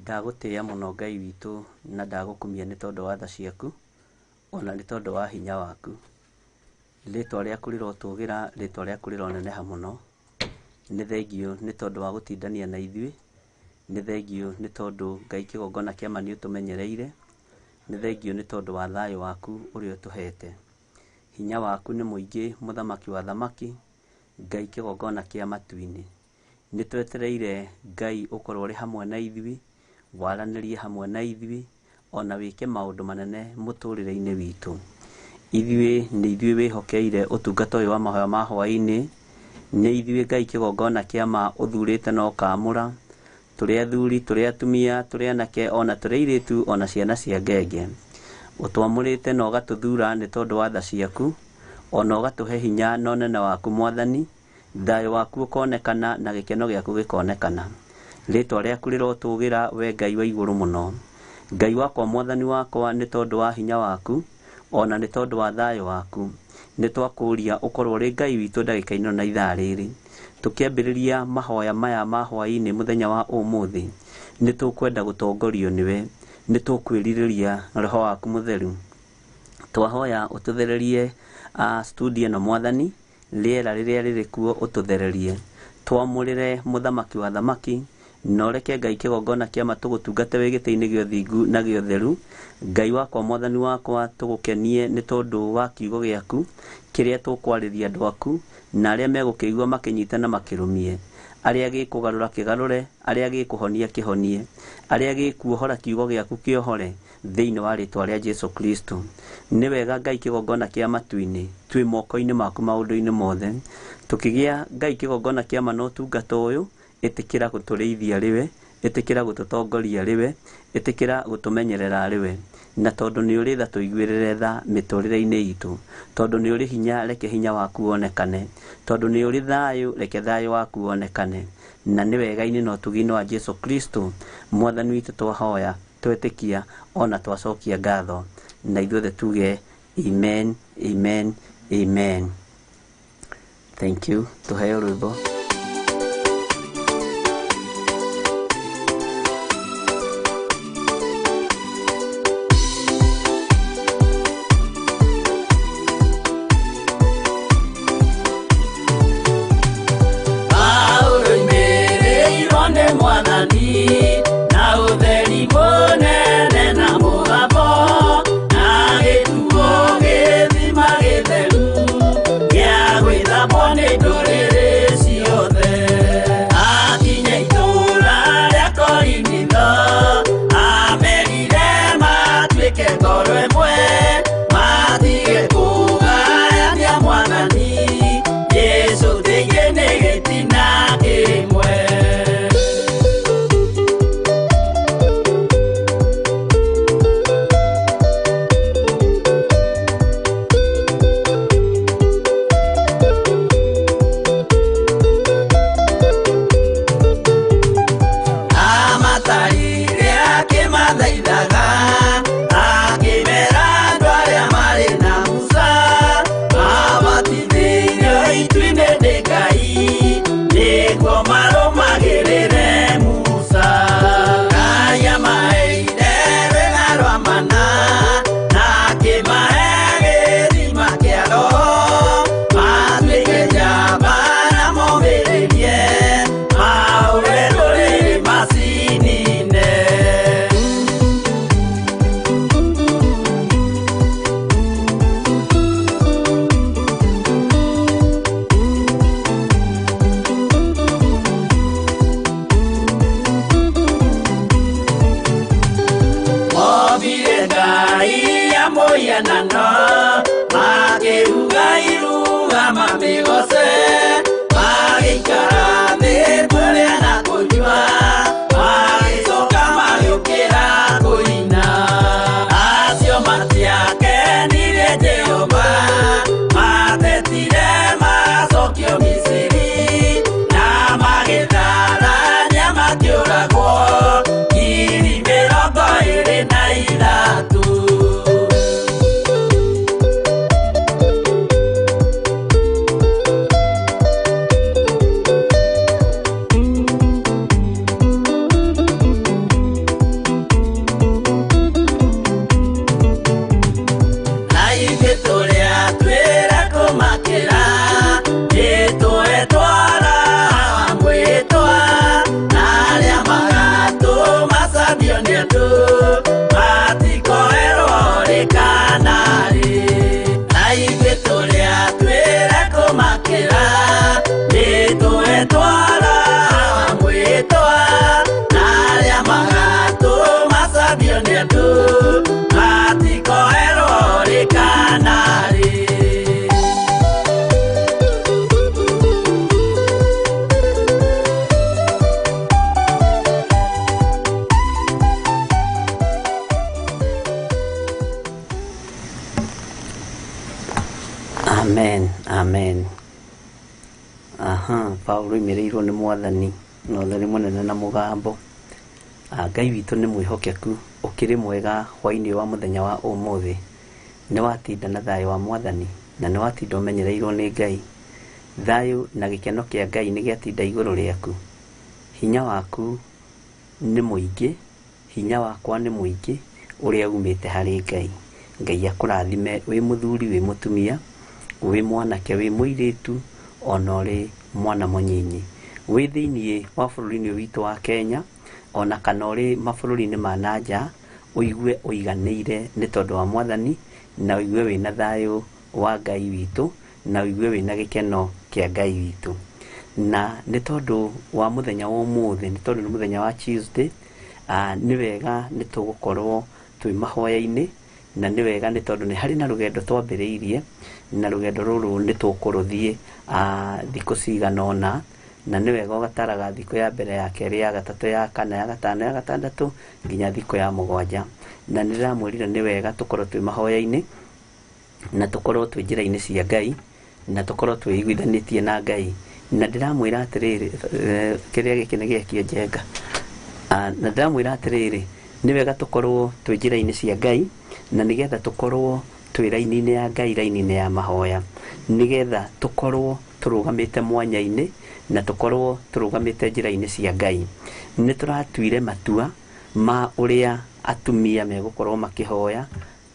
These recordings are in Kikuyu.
Ndagũtĩĩa mũno Ngai witũ na ndagũkumia nĩ tondũ wa tha ciaku ona nĩ tondũ wa hinya waku. Rĩtwa rĩaku rĩrotũgĩra, rĩtwa rĩaku rĩroneneha mũno. Nĩ thengiũ nĩ tondũ wa gũtindania na ithuĩ, nĩ thengiũ nĩ tondũ Ngai kĩgongona kĩa ma nĩ ũtũmenyereire, nĩ thengiũ nĩ tondũ wa thayũ waku ũrĩa ũtũhete. Hinya waku nĩ mũingĩ mũthamaki wa athamaki, Ngai kĩgongona kĩa matu-inĩ. Nĩ twetereire Ngai ũkorwo ũrĩ hamwe na ithuĩ, waranĩrie hamwe na ithuĩ, ona wĩke maũndũ manene mũtũrĩre-inĩ witũ. Ithuĩ nĩ ithuĩ wĩhokeire ũtungata ũyũ wa mahoya ma hwaĩ-inĩ, nĩ ithuĩ Ngai kĩgongona kĩa ma ũthurĩte na ũkaamũra, tũrĩ athuri, tũrĩ atumia, tũrĩ anake, ona tũrĩ airĩtu, ona ciana cia ngenge. Ũtwamũrĩte na ũgatũthura nĩ tondũ wa tha ciaku, ona ũgatũhe hinya na ũnene waku Mwathani, thayũ waku ũkonekana na gĩkeno gĩaku gĩkonekana. Rĩtwa rĩaku rĩrotũgĩra we Ngai wa igũrũ mũno. Ngai wakwa Mwathani wakwa nĩ tondũ wa hinya waku, ona nĩ tondũ wa thayũ waku. Nĩ twakũria ũkorwo ũrĩ Ngai witũ ndagĩka-inĩ ĩno na ithaa rĩrĩ. Tũkĩambĩrĩria mahoya maya ma hwaĩ-inĩ mũthenya wa ũmũthĩ, nĩ tũkwenda gũtongorio nĩwe, nĩ tũkwĩrirĩria roho waku mũtheru. Twahoya ũtũthererie studio ĩno Mwathani, rĩera rĩrĩa rĩrĩ kuo ũtũthererie. Twamũrĩre mũthamaki wa athamaki, na ũreke Ngai kĩgongona kĩa ma tũgũtungate wĩ gĩtĩ-inĩ gĩa ũthingu na gĩa ũtheru. Ngai wakwa Mwathani wakwa tũgũkenie nĩ tondũ wa kiugo gĩaku kĩrĩa tũkwarĩria andũ aku, na arĩa megũkĩigua makĩnyite na makĩrũmie. Arĩa gĩkũgarũra kĩgarũre, arĩa gĩkũhonia kĩhonie, arĩa gĩkuohora kiugo gĩaku kĩohore, thĩinĩ wa rĩtwa rĩa Jesu Kristo. Nĩ wega Ngai kĩgongona kĩa matu-inĩ, twĩ moko-inĩ maku maũndũ-inĩ mothe. Tũkĩgĩa Ngai kĩgongona kĩa ma na ũtungata ũyũ, ĩtĩkĩra gũtũrĩithia rĩwe, ĩtĩkĩra gũtũtongoria rĩwe, ĩtĩkĩra gũtũmenyerera rĩwe. Na tondũ nĩ ũrĩ tha tũiguĩrĩre tha mĩtũrĩre-inĩ itũ, tondũ nĩ ũrĩ hinya reke hinya waku wonekane, tondũ nĩ ũrĩ thayũ reke thayũ waku wonekane. Na nĩ wega-inĩ na ũtugi-inĩ wa Jesu Kristo Mwathani witũ twahoya, twetĩkia ona twacokia ngatho, na ithuothe tuge amen, amen, amen. Thank you. Tuheo rwĩmbo. Paulo oimĩrĩirwo nĩ Mwathani na ũtheri mũnene na mũgambo na gĩtuo gĩthima gĩtheru gĩa gwĩthambwo nĩ ndũrĩrĩ ciothe. Akinya itũũra rĩa Korinitho amerire matuĩke ngoro ĩmwe matige kũgayania Mwathani Jesũ thĩinĩ nĩ gĩtina kĩmwe. Amatarire akĩmathaithaga akĩmera andũ arĩa marĩ na Musa mabatithĩirio itu-inĩ nĩ Ngai nĩguo marũmagĩrĩre Musa. Ngai amaheire rwĩga rwa mana na akĩmahe gĩthima kĩa Roho matuĩke njamba na momĩrĩrie mahũre ndũrĩrĩ macinine. Mombire Ngai ya mũhianano makĩruga iruga mamĩgoce magĩikara thĩ kũrĩa na kũnyua magĩcoka magĩũkĩra kũina. Acio matiakenirie Jehova matetire macokio Misiri na magĩtharania makĩũragwo 23,000. Amen, amen. Aha, Paulo oimĩrĩirwo nĩ Mwathani na ũtheri mũnene na mũgambo. Ngai witũ nĩ mwĩhokeku, ũkĩrĩ mwega hwainĩ wa mũthenya wa ũmũthĩ. Nĩ watinda na thayũ wa Mwathani na nĩ watinda ũmenyereirwo nĩ Ngai. Thayũ na gĩkeno kĩa Ngai nĩ gĩatinda igũrũ rĩaku. Hinya waku nĩ mũingĩ, hinya wakwa nĩ mũingĩ ũrĩa umĩte harĩ Ngai. Ngai akũrathime wĩ mũthuri wĩ mũtumia, wĩ mwanake wĩ mũirĩtu, ona ũrĩ mwana mũnyinyi. Wĩ thĩiniĩ wa bũrũri-inĩ witũ wa Kenya, ona kana ũrĩ mabũrũri-inĩ ma na nja, ũigue ũiganĩire nĩ tondũ wa Mwathani, na ũigue wĩna thayũ wa Ngai witũ, na ũigue wĩna gĩkeno kĩa Ngai witũ. Na nĩ tondũ wa mũthenya wa ũmũthĩ, nĩ tondũ nĩ mũthenya wa Tuesday, nĩ wega nĩ tũgũkorwo twĩ mahoya-inĩ, na nĩ wega nĩ tondũ nĩ harĩ na rũgendo twambĩrĩirie, na rũgendo rũrũ nĩ tũkũrũthiĩ thikũ cigana ũna, na nĩ wega ũgataraga thikũ ya mbere, ya kerĩ, ya gatatũ, ya kana, ya gatano, ya gatandatũ, nginya thikũ ya mũgwanja. Na nĩ ndĩramwĩrire nĩ wega tũkorwo twĩ mahoya-inĩ, na tũkorwo twĩ njĩra-inĩ cia Ngai, na tũkorwo twĩiguithanĩtie na Ngai. Na ndĩramwĩra atĩrĩrĩ, kĩrĩa gĩkĩ nĩ gĩakio njenga. Na ndĩramwĩra atĩrĩrĩ, nĩ wega tũkorwo twĩ njĩra-inĩ cia Ngai, na nĩgetha tũkorwo twĩ raini-inĩ ya Ngai, raini-inĩ ya mahoya, nĩgetha tũkorwo tũrũgamĩte mwanya-inĩ, na tũkorwo tũrũgamĩte njĩra-inĩ cia Ngai. Nĩ tũratuire matua ma ũrĩa atumia megũkorwo makĩhoya,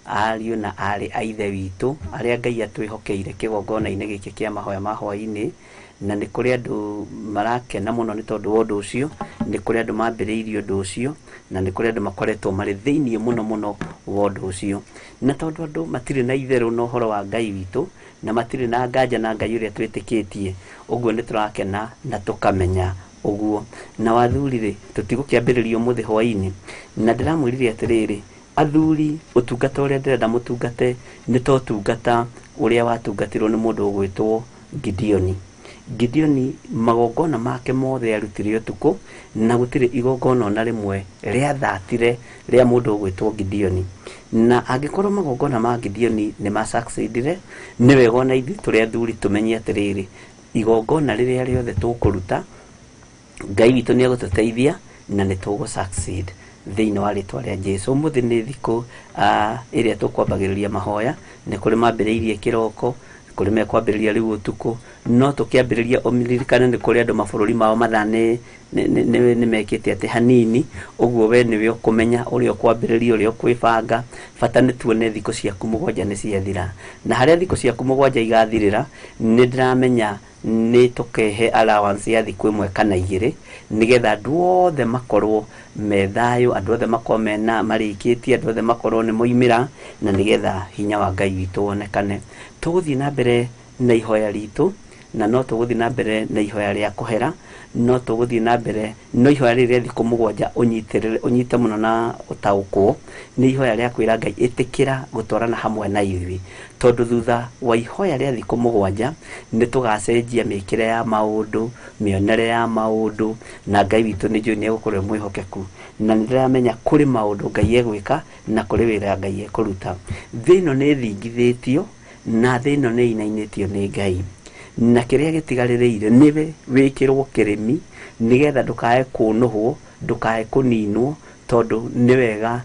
ariũ na aarĩ a ithe witũ, arĩa Ngai atwĩhokeire kĩgongona-inĩ gĩkĩ kĩa mahoya ma hwaĩ-inĩ, na nĩ kũrĩ andũ marakena mũno nĩ tondũ wa ũndũ ũcio, nĩ kũrĩ andũ mambĩrĩirie ũndũ ũcio, na nĩ kũrĩ andũ makoretwo marĩ thĩiniĩ mũno mũno wa ũndũ ũcio. Na tondũ andũ matirĩ na itherũ na ũhoro wa Ngai witũ, na matirĩ na nganja na Ngai ũrĩa twĩtĩkĩtie, ũguo nĩ tũrakena na tũkamenya ũguo. Na wathuri rĩ, tũtigũkĩambĩrĩria ũmũthĩ hwaĩ-inĩ, na ndĩramwĩrire atĩrĩrĩ, athuri ũtungata ũrĩa ndĩrenda mũtungate nĩ ta ũtungata ũrĩa watungatirwo nĩ mũndũ ũgwĩtwo Gideoni. Gideoni magongona make mothe arutire ũtukũ, na gũtirĩ igongona ona rĩmwe rĩathatire rĩa mũndũ ũgwĩtwo Gideoni. Na angĩkorwo magongona ma Gideoni nĩ ma succeedire, nĩ wega ona ithuĩ tũrĩ athuri tũmenye atĩrĩrĩ, igongona rĩrĩa rĩothe tũkũruta, Ngai witũ nĩ egũtũteithia na nĩ tũgũ succeed thĩinĩ wa rĩtwa rĩa Jesu. Ũmũthĩ nĩ thikũ ĩrĩa tũkwambagĩrĩria mahoya, nĩ kũrĩ mambĩrĩirie kĩroko, kũrĩ mekwambĩrĩria rĩu ũtukũ, no tũkĩambĩrĩria ũririkane nĩ kũrĩ andũ mabũrũri mao mathaa nĩ mekĩte atĩ hanini, ũguo we nĩwe ũkũmenya ũrĩa ũkwambĩrĩria, ũrĩa ũkwĩbanga, bata nĩ tuone thikũ ciaku mũgwanja nĩ ciathira. Na harĩa thikũ ciaku mũgwanja igathirĩra, nĩ ndĩramenya nĩ tũkehe allowance ya thikũ ĩmwe kana igĩrĩ, nĩgetha andũ othe makorwo me thayũ, andũ othe makorwo mena marĩkĩtie, andũ othe makorwo nĩ moimĩra, na nĩgetha hinya wa Ngai witũ wonekane. Tũgũthiĩ na mbere na ihoya ritũ, na no tũgũthiĩ na mbere na ihoya rĩa kũhera, no tũgũthiĩ na mbere no ihoya rĩrĩ rĩa thikũ mũgwanja ũnyitĩrĩre, ũnyite mũno na ũtaũkwo, nĩ ihoya rĩa kwĩra Ngai ĩtĩkĩra gũtwarana hamwe na ithuĩ, tondũ thutha wa ihoya rĩa thikũ mũgwanja nĩ tũgacenjia mĩkĩre ya maũndũ, mĩonere ya maũndũ, na Ngai witũ nĩ njũĩ nĩ egũkorwo e mwĩhokeku, na nĩ ndĩramenya kũrĩ maũndũ Ngai egwĩka na kũrĩ wĩra Ngai ekũruta. Thĩ ĩno nĩ ĩthingithĩtio, na thĩ ĩno nĩ ĩinainĩtio nĩ Ngai, na kĩrĩa gĩtigarĩrĩire nĩwe wĩkĩrwo kĩrĩmi, nĩgetha ndũkae kũnũhwo, ndũkae kũninwo, tondũ nĩ wega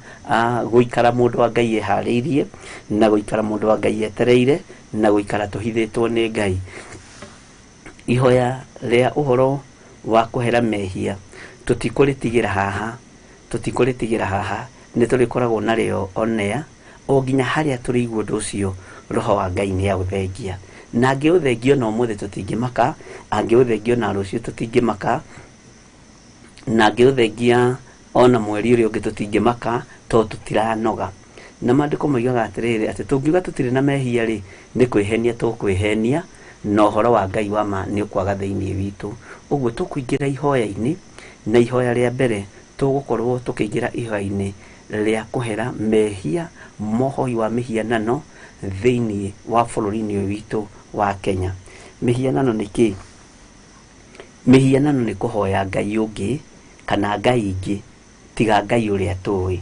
gũikara mũndũ wa Ngai eharĩirie, na gũikara mũndũ wa Ngai etereire, na gũikara tũhithĩtwo nĩ Ngai. Ihoya rĩa ũhoro wa kũhera mehia tũtikũrĩtigĩra haha, tũtikũrĩtigĩra haha, nĩ tũrĩkoragwo narĩo onea, o nginya harĩa tũrĩigua ũndũ ũcio roho wa Ngai nĩ aũthengia. Na angĩũthengia ona ũmũthĩ tũtingĩmaka, angĩũthengia ona rũciũ tũtingĩmaka, na angĩũthengia ona mweri ũrĩa ũngĩ tũtingĩmaka, tondũ tũtiranoga. Na maandĩko moigaga atĩrĩrĩ, atĩ tũngiuga tũtirĩ na mehia rĩ, nĩ kwĩhenia tũkwĩhenia, na ũhoro wa Ngai wa ma nĩ ũkwaga thĩinĩ witũ. Ũguo tũkũingĩra ihoya-inĩ, na ihoya rĩa mbere tũgũkorwo tũkĩingĩra ihoya-inĩ rĩa kũhera mehia mohoi wa mĩhianano thĩinĩ wa bũrũri-inĩ ũyũ witũ wa Kenya. Mĩhianano nĩ kĩĩ? Mĩhianano nĩ kũhoya Ngai ũngĩ kana Ngai ingĩ tiga Ngai ũrĩa tũĩ.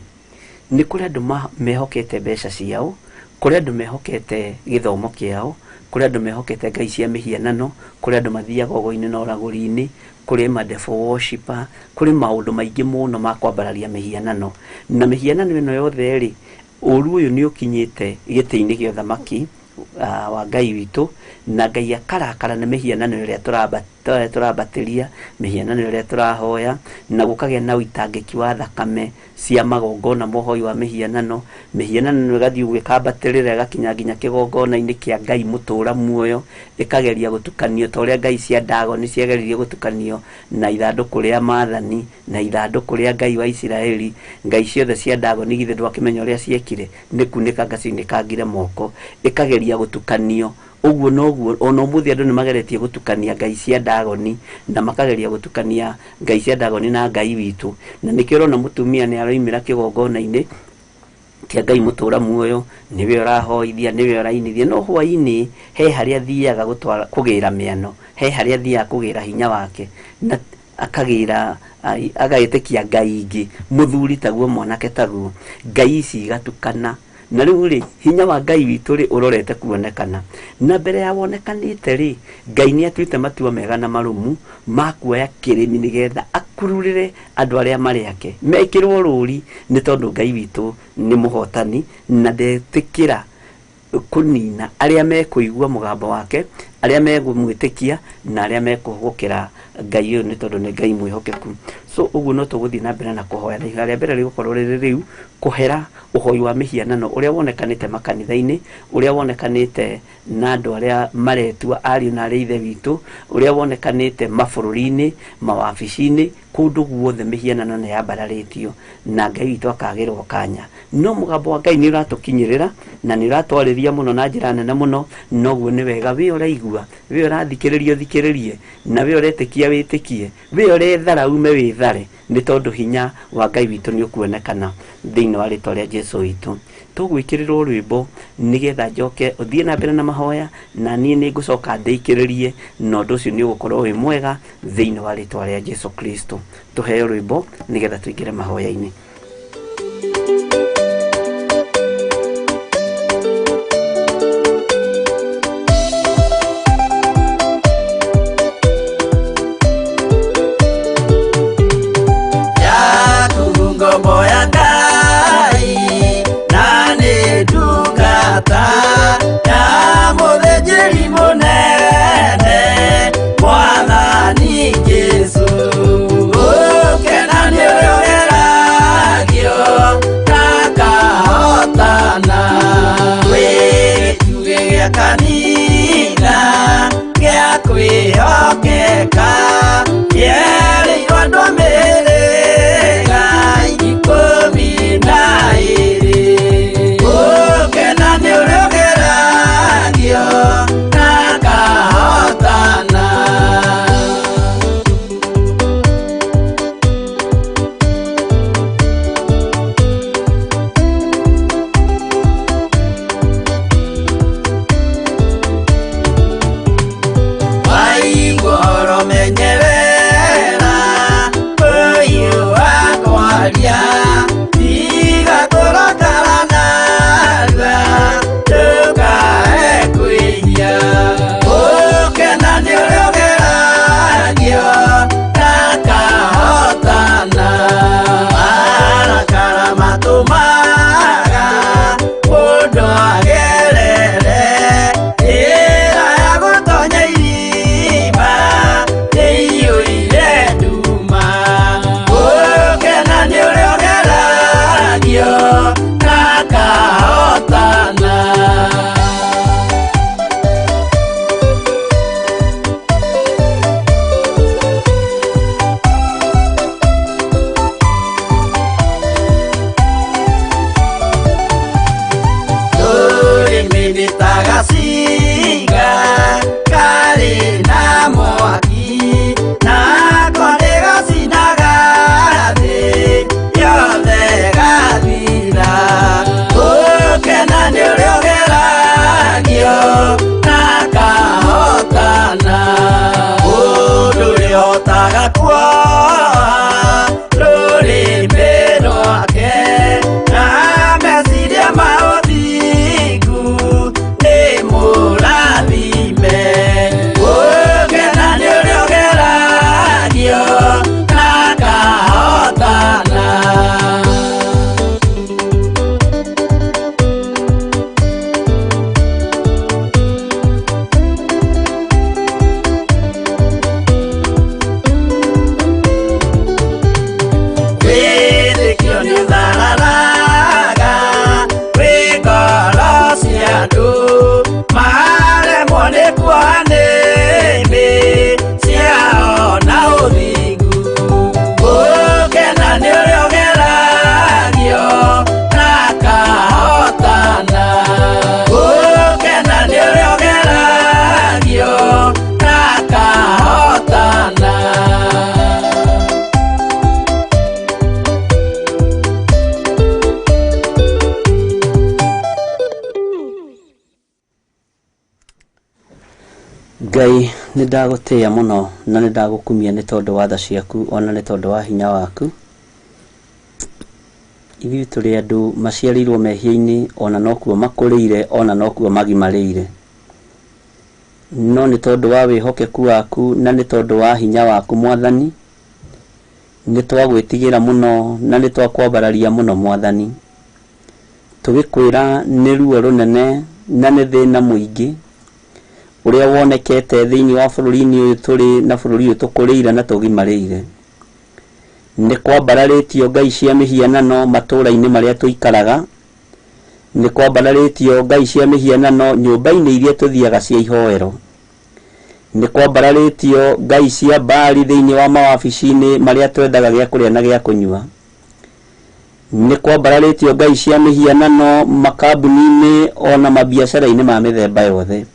Nĩ kũrĩ andũ mehokete mbeca ciao, kũrĩ andũ mehokete gĩthomo kĩao, Kũrĩ andũ mehokete ngai cia mĩhianano, kũrĩ andũ mathiaga ũgo-inĩ na ũragũri-inĩ, kũrĩ ma devil worshipper, kũrĩ maũndũ maingĩ mũno ma kwambararia mĩhianano. Na mĩhianano ĩno yothe rĩ, ũru ũyũ nĩ ũkinyĩte gĩtĩ-inĩ gĩa ũthamaki wa Ngai witũ, na Ngai akarakara nĩ mĩhianano ĩrĩa tũrambatĩria, mĩhianano ĩrĩa tũrahoya, na gũkagĩa na ũitangĩki wa thakame cia magongona ma ũhoi wa mĩhianano. Mĩhianano ĩno ĩgathiĩ ũguo ĩkambatĩrĩra ĩgakinya nginya kĩgongona-inĩ kĩa Ngai mũtũra muoyo, ĩkageria gũtukanio ta ũrĩa ngai cia Dagoni ciageririe gũtukanio na ithandũkũ rĩa maathani na ithandũkũ rĩa Ngai wa Isiraeli. Ngai ciothe cia Dagoni githĩ ndwakĩmenya ũrĩa ciekire? Nĩ kunĩkanga ciunĩkangire moko, ĩkageria gũtukanio. Ũguo noguo ona ũmũthĩ andũ nĩ mageretie gũtukania ngai cia Dagoni na makageria gũtukania ngai cia Dagoni na Ngai witũ. Na nĩkĩo ũrona mũtumia nĩ aroimĩra kĩgongona-inĩ kĩa Ngai mũtũra muoyo, nĩwe ũrahoithia, nĩwe ũrainithia, no hwaĩ-inĩ he harĩa athiaga gũtwara kũgĩra mĩano, he harĩa athiaga kũgĩra hinya wake, na akagĩra agagĩtĩkia ngai ingĩ, mũthuri taguo mwanake taguo, ngai ici igatukana. Na rĩu rĩ, hinya wa Ngai witũ rĩ ũrorete kuonekana. Na mbere ya wonekanĩte rĩ, Ngai nĩ atuĩte matua mega na marũmu ma kuoya kĩrĩmi nĩgetha akururĩre andũ arĩa marĩ ake, mekĩrwo rũri, nĩ tondũ Ngai witũ nĩ mũhotani na ndetĩkĩra kũnina arĩa mekũigua mũgambo wake, arĩa megũmwĩtĩkia na arĩa mekũhũgũkĩra Ngai ũyũ, nĩ tondũ nĩ Ngai mwĩhokeku. So ũguo no tũgũthiĩ na mbere na kũhoya, na ihoya rĩa mbere rĩgũkorwo rĩrĩ rĩu, kũhera ũhoi wa mĩhianano ũrĩa wonekanĩte makanitha-inĩ, ũrĩa wonekanĩte na andũ arĩa maretua ariũ na arĩ ithe witũ, ũrĩa wonekanĩte mabũrũri-inĩ, mawabici-inĩ, kũndũ guothe mĩhianano nĩ yambararĩtio na Ngai witũ akagĩrwo kanya. No mũgambo wa Ngai nĩ ũratũkinyĩrĩra na nĩ ũratwarĩria mũno na njĩra nene mũno. Noguo nĩ wega wĩ ũraigua, wĩ ũrathikĩrĩria ũthikĩrĩrie, na wĩ ũretĩkia wĩtĩkie, wĩ ũrethara ume wĩthare, nĩ tondũ hinya wa Ngai witũ nĩ ũkuonekana thĩinĩ wa rĩtwa rĩa Jesu witũ. Tũgwĩkĩrĩrwo rwĩmbo nĩgetha njoke ũthiĩ na mbere na mahoya, na niĩ nĩ ngũcoka ndĩikĩrĩrie, na ũndũ ũcio nĩ ũgũkorwo wĩ mwega thĩinĩ wa rĩtwa rĩa Jesu Kristo. Tũheo rwĩmbo nĩgetha tũingĩre mahoya-inĩ. Yaku ngombo ya Ngai na nĩ ndungata ya mũthĩnjĩri mũnene Mwathani Jesũ. Gũkena nĩ ũrĩa ũgeragio na akahotana, wĩ gĩtugĩ gĩa kanitha gĩa kwĩhokeka, kĩerĩirwo andũ a mĩhĩrĩga 12. Gũkena nĩ ũrĩa ũgeragio na akahotana. Waigua ũhoro menyerera ũyũ wa kwaria, tiga kũrakara narua ndũkae kwĩhia. Gũkena nĩ ũrĩa ũgeragio na akahotana, marakara matũmaga mũndũ agerere njĩra ya gũtonya irima ĩiyũire nduma. Gũkena nĩ ũrĩa ũgeragio na akahotana. Rũrĩmĩ nĩ ta gacinga karĩ na mwaki, nako nĩ gacinaga thĩ yothe gathira. Gũkena nĩ ũrĩa ũgeragio na akahotana, mũndũ ũrĩa ũhotaga kuoha rũrĩmĩ rwake na meciria ma ũthingu nĩ mũrathime. Ngai nĩ ndagũtĩĩa mũno na nĩ ndagũkumia nĩ tondũ wa tha ciaku ona nĩ tondũ wa hinya waku. Ithuĩ tũrĩ andũ maciarĩirwo mehia-inĩ ona nokuo makũrĩire ona nokuo magimarĩire. No nĩ tondũ wa wĩhokeku waku na nĩ tondũ wa hinya waku Mwathani, nĩ twagwĩtigĩra mũno na nĩ twakwambararia mũno Mwathani. Tũgĩkwĩra nĩ ruo rũnene na nĩ thĩna mũingĩ ũrĩa wonekete thĩinĩ wa bũrũri-inĩ ũyũ tũrĩ na bũrũri ũyũ tũkũrĩire na tũgimarĩire. Nĩ kwambararĩtio ngai cia mĩhianano matũũra-inĩ marĩa tũikaraga, nĩ kwambararĩtio ngai cia mĩhianano nyũmba-inĩ iria tũthiaga cia ihoero, nĩ kwambararĩtio ngai cia Baali thĩinĩ wa mawabici-inĩ marĩa twethaga gĩa kũrĩa na gĩa kũnyua, nĩ kwambararĩtio ngai cia mĩhianano makambuni-inĩ ona mabiacara-inĩ ma mĩthemba yothe.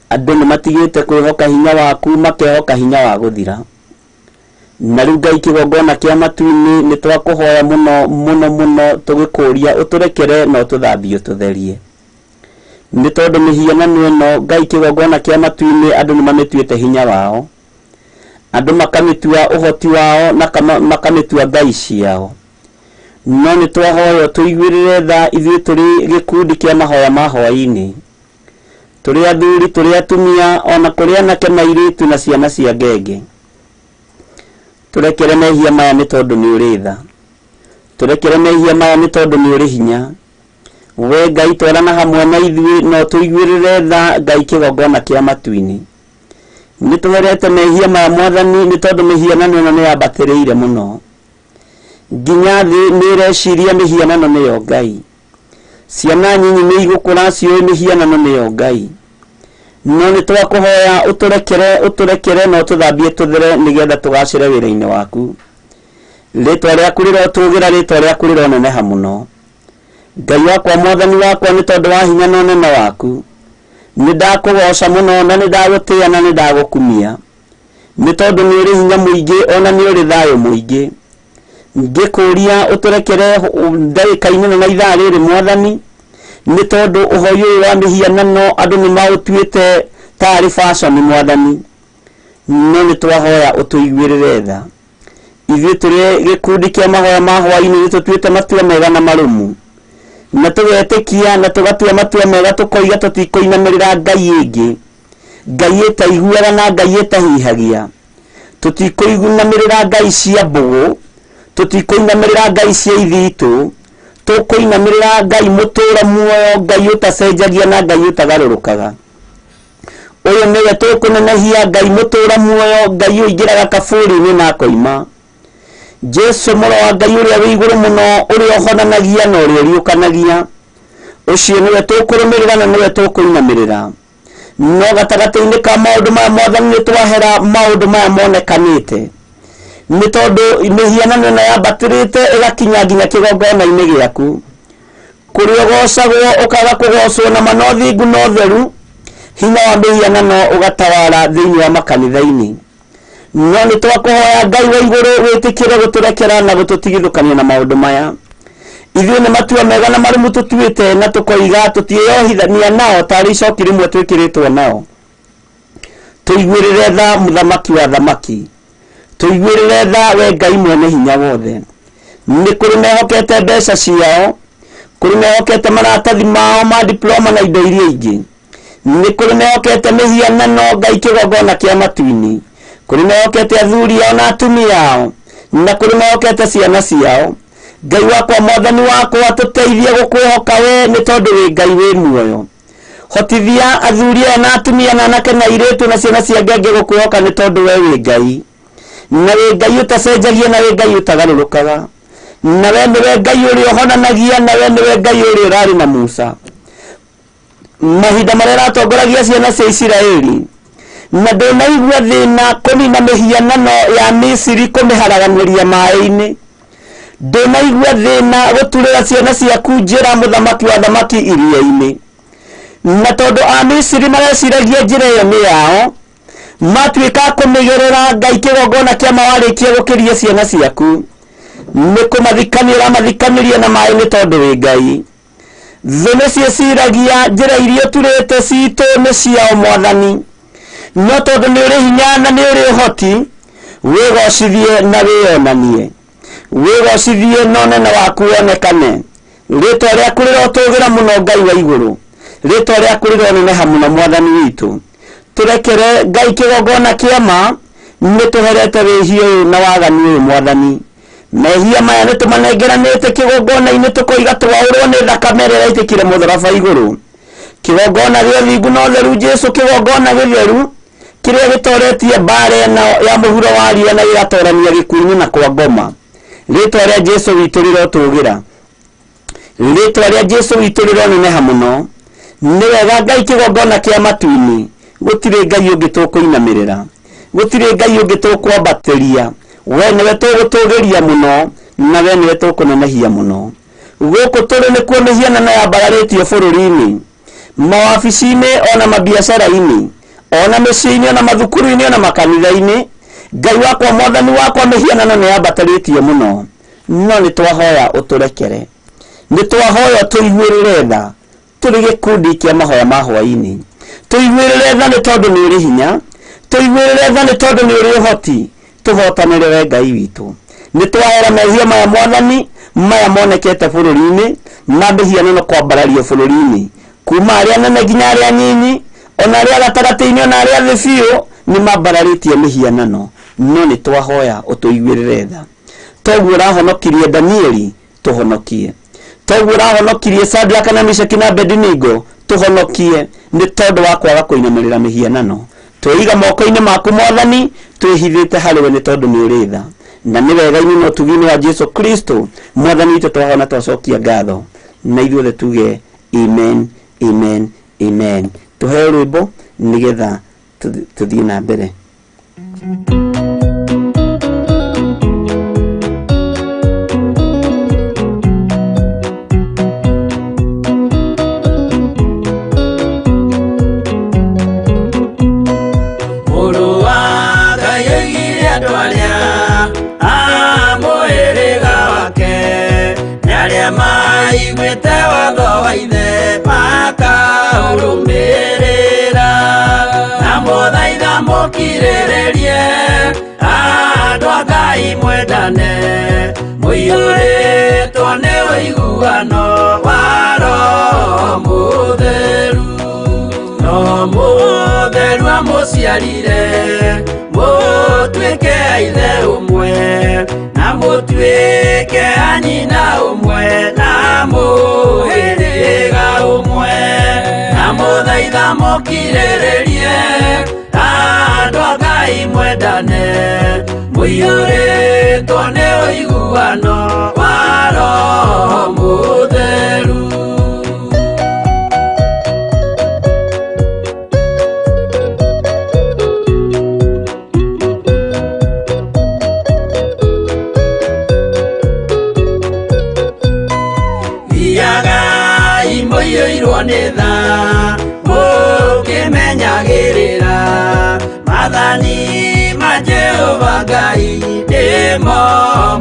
Andũ nĩ matigĩte kwĩhoka hinya waku makehoka hinya wa gũthira. Na rĩu Ngai kĩgongona kĩa matu-inĩ nĩ twakũhoya mũno mũno mũno tũgĩkũria ũtũrekere na ũtũthambie ũtũtherie. Nĩ tondũ mĩhianano ĩno Ngai kĩgongona kĩa matu-inĩ andũ nĩ mamĩtuĩte hinya wao, andũ makamĩtua ũhoti wao na makamĩtua ngai ciao. No nĩ twahoya tũiguĩrĩre tha ithuĩ tũrĩ gĩkundi kĩa mahoya ma hwaĩ-inĩ, tũrĩ athuri, tũrĩ atumia, ona kũrĩ anake na airĩtu na ciana cia ngenge. Tũrekere mehia maya nĩ tondũ nĩ ũrĩ tha, tũrekere mehia maya nĩ tondũ nĩ ũrĩ hinya. We Ngai twarana hamwe na ithuĩ na ũtũiguĩrĩre tha Ngai kĩgongona kĩa matu-inĩ. Nĩ tũherete mehia maya Mwathani nĩ tondũ mĩhianano ĩno nĩ yambatĩrĩire mũno. Nginya thĩ nĩ ĩreciria mĩhianano nĩyo Ngai. Ciana nyinyi nĩ igũkũra ciũĩ mĩhianano nĩyo Ngai. No nĩ twakũhoya ũtũrekere ũtũrekere na ũtũthambie tũthere nĩgetha tũgacĩre wĩra-inĩ waku. Rĩtwa rĩaku rĩrotũgĩra, rĩtwa rĩaku rĩroneneha mũno. Ngai wakwa Mwathani wakwa nĩ tondũ wa hinya na ũnene waku, nĩ ndakũgoca mũno na nĩ ndagũtĩĩa na nĩ ndagũkumia. Nĩ tondũ nĩ ũrĩ hinya mũingĩ ona nĩ ũrĩ thayũ mũingĩ. Ngĩkũria ũtũrekere ndagĩka-inĩ ĩno na ithaa rĩrĩ Mwathani, nĩ tondũ ũhoi ũyũ wa mĩhianano andũ nĩ maũtuĩte tarĩ fashion Mwathani. No nĩ twahoya ũtũiguĩrĩre tha. Ithuĩ tũrĩ gĩkundi kĩa mahoya ma hwaĩ-inĩ nĩ tũtuĩte matua mega na marũmu, na tũgetĩkia na tũgatua matua mega tũkoiga tũtikũinamĩrĩra ngai ĩngĩ, ngai ĩtaiguaga na ngai ĩtahihagia. Tũtikũinamĩrĩra ngai cia mbũgũ, tũtikũinamĩrĩra ngai cia ithitũ, tũkũinamĩrĩra Ngai mũtũũra muoyo, Ngai ũtacenjagia na Ngai ũtagarũrũkaga. Ũyũ nĩwe tũkũnenehia, Ngai mũtũũra muoyo, Ngai ũingĩraga kaburi-inĩ na akoima. Jesu mũrũ wa Ngai ũrĩa wĩ igũrũ mũno, ũrĩa ũhonanagia na ũrĩa ũriũkanagia. Ũcio nĩwe tũkũrũmĩrĩra na nĩwe tũkũinamĩrĩra. No gatagatĩ-inĩ ka maũndũ maya Mwathani nĩ twahera maũndũ maya monekanĩte, nĩ tondũ mĩhianano ĩno yambatĩrĩte ĩgakinya nginya kĩgongona-inĩ gĩaku, kũrĩa ũgocagwo ũkaga kũgocwo na ma na ũthingu na ũtheru, hinya wa mĩhianano ũgatawara thĩinĩ wa makanitha-inĩ. No nĩ twakũhoya Ngai wa igũrũ wĩtĩkĩre gũtũrekera na gũtũtigithũkania na maũndũ maya. Ithuĩ nĩ matua mega na marũmu tũtuĩte na tũkoiga tũtiĩyohithania nao tarĩ icoki rĩmwe twĩkĩrĩtwo nao. Tũiguĩrĩre tha mũthamaki wa thamaki, tũiguĩrĩre tha we Ngai mwene hinya wothe. Nĩ kũrĩ mehokete mbeca ciao, kũrĩ mehokete maratathi mao ma diploma na indo iria ingĩ. Nĩ kũrĩ mehokete mĩhianano Ngai kĩgongona kĩa matu-inĩ, kũrĩ mehokete athuri ao na atumia ao, na kũrĩ mehokete ciana ciao. Ngai wakwa Mwathani wakwa, tũteithie gũkwĩhoka we nĩ tondũ wĩ Ngai wĩ muoyo. Hotithia athuri aya na atumia na anake na airĩtu na ciana cia ngenge gũkwĩhoka nĩ tondũ we wĩ Ngai, na wĩ Ngai ũtacenjagia na wĩ Ngai ũtagarũrũkaga, na we nĩwe Ngai ũrĩa ũhonanagia, na we nĩwe Ngai ũrĩa ũrarĩ na Musa mahinda marĩa ũratongoragia ciana cia Isiraeli, na ndũnaigua thĩna kũnina mĩhianano ya Misiri kũmĩharaganĩria maĩ-inĩ. Ndũnaigua thĩna gũturĩra ciana ciaku njĩra mũthamaki wa thamaki iria-inĩ. Na tondũ Amisiri mareciragia njĩra ĩyo nĩ yao, matuĩka kũmĩgerera Ngai kĩgongona kĩa mawarĩkia gũkĩria ciana ciaku, nĩ kũmathikania ũramathikanĩria na maĩ nĩ tondũ wĩ Ngai. Thũ nĩ ciĩciragia njĩra iria ũturĩte citũ nĩ ciao Mwathani. No tondũ nĩ ũrĩ hinya na nĩ ũrĩ ũhoti, wĩgocithie na wĩyonanie, wĩgocithie na ũnene waku wonekane. Rĩtwa rĩaku rĩrotũgĩra mũno, Ngai wa igũrũ. Rĩtwa rĩaku rĩroneneha mũno, Mwathani witũ. Tũrekere, Ngai, kĩgongona kĩa ma. Nĩ tũherete wĩhia ũyũ na waganu ũyũ, Mwathani. Mehia maya nĩ tũmanengeranĩte kĩgongona-inĩ, tũkoiga twaũrwo nĩ thakame ĩrĩa ĩraitĩkire mũtharaba igũrũ. Kĩgongona gĩa ũthingu na ũtheru, Jesu, kĩgongona gĩtheru kĩrĩa gĩtoretie mbara ĩno ya mũhuro wa riũa na gĩgatorania gĩkuũ-inĩ na kwa ngoma. Rĩtwa rĩa Jesu witũ rĩrotũgĩra, rĩtwa rĩa Jesu witũ rĩroneneha mũno. Nĩ wega, Ngai, kĩgongona kĩa matu-inĩ. Gũtirĩ Ngai ũngĩ tũkũinamĩrĩra, gũtirĩ Ngai ũngĩ tũkwambatĩria. We nĩwe tũgũtũgĩria mũno na we nĩwe tũkũnenehia mũno. Gũkũ tũrĩ nĩkuo mĩhianano yambararĩtio bũrũri-inĩ, mawabici-inĩ, ona mabiacara-inĩ, ona mĩciĩ-inĩ, ona mathukuru-inĩ, ona makanitha-inĩ. Ngai wakwa, Mwathani wakwa, mĩhianano nĩ yambatarĩtio mũno. No nĩ twahoya ũtũrekere, nĩ twahoya ũtũiguĩrĩre tha. Tũrĩ gĩkundi kĩa mahoya ma hwaĩ-inĩ, tũiguĩrĩre tha nĩ tondũ nĩ ũrĩ hinya, tũiguĩrĩre tha nĩ tondũ nĩ ũrĩ ũhoti. Tũhotanĩre, we Ngai witũ. Nĩ twahera mehia maya, Mwathani, maya monekete bũrũri-inĩ, ma mĩhianano kwambarario bũrũri-inĩ, kuma arĩa nene nginya arĩa nyinyi, ona arĩa gatagatĩ-inĩ, ona arĩa thĩ biũ, nĩ mambararĩtie mĩhianano. No nĩ twahoya ũtũiguĩrĩre tha. Toguo ũrahonokirie Danieli, tũhonokie. Toguo ũrahonokirie Sadraka na Mishaki na Abedinigo, tũhonokie nĩ tondũ wa kwaga kũinamĩrĩra mĩhianano. Twĩiga moko-inĩ maku, Mwathani, twĩhithĩte harĩ we nĩ tondũ nĩ ũrĩ tha. Na nĩ wega-inĩ na ũtugi-inĩ wa Jesu Kristo Mwathani witũ twahona, twacokia ngatho, na ithuothe tuge amen, amen, amen. Tũheo rwĩmbo nĩgetha tũthiĩ na mbere. Mũrũ wa Ngai oigire andũ arĩa a mũhĩrĩga wake nĩ arĩa maiguĩte watho wa ithe makaũrũmĩrĩra. Na mũthaitha mũkirĩrĩrie, andũ a Ngai, mwendane, mũiyũrĩtwo nĩ ũiguano wa Roho Mũtheru. No mũtheru amũciarire mũtuĩke a ithe ũmwe, na mũtuĩke a nyina ũmwe, na mũhĩrĩga ũmwe. Na mũthaitha mũkirĩrĩrie, andũ a Ngai, mwendane, mũiyũrĩtwo nĩ ũiguano wa Roho Mũtheru. Thiagai mũiyũirwo nĩ tha, mũkĩmenyagĩrĩra maathani ma Jehova Ngai, nĩmo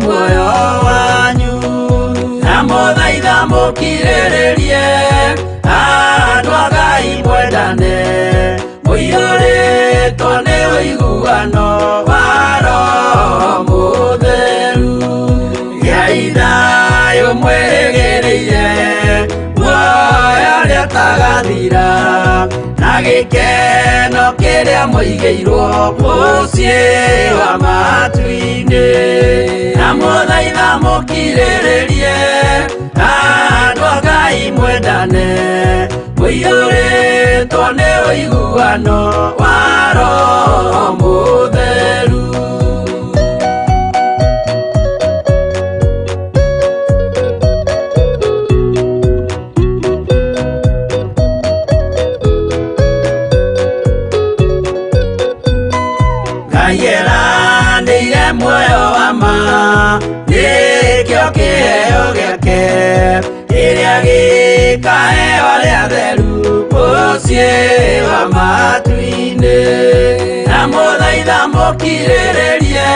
muoyo wanyu. Na mũthaitha mũkirĩrĩrie, andũ a Ngai, mwendane, mũiyũrĩtwo nĩ ũiguano wa Roho Mũtheru. Gĩai thayũ mwĩrĩgĩrĩire muoyo ũrĩa ũtagathira, na gĩkeno kĩrĩa mũigĩirwo mũciĩ wa matu-inĩ. Na mũthaitha mũkirĩrĩrie, andũ a Ngai, mwendane, mũiyũrĩtwo nĩ ũiguano wa Roho Mũtheru. Ngai eranĩire muoyo wa ma, nĩkĩo kĩheo gĩake kĩrĩa gĩkaheo arĩa atheru mũciĩ wa matu-inĩ. Na mũthaitha mũkirĩrĩrie,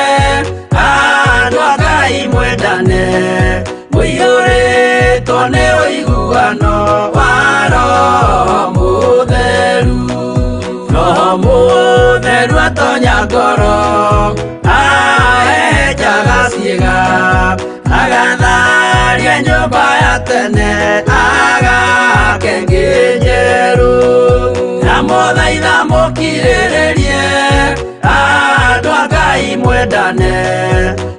andũ a Ngai, mwendane, mũiyũrĩtwo nĩ ũiguano wa Roho Mũtheru. Roho Mũtheru. ngoro ahenjaga ciĩga agatharia nyũmba ya tene agake ĩngĩ njerũ ndamũthaitha mũkirĩrĩrie andũ a Ngai mwendane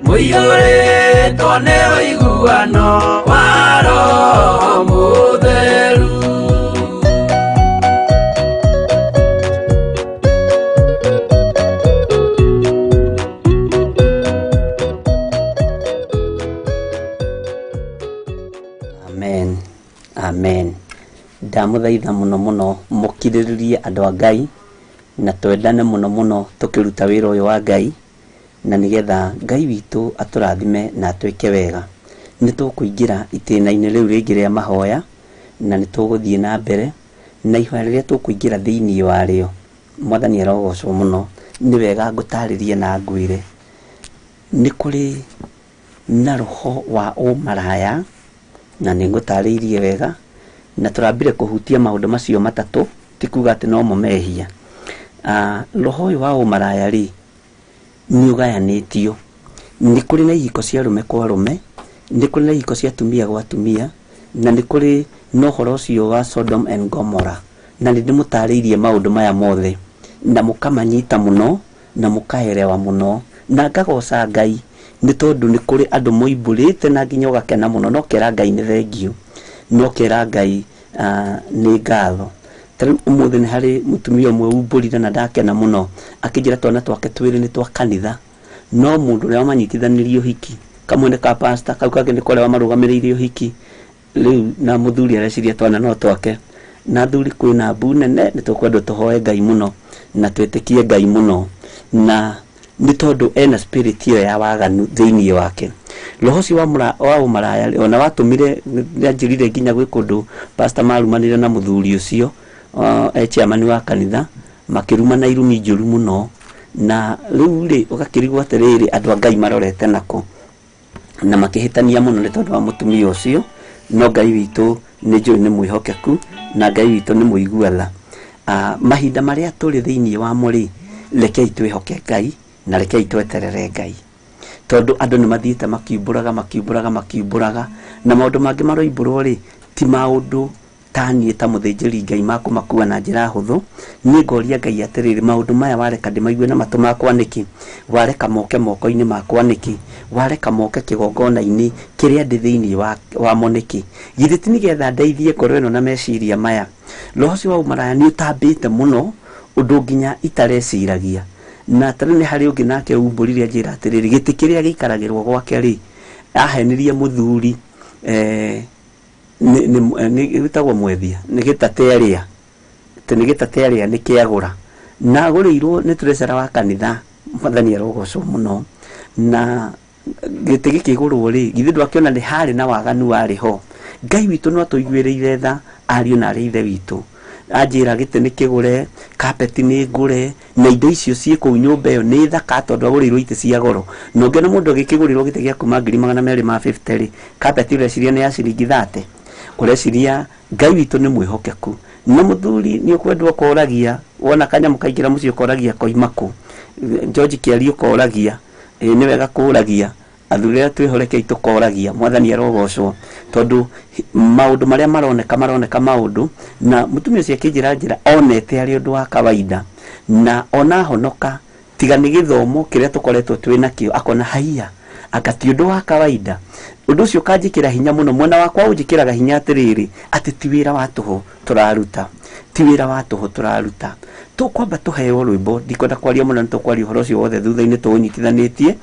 mũiyũrĩtwo nĩ ũiguano wa Roho Mũtheru. Amen, amen. Ndamũthaitha mũno mũno mũkirĩrĩrie andũ a Ngai na twendane mũno mũno tũkĩruta wĩra ũyũ wa Ngai, na nĩgetha Ngai witũ atũrathime na atwĩke wega. Nĩ tũkũingĩra itĩna-inĩ rĩu rĩngĩ rĩa mahoya, na nĩ tũgũthiĩ na mbere na ihoya rĩrĩa tũkũingĩra thĩinĩ warĩo. Mwathani arogocwo mũno. Nĩ wega ngũtarĩrie na ngwĩre nĩ kũrĩ na roho wa ũmaraya, na nĩ ngũtarĩirie wega, na tũrambire kũhutia maũndũ macio matatũ, ti kuga atĩ no mo mehia. Roho ũyũ wa ũmaraya rĩ, nĩ ũgayanĩtio. Nĩ kũrĩ na ihiko cia arũme kwa arũme, nĩ kũrĩ na ihiko cia atumia gwa atumia, na nĩ kũrĩ na ũhoro ũcio wa Sodom and Gomorrah. Na nĩ ndĩmũtarĩirie maũndũ maya mothe, na mũkamanyita mũno, na mũkaerewa mũno, na ngagoca Ngai nĩ tondũ nĩ kũrĩ andũ moimbũrĩte na nginya ũgakena mũno, no kera Ngai nĩ thengiũ, no kera Ngai nĩ ngatho. Ta rĩu ũmũthĩ nĩ harĩ mũtumia ũmwe umbũrire na ndakena mũno, akĩnjĩra twana twake twĩrĩ nĩ twa kanitha, no mũndũ ũrĩa wamanyitithanirie ũhiki, kamwe nĩ ka pastor, kau kangĩ nĩ korĩa wamarũgamĩrĩire ũhiki, rĩu na mũthuri areciria twana no twake. Na athuri kwĩna mbu nene, nĩ tũkwendwo tũhoe Ngai mũno na twĩtĩkie Ngai mũno, na nĩ tondũ ena spirit ĩyo ya waganu thĩinĩ wake. Roho ũcio wa ũmaraya ona watũmire nĩanjĩrire nginya gwĩ kũndũ pastor marumanire na mũthuri ũcio, e chairman wa kanitha, makĩrumana irumi njũru mũno, na rĩu rĩ ũgakĩrigwo atĩrĩrĩ andũ a Ngai marorete nako, na makĩhĩtania mũno nĩ tondũ wa mũtumia ũcio. No Ngai witũ nĩ njũĩ nĩ mwĩhokeku, na Ngai witũ nĩ mũigua tha. Mahinda marĩa tũrĩ thĩinĩ wamo rĩ, rekei twĩhoke Ngai na rekei tweterere Ngai, tondũ andũ nĩ mathiĩte makiumbũraga makiumbũraga makiumbũraga, na maũndũ mangĩ maroimbũrwo rĩ ti maũndũ ta niĩ ta mũthĩnjĩri Ngai makũmakua na njĩra hũthũ. Niĩ ngoria Ngai atĩrĩrĩ, maũndũ maya wareka ndĩmaigue na matũ makwa nĩkĩ? Wareka moke moko-inĩ makwa nĩkĩ? Wareka moke kĩgongona-inĩ kĩrĩa ndĩ thĩinĩ wamo nĩkĩ? Githĩ ti nĩgetha ndeithie ngoro ĩno na meciria maya? Roho ũcio wa ũmaraya nĩ ũtambĩte mũno ũndũ nginya itareciragia. Na ta rĩu nĩ harĩ ũngĩ nake umbũrire anjĩra atĩrĩrĩ, gĩtĩ kĩrĩa gĩikaragĩrwo gwake rĩ, ahenirie mũthuri, nĩ gĩtagwo mwethia, nĩ gĩtate arĩa, atĩ nĩ gĩtate arĩa nĩ kĩagũra, na agũrĩirwo nĩ treasurer wa kanitha. Mwathani arogocwo mũno. Na gĩtĩ gĩkĩgũrwo rĩ, githĩ ndwakĩona nĩ harĩ na waganu warĩ ho? Ngai witũ no atũiguĩrĩire tha, ariũ na arĩ ithe witũ. Anjĩra gĩtĩ nĩ kĩgũre, kapeti nĩ ngũre, na indo icio ciĩ kũu nyũmba ĩyo nĩ thaka tondũ agũrĩirwo itĩ cia goro. Na ũngĩona mũndũ agĩkĩgũrĩrwo gĩtĩ gĩa kuma ngiri magana merĩ ma 50 rĩ, kapeti ũreciria nĩ ya ciringi 30. Ũreciria Ngai witũ nĩ mwĩhokeku. Na mũthuri nĩ ũkwendwo ũkoragia, wona kanyamũ kaingĩra mũciĩ ũkoragia koima kũ. George Kĩario ũkoragia, nĩ wega kũragia. Athuri arĩa twĩhorekei tũkoragia, Mwathani arogocwo, tondũ maũndũ marĩa maroneka maroneka maũndũ. Na mũtumia ũcio akĩnjĩra njĩra onete arĩ ũndũ wa kawaida, na ona honoka tiga nĩ gĩthomo kĩrĩa tũkoretwo twĩ nakĩo, akona haiya anga ti ũndũ wa kawaida. Ũndũ ũcio ũkanjĩkĩra hinya mũno. Mwena wakwa ũnjĩkĩraga hinya atĩrĩrĩ, atĩ ti wĩra wa tũhũ tũraruta, ti wĩra wa tũhũ tũraruta. Tũkwamba tũheo rwĩmbo, ndikwenda kwaria mũno, nĩ tũkwaria ũhoro ũcio wothe thutha-inĩ tũũnyitithanĩtie.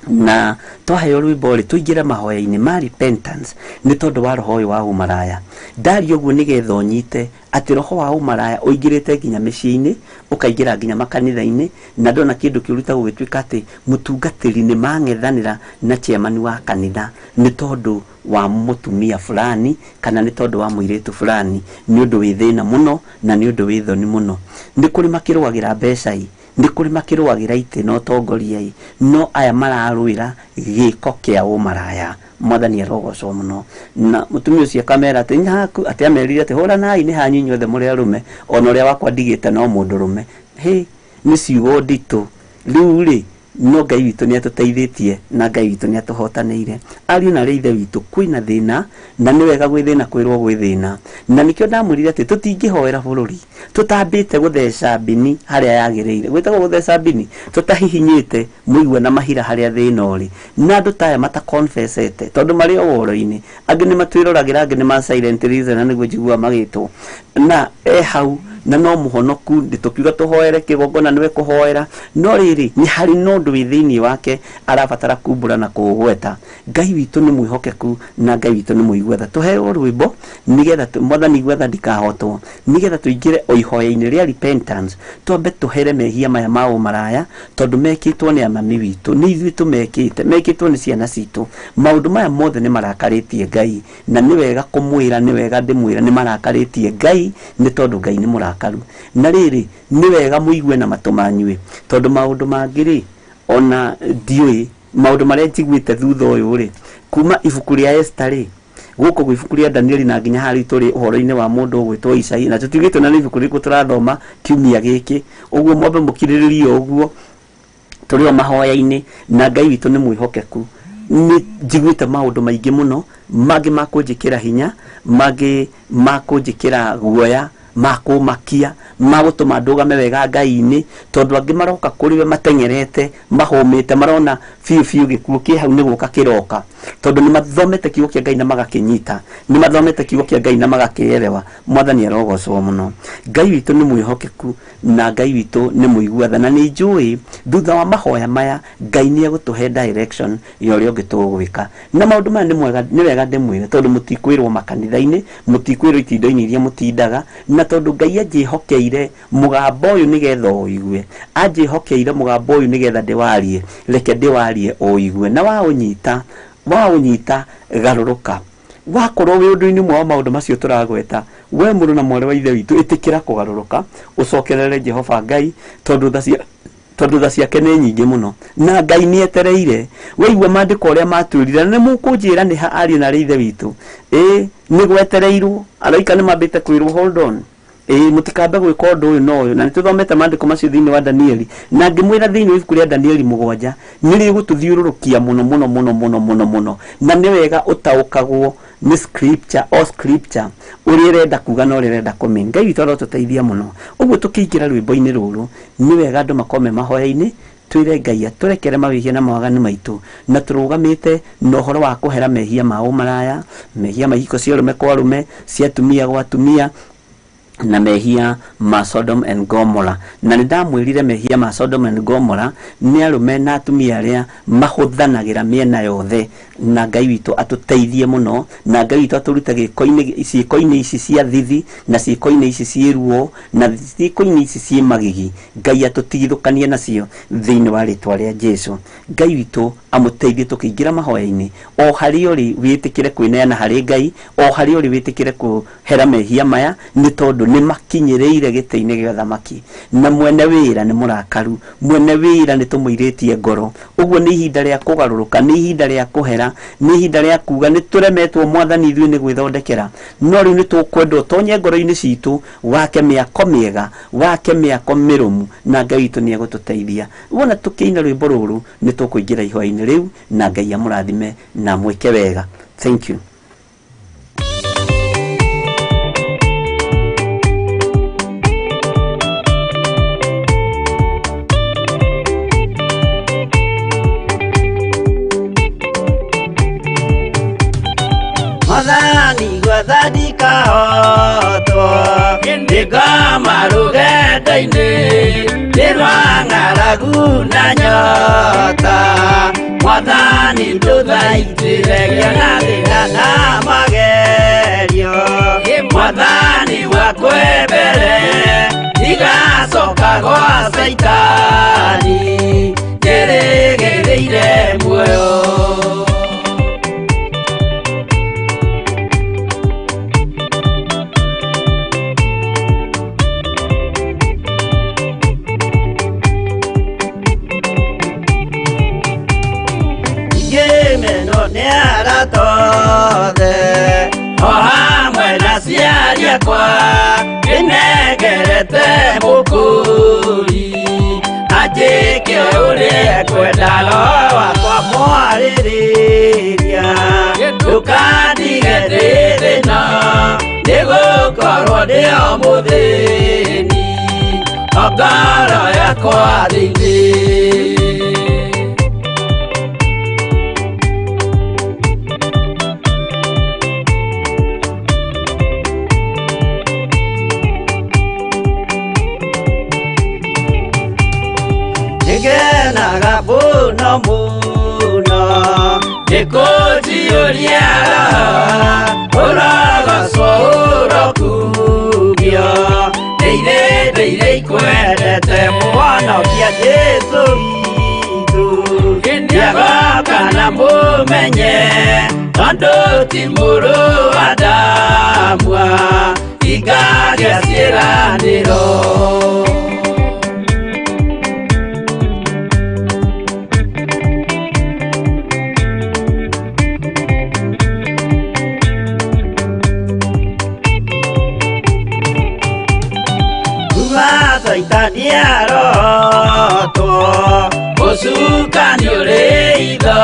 Na twaheo rwĩmbo rĩ, tũingĩre mahoya-inĩ ma repentance nĩ tondũ wa roho ũyũ wa ũmaraya. Ndaria ũguo nĩgetha ũnyite atĩ roho wa ũmaraya ũingĩrĩte nginya mĩciĩ-inĩ, ũkaingĩra nginya makanitha-inĩ, na ndona kĩndũ kĩũru ta gũgĩtuĩka atĩ mũtungatĩri nĩ mang'ethanĩra na chairman wa kanitha nĩ tondũ wa mũtumia fulani kana nĩ tondũ wa mũirĩtu fulani. Nĩ ũndũ wĩ thĩna mũno na nĩ ũndũ wĩ thoni mũno. Nĩ kũrĩ makĩrũagĩra mbeca ĩ, nĩ kũrĩ makĩrũagĩra itĩ na ũtongoria ĩ, no aya mararũĩra gĩko kĩa ũmaraya. Mwathani arogocwo mũno. Na mũtumia ũcio akamera atĩ nĩ haku, atĩ amerire atĩ hũranai nĩ hanyu inyuothe mũrĩ arũme, ona ũrĩa wakwa ndigĩte no mũndũ rũme. Hĩ, nĩ ciugo nditũ. Rĩu rĩ, no Ngai witũ nĩ atũteithĩtie na Ngai witũ nĩ atũhotanĩire. Ariũ na arĩ a ithe witũ, kwĩna thĩna, na nĩ wega gwĩ thĩna kwĩrwo gwĩ thĩna. Na nĩkĩo ndamwĩrire atĩ tũtingĩhoera bũrũri tũtambĩte gũtheca mbini harĩa yagĩrĩire. Gwĩtagwo gũtheca mbini, tũtahihinyĩte mũigua na mahira harĩa thĩna ũrĩ. Na andũ ta aya mata confessete, tondũ marĩ o woro-inĩ. Angĩ nĩ matwĩroragĩra, angĩ nĩ ma silent listener nĩguo njiguaga magĩtwo. Na e hau, na no mũhonoku, tũkiuga tũhoere kĩgongona nĩwe kũhoera. No rĩrĩ, nĩ harĩ na ũndũ wĩ thĩinĩ wake arabatara kumbũra na kũũgweta. Ngai witũ nĩ mwĩhokeku na Ngai witũ nĩ mũigua tha. Tũheo rwĩmbo nĩgetha Mwathani igua tha ndikahotwo, nĩgetha tũingĩre o ihoya-inĩ rĩa repentance, twambe tũhere mehia maya ma ũmaraya, tondũ mekĩtwo nĩ amami witũ, nĩ ithuĩ tũmekĩte, mekĩtwo nĩ ciana citũ. Maũndũ maya mothe nĩ marakarĩtie Ngai, na nĩ wega kũmwĩra, nĩ wega ndĩmwĩre nĩ marakarĩtie Ngai, nĩ tondũ Ngai nĩ mũrakaru. Na rĩrĩ, nĩ wega mũigue na matũ manyu ĩ, tondũ maũndũ mangĩ rĩ, ona ndiũĩ, maũndũ marĩa njiguĩte thutha ũyũ rĩ, kuma ibuku rĩa Esther rĩ, gũkũ gwĩ ibuku rĩa Danieli na nginya harĩa tũrĩ ũhoro-inĩ wa mũndũ ũgwĩtwo Isai, na tũtiugĩte na nĩ ibuku rĩrĩkũ tũrathoma kiumia gĩkĩ, ũguo mwambe mũkirĩrĩrie ũguo, tũrĩ o mahoya-inĩ, na Ngai witũ nĩ mwĩhokeku. Nĩ njiguĩte maũndũ maingĩ mũno, mangĩ ma kũnjĩkĩra hinya, mangĩ ma kũnjĩkĩra guoya, ma kũmakia, ma gũtũma ndũgame wega Ngai-inĩ, tondũ angĩ maroka kũrĩ we mateng'erete, mahũmĩte, marona biũ biũ gĩkuũ kĩ hau nĩ gũka kĩroka, tondũ nĩ mathomete kiugo kĩa Ngai na magakĩnyita, nĩ mathomete kiugo kĩa Ngai na magakĩerewa. Mwathani arogocwo mũno. Ngai witũ nĩ mwĩhokeku na Ngai witũ nĩ mũigua tha, na nĩ njũĩ thutha wa mahoya maya Ngai nĩ egũtũhe direction ya ũrĩa ũngĩ tũgwĩka. Na maũndũ maya nĩ wega ndĩmwĩre, tondũ mũtikwĩrwo makanitha-inĩ, mũtikwĩrwo itindo-inĩ iria mũtindaga, na tondũ Ngai anjĩhokeire mũgambo ũyũ nĩgetha ũigue, anjĩhokeire mũgambo ũyũ nĩgetha ndĩwarie, reke ndĩwarie ũigue. Na waũnyita, waũnyita garũrũka. Wakorwo wĩ ũndũ-inĩ ũmwe wa maũndũ macio tũragweta, we mũrũ na mwarĩ wa ithe witũ, ĩtĩkĩra kũgarũrũka, ũcokerere Jehova Ngai, tondũ tha cia tondũ tha ciake nĩ nyingĩ mũno, na Ngai nĩ etereire. Waigua maandĩko ũrĩa matwĩrire, na nĩ mũkũnjĩra nĩ ha ariũ na arĩ ithe witũ, ĩĩ nĩ gwetereirwo, araika nĩ mambĩte kwĩrwo hold on, ĩĩ mũtikambe gwĩka ũndũ ũyũ na ũyũ. Na nĩ tũthomete maandĩko macio thĩinĩ wa Danieli, na ngĩmwĩra thĩinĩ wa ibuku rĩa Danieli 7 nĩ rĩgũtũthiũrũrũkia mũno mũno mũno mũno mũno mũno, na nĩ wega ũtaũkagwo nĩ scripture o scripture ũrĩa ĩrenda kuga na ũrĩa ĩrenda kũmean. Ngai witũ arotũteithia mũno. Ũguo tũkĩingĩra rwĩmbo-inĩ rũrũ, nĩ wega andũ makorwo me mahoya-inĩ, twĩre Ngai atũrekere mawĩhia na mawaganu maitũ, na tũrũgamĩte na ũhoro wa kũhera mehia ma ũmaraya, mehia ma ihiko cia arũme kwa arũme, cia atumia gwa atumia, na mehia ma Sodom and Gomorrah. Na nĩ ndamwĩrire mehia ma Sodom and Gomorrah nĩ arũme na atumia arĩa mahũthanagĩra mĩena yothe, na Ngai witũ atũteithie mũno, na Ngai witũ atũrute ciĩko-inĩ ici cia thithi, na ciĩko-inĩ ici ciĩ ruo, na ciĩko-inĩ ici ciĩ magigi. Ngai atũtigithũkanie nacio thĩinĩ wa rĩtwa rĩa Jesu. Ngai witũ amũteithie tũkĩingĩra mahoya-inĩ, o harĩa ũrĩ wĩtĩkĩre kwĩneana harĩ Ngai, o harĩa ũrĩ wĩtĩkĩre kũhera mehia maya, nĩ tondũ nĩ makinyĩrĩire gĩtĩ-inĩ gĩa ũthamaki, na mwene wĩra nĩ mũrakaru, mwene wĩra nĩ tũmũirĩtie ngoro. Ũguo nĩ ihinda rĩa kũgarũrũka, nĩ ihinda rĩa kũhera, nĩ ihinda rĩa kuga nĩ tũremetwo Mwathani ithuĩ nĩ gwĩthondekera, no rĩu nĩ tũkwenda ũtonye ngoro-inĩ citũ, wake mĩako mĩega, wake mĩako mĩrũmu, na Ngai witũ nĩ egũtũteithia. Wona tũkĩina rwĩmbo rũrũ nĩ tũkũingĩra ihoya-inĩ rĩu, na Ngai amũrathime na amwĩke wega. Thank you. Mwathani gwetha ndikahotwo, ndĩngoma rũgendo-inĩ, ndĩ rwa ng'aragu na nyota. Mwathani ndũthaitĩre ngĩona thĩna na magerio. Mwathani wakwe mbere, ndigacoka gwa Caitani, njĩrĩgĩrĩire muoyo. Ngĩmenwo nĩ arata othe, o hamwe na aciari akwa, ndĩnengerete mũkũri. Anjĩke ũrĩa ekwenda roho wakwa mwarĩrĩria ndũkandige ndĩ thĩna nĩgũkorwo ndĩ o mũthĩni o ngoro yakwa thĩinĩ. Nĩngenaga mũno mũno nĩkũnjiyũria roho ũrogocwo ũrokumio ndĩire ndĩire ikwendete mũhonokia Jesũ witũ nĩagoka na mũmenye tondũ ti mũrũ wa Adamu ingagĩa ciĩranĩro. Kuma Caitani arotwo ũcukani ũrĩ itho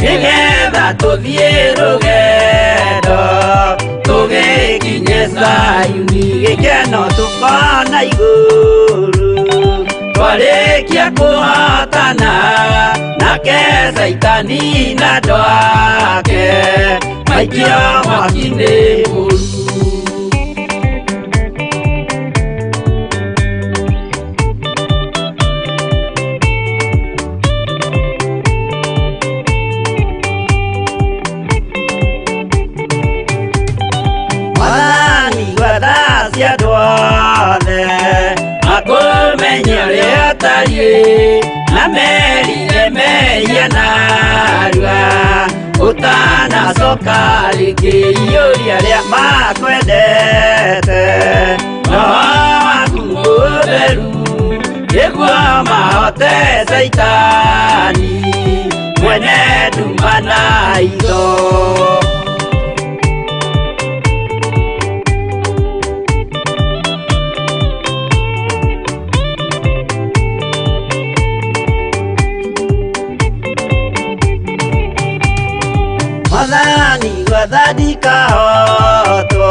nĩgetha tũthiĩ rũgendo tũgĩkinye Zayuni gĩkeno tũkona igũrũ twarĩkia kũhotana nake Caitani na andũ ake maikio mwaki-inĩ mũru. Mwathani gwetha cia andũ othe makũmenye ũrĩa ũtariĩ na merire mehia narua ũtanacoka rĩngĩ iyũria arĩa makwendete roho waku mũtheru nĩguo mahote Caitani mwene nduma na itho. Mwathani gwetha ndikahotwo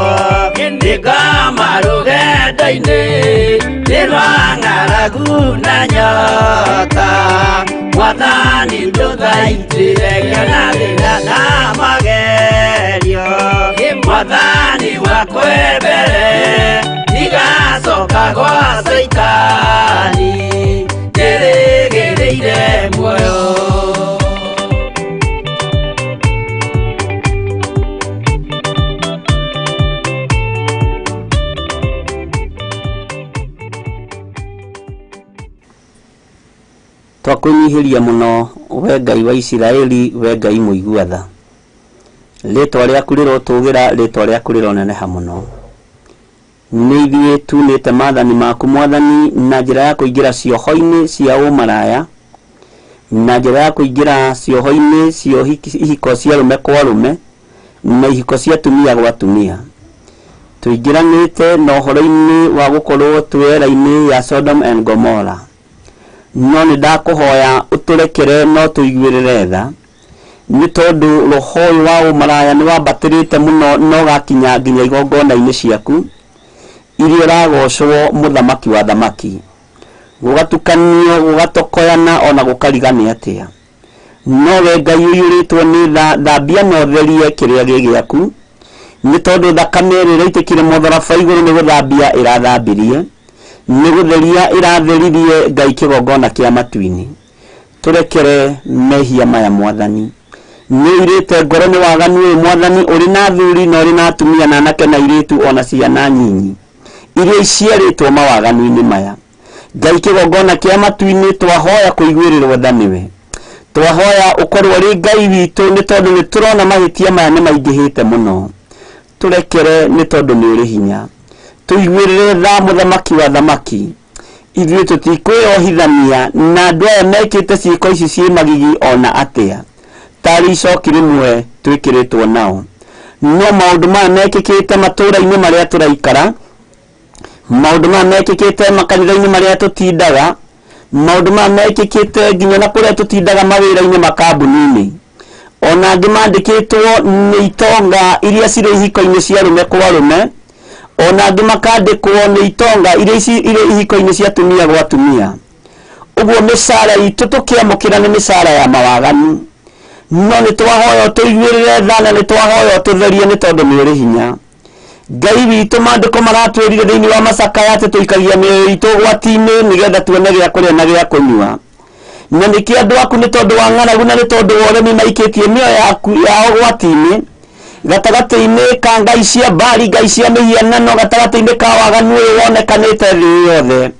nĩngoma rũgendo-inĩ nĩ rwa ng'aragu na nyota Mwathani ndũthaitĩre ngĩona thĩna na magerio Mwathani wakwa mbere ndigacoka gwa Caitani ndĩrĩgĩrĩire muoyo. Twakwĩnyihĩria mũno we Ngai wa Isiraeli, we Ngai mũigua tha. Rĩtwa rĩaku rĩrotũgĩra, rĩtwa rĩaku rĩroneneha mũno. Nĩ ithuĩ tunĩte maathani maku mwathani na njĩra ya kũingĩra cioho-inĩ cia ũmaraya, na njĩra ya kũingĩra cioho-inĩ cia ihiko cia arũme kwa arũme na ihiko cia atumia gwa atumia. Tũingĩranĩte na ũhoro-inĩ wa gũkorwo twĩ era-inĩ ya Sodom and Gomorrah. No nĩ ndakũhoya ũtũrekere no tũiguĩrĩre tha nĩ tondũ roho ũyũ wa ũmaraya nĩ wambatĩrĩte mũno na ũgakinya nginya igongona-inĩ ciaku iria ũragocwo mũthamaki wa thamaki gũgatukanio gũgatokoyana ona gũkarigania atĩa. No we Ngai ũiyũrĩtwo nĩ tha, thambia na ũtherie kĩrĩa gĩ gĩaku nĩ tondũ thakame ĩrĩa ĩraitĩkire mũtharaba igũrũ nĩ gũthambia ĩrathambirie, nĩ gũtheria ĩratheririe Ngai kĩgongona kĩa matu-inĩ. Tũrekere mehia maya mwathani. Nĩ ũirĩte ngoro nĩ waganu ũyũ mwathani, ũrĩ na athuri na ũrĩ na atumia na anake na airĩtu ona ciana nyinyi iria iciarĩtwo mawaganu-inĩ maya. Ngai kĩgongona kĩa matu-inĩ twahoya kũiguĩrĩrwo tha nĩwe. Twahoya ũkorwo ũrĩ Ngai witũ nĩ tondũ nĩ tũrona mahĩtia maya nĩ maingĩhĩte mũno. Tũrekere nĩ tondũ nĩ ũrĩ hinya. Tũiguĩrĩre tha mũthamaki wa thamaki. Ithuĩ tũtikwĩyohithania na andũ aya mekĩte ciĩko ici ciĩ magigi ona atĩa. Tarĩ icoki rĩmwe twĩkĩrĩtwo nao. No maũndũ maya mekĩkĩte matũũra-inĩ marĩa tũraikara, maũndũ maya mekĩkĩte makanitha-inĩ marĩa tũtindaga, Maũndũ maya mekĩkĩte nginya na kũrĩa tũtindaga mawĩra-inĩ makambuni-inĩ. Ona angĩ mandĩkĩtwo nĩ itonga iria cirĩ ihiko-inĩ cia arũme kwa arũme, ona angĩ makandĩkwo nĩ itonga iria irĩ ihiko-inĩ cia atumia gwa atumia. Ũguo mĩcara itũ tũkĩamũkĩra nĩ mĩcara ya mawaganu. No nĩ twahoya ũtũiguĩrĩre tha na nĩ twahoya ũtũtherie nĩ tondũ nĩ ũrĩ hinya. Ngai witũ, maandĩko maratwĩrire thĩinĩ wa macakaya atĩ tũikagia mĩoyo itũ ũgwati-inĩ nĩgetha tuone gĩa kũrĩa na gĩa kũnyua. Na nĩkĩo andũ aku nĩ tondũ wa ng'aragu na nĩ tondũ wa ũremi maikĩtie mĩoyo yaku yao ũgwati-inĩ, gatagatĩ-inĩ ka ngai cia Baali, ngai cia mĩhianano, gatagatĩ-inĩ ka waganu ũyũ wonekanĩte thĩ yothe.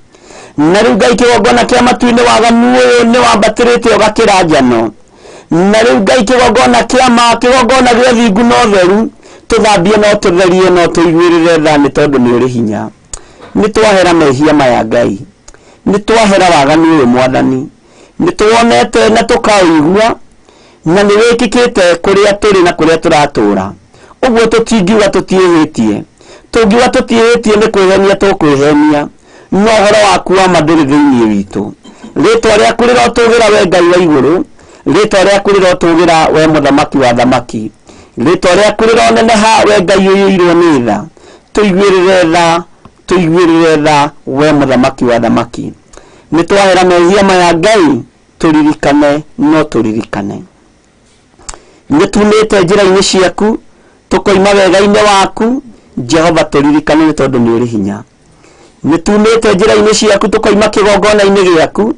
Na rĩu Ngai kĩgongona kĩa matu-inĩ, waganu ũyũ nĩ wambatĩrĩte ũgakĩra njano. Na rĩu Ngai kĩgongona kĩa ma, kĩgongona gĩa ũthingu na ũtheru, tũthambie na ũtũtherie na ũtũiguĩrĩre tha nĩ tondũ nĩ ũrĩ hinya. Nĩ twahera mehia maya Ngai, nĩ twahera waganu ũyũ Mwathani, nĩ tuonete na tũkaũigua na nĩ wĩkĩkĩte kũrĩa tũrĩ na kũrĩa tũratũra. Ũguo tũtingiuga tũtiĩhĩtie, tũngiuga tũtiĩhĩtie nĩ kwĩhenia tũkwĩhenia, no ũhoro waku wa ma ndũrĩ thĩinĩ witũ. Rĩtwa rĩaku rĩrotũgĩra we Ngai wa igũrũ, rĩtwa rĩaku rĩrotũgĩra we mũthamaki wa thamaki, rĩtwa rĩaku rĩroneneha we Ngai ũiyũirwo nĩ tha. Tũiguĩrĩre tha, tũiguĩrĩre tha we mũthamaki wa thamaki. Nĩ twahera mehia maya Ngai, tũririkane no tũririkane. Nĩ tumĩte njĩra-inĩ ciaku, tũkoima wega-inĩ waku, Jehova tũririkane nĩ tondũ nĩ ũrĩ hinya. Nĩ tumĩte njĩra-inĩ ciaku, tũkoima kĩgongona-inĩ gĩaku,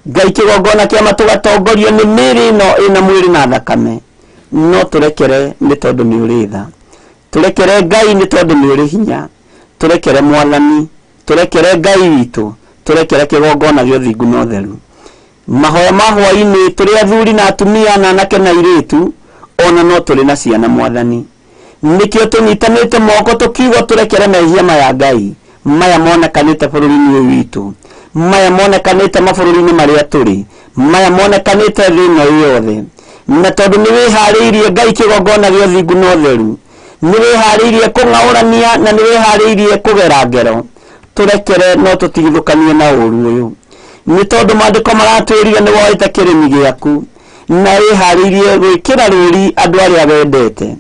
Ngai kĩgongona kĩa tũgatongorio nĩ mĩĩrĩ ĩno ĩna mwĩrĩ na thakame. No tũrekere nĩ tondũ nĩ ũrĩ tha. Tũrekere Ngai nĩ tondũ nĩ ũrĩ hinya. Tũrekere Mwathani, tũrekere Ngai witũ, tũrekere kĩgongona gĩa ũthingu na ũtheru. Mahoya ma hwaĩ-inĩ tũrĩ athuri na atumia na anake na airĩtu, ona no tũrĩ na ciana Mwathani. Nĩkĩo tũnyitanĩte moko tũkiuga tũrekere mehia maya Ngai, maya monekanĩte bũrũri-inĩ ũyũ witũ, maya monekanĩte mabũrũri-inĩ marĩa tũrĩ, maya monekanĩte thĩ ĩno yothe. Na tondũ nĩ wĩharĩirie Ngai kĩgongona gĩa ũthingu na ũtheru, nĩ wĩharĩirie kũng'aũrania na nĩ wĩharĩirie kũgera ngero, tũrekere no tũtigithũkanie na ũru ũyũ. Nĩ tondũ maandĩko maratwĩrire nĩ woete kĩrĩmi gĩaku na wĩharĩirie gwĩkĩra rũri andũ arĩa wendete.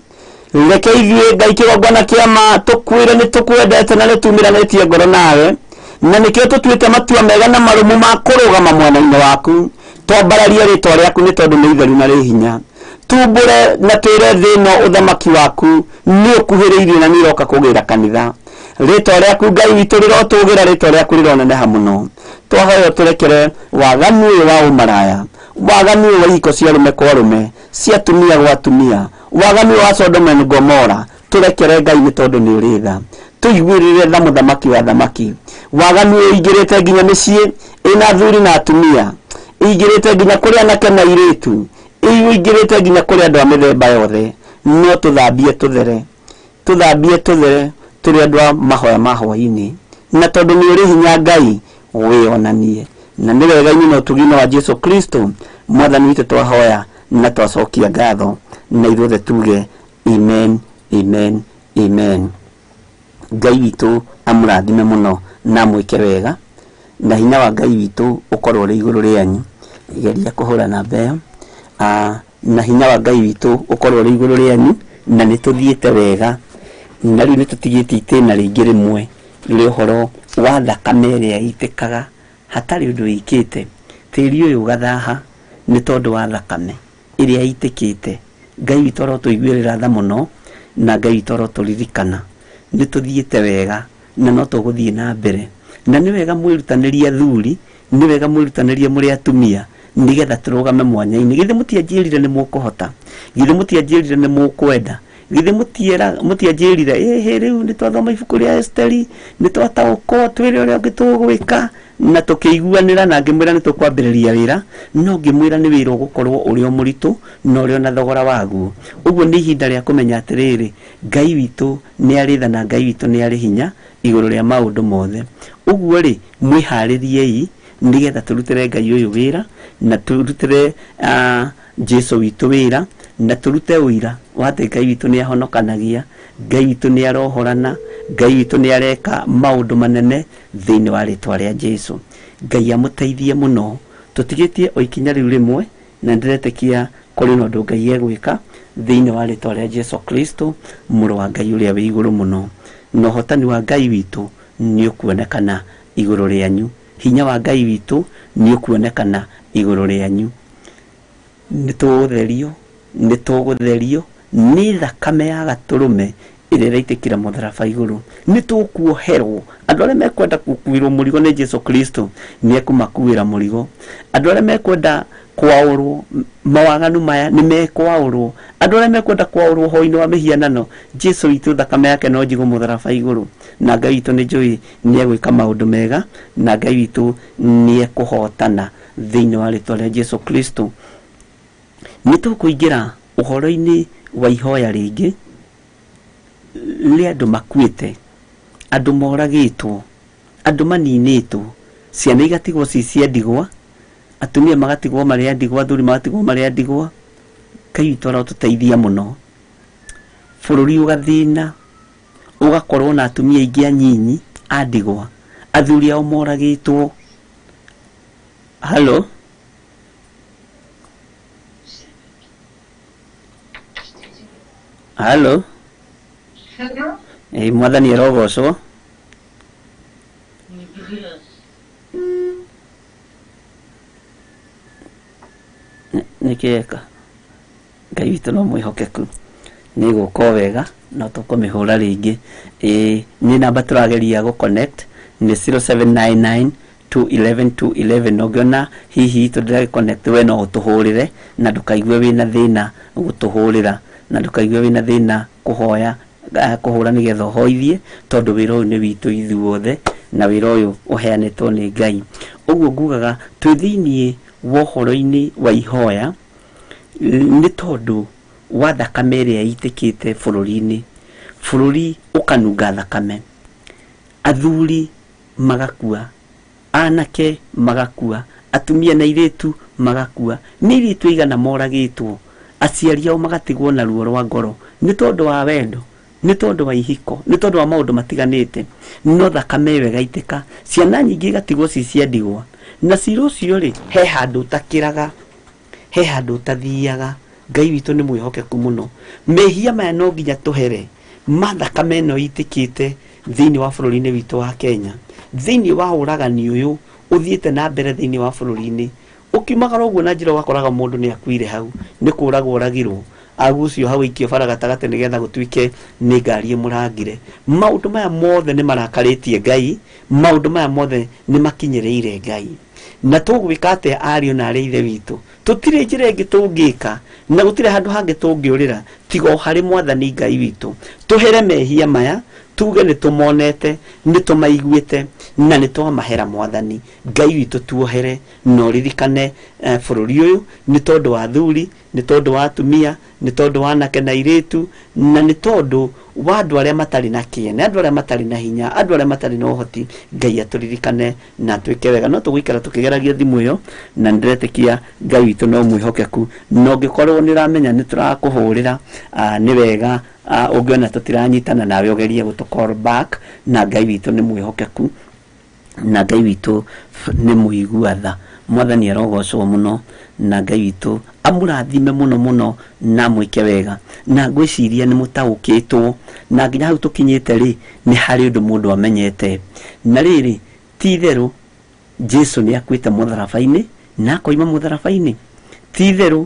Reke ithuĩ Ngai kĩgongona kĩa ma tũkwĩre nĩ tũkwendete na nĩ tumĩranĩtie ngoro nawe, na nĩkĩo tũtuĩte matua mega na marũmu ma kũrũgama mwena-inĩ waku. Twambararie rĩtwa rĩaku nĩ tondũ nĩ itheru na rĩ hinya. Tumbũre na twĩre thĩ ĩno ũthamaki waku nĩ ũkuhĩrĩirie na nĩ ũroka kũgĩra kanitha. Rĩtwa rĩaku Ngai witũ rĩrotũgĩra, rĩtwa rĩaku rĩroneneha mũno. Twahoya tũrekere waganu ũyũ wa ũmaraya, waganu ũyũ wa ihiko cia arũme kwa arũme, cia atumia gwa atumia, waganu ũyũ wa Sodom and Gomora, tũrekere Ngai nĩ tondũ nĩ ũrĩ tha. Tũiguĩrĩre tha mũthamaki wa thamaki. Waganu ũyũ ũingĩrĩte nginya mĩciĩ ĩna athuri na atumia, ĩingĩrĩte nginya kũrĩ anake na airĩtu, ĩingĩrĩte nginya kũrĩ andũ a mĩthemba yothe. No tũthambie tũthere, tũthambie tũthere tũrĩ andũ a mahoya ma hwaĩ-inĩ. Na tondũ nĩ ũrĩ hinya Ngai, wĩonanie. Na nĩ wega-inĩ na ũtugi-inĩ wa Jesu Kristo Mwathani witũ twahoya na twacokia ngatho, na ithuothe tuge amen, amen, amen. Ngai witũ amũrathime mũno na amwĩke wega, na hinya wa Ngai witũ ũkorwo ũrĩ igũrũ rĩanyu. Geria kũhũra namba ĩyo. Na hinya wa Ngai witũ ũkorwo ũrĩ igũrũ rĩanyu, na nĩ tũthiĩte wega. Na rĩu nĩ tũtigĩtie itĩna rĩngĩ rĩmwe rĩa ũhoro wa thakame ĩrĩa ĩitĩkaga hatarĩ ũndũ wĩkĩte. Tĩri ũyũ ũgathaha nĩ tondũ wa thakame ĩrĩa ĩitĩkĩte. Ngai witũ arotũiguĩrĩra tha mũno, na Ngai witũ arotũririkana. Nĩ tũthiĩte wega na no tũgũthiĩ na mbere. Na nĩ wega mwĩrutanĩrie athuri, nĩ wega mwĩrutanĩrie mũrĩ atumia, nĩgetha tũrũgame mwanya-inĩ. Githĩ mũtianjĩrire nĩ mũkũhota? Githĩ mũtianjĩrire nĩ mũkwenda? Githĩ mũtianjĩrire ĩhĩ rĩu nĩ twathoma ibuku rĩa Esteri, nĩ twataũkwo, twĩre ũrĩa ũngĩ tũgwĩka, na tũkĩiguanĩra na ngĩmwĩra nĩ tũkwambĩrĩria wĩra, no ngĩmwĩra nĩ wĩra ũgũkorwo ũrĩ o mũritũ na ũrĩ ona thogora waguo. Ũguo nĩ ihinda rĩa kũmenya atĩrĩrĩ, Ngai witũ nĩ arĩ tha na Ngai witũ nĩ arĩ hinya igũrũ rĩa maũndũ mothe. Ũguo rĩ, mwĩharĩriei nĩgetha tũrutĩre Ngai ũyũ wĩra, na tũrutĩre Jesu witũ wĩra, na tũrute ũira wa atĩ Ngai witũ nĩ ahonokanagia, Ngai witũ nĩ arohorana, Ngai witũ nĩ areka maũndũ manene thĩinĩ wa rĩtwa rĩa Jesu. Ngai amũteithie mũno. Tũtigĩtie o ikinya rĩu rĩmwe na ndĩretĩkia kũrĩ na ũndũ Ngai egwĩka thĩinĩ wa rĩtwa rĩa Jesu Kristo, mũrũ wa Ngai ũrĩa wĩ igũrũ mũno. Na ũhotani wa Ngai witũ nĩ ũkuonekana igũrũ rĩanyu. Hinya wa Ngai witũ nĩ ũkuonekana igũrũ rĩanyu. Nĩ tũgũtherio, nĩ tũgũtherio nĩ thakame ya gatũrũme ĩrĩa ĩraitĩkĩra mũtharaba igũrũ. Nĩ tũkuoherwo. Andũ arĩa mekwenda gũkuĩrwo mũrigo nĩ Jesu Kristo nĩ ekũmakuĩra mũrigo. Andũ arĩa mekwenda kwaũrwo mawaganu maya nĩ mekwaũrwo. Andũ arĩa mekwenda kwaũrwo ũhoro-inĩ wa mĩhianano, Jesu witũ thakame yake no njigũ mũtharaba igũrũ. Na Ngai witũ nĩ njũĩ nĩ egwĩka maũndũ mega, na Ngai witũ nĩ ekũhotana thĩinĩ wa rĩtwa rĩa Jesu Kristo. Nĩ tũkũingĩra ũhoro-inĩ wa ihoya rĩngĩ rĩa andũ makuĩte, andũ moragĩtwo, andũ maninĩtwo, ciana igatigwo ci cia ndigwa, atumia magatigwo marĩ a ndigwa, athuri magatigwo marĩ a ndigwa. Ngai witũ arotũteithia mũno. Bũrũri ũgathĩna, ũgakorwo na atumia aingĩ anyinyi a ndigwa, athuri ao moragĩtwo. Halo? Halo? Hello? Ĩ, Mwathani arogocwo. Nĩkĩ eka? Ngai witũ no mwĩhokeku, nĩ gũka o wega no tũkũmĩhũra rĩngĩ. Ĩ, nĩ namba tũrageria gũ connect nĩ 0799 211 211. Ũngĩona hihi tũndĩragĩ connect, we no ũtũhũrĩre na ndũkaigue wĩna thĩna gũtũhũrĩra, na ndũkaigue wĩna thĩna kũhoya kũhũra nĩgetha ũhoithie, tondũ wĩra ũyũ nĩ witũ ithuothe na wĩra ũyũ ũheanĩtwo nĩ Ngai. Ũguo ngugaga twĩ thĩiniĩ wa ũhoro-inĩ wa ihoya nĩ tondũ wa thakame ĩrĩa ĩitĩkĩte bũrũri-inĩ. Bũrũri ũkanunga thakame, athuri magakua, anake magakua, atumia na airĩtu magakua. Nĩ airĩtu aigana moragĩtwo, aciari ao magatigwo na ruo rwa ngoro nĩ tondũ wa wendo, nĩ tondũ wa ihiko, nĩ tondũ wa maũndũ matiganĩte, no thakame ĩyo ĩgaitĩka, ciana nyingĩ igatigwo ci cia ndigwa. Na cira ũcio rĩ, he handũ ũtakĩraga, he handũ ũtathiaga. Ngai witũ nĩ mwĩhokeku mũno. Mehia maya no nginya tũhere ma thakame ĩno ĩitĩkĩte thĩinĩ wa bũrũri-inĩ witũ wa Kenya, thĩinĩ wa ũragani ũyũ ũthiĩte na mbere thĩinĩ wa bũrũri-inĩ. Ũkiumagara ũguo na njĩra ũgakoraga mũndũ nĩ akuire hau, nĩ kũragwo oragirwo, agucio hau aikio bara gatagatĩ nĩgetha gũtuĩke nĩ ngari ĩmũrangire. Maũndũ maya mothe nĩ marakarĩtie Ngai, maũndũ maya mothe nĩ makinyĩrĩire Ngai. Na tũgwĩka atĩa ariũ na arĩ a ithe witũ? Tũtirĩ njĩra ĩngĩ tũngĩka na gũtirĩ handũ hangĩ tũngĩũrĩra tiga o harĩ Mwathani Ngai witũ. Tũhere mehia maya, tuge nĩ tũmonete, nĩ tũmaiguĩte na nĩ twamahera Mwathani Ngai witũ. Tuohere na ũririkane bũrũri ũyũ nĩ tondũ wa athuri, nĩ tondũ wa atumia, nĩ tondũ wa anake na airĩtu, na nĩ tondũ wa andũ arĩa matarĩ na kĩene, andũ arĩa matarĩ na hinya, andũ arĩa matarĩ na ũhoti. Ngai atũririkane na atwĩke wega. No tũgũikara tũkĩgeragia thimũ ĩyo na nĩndĩretĩkia Ngai witũ no mwĩhokeku. Na ũngĩkorwo nĩ ũramenya nĩ tũrakũhũrĩra, nĩ wega ũngĩona tũtiranyitana nawe ũgerie gũtũ call back, na Ngai witũ nĩ mwĩhokeku na Ngai witũ nĩ mũigua tha. Mwathani arogocwo mũno na Ngai witũ amũrathime mũno mũno na amwĩke wega. Na ngwĩciria nĩ mũtaũkĩtwo, na nginya hau tũkinyĩte rĩ, nĩ harĩ ũndũ mũndũ amenyete. Na rĩrĩ, ti itherũ Jesu nĩ akuĩte mũtharaba-inĩ na akoima mũtharaba-inĩ. Ti itherũ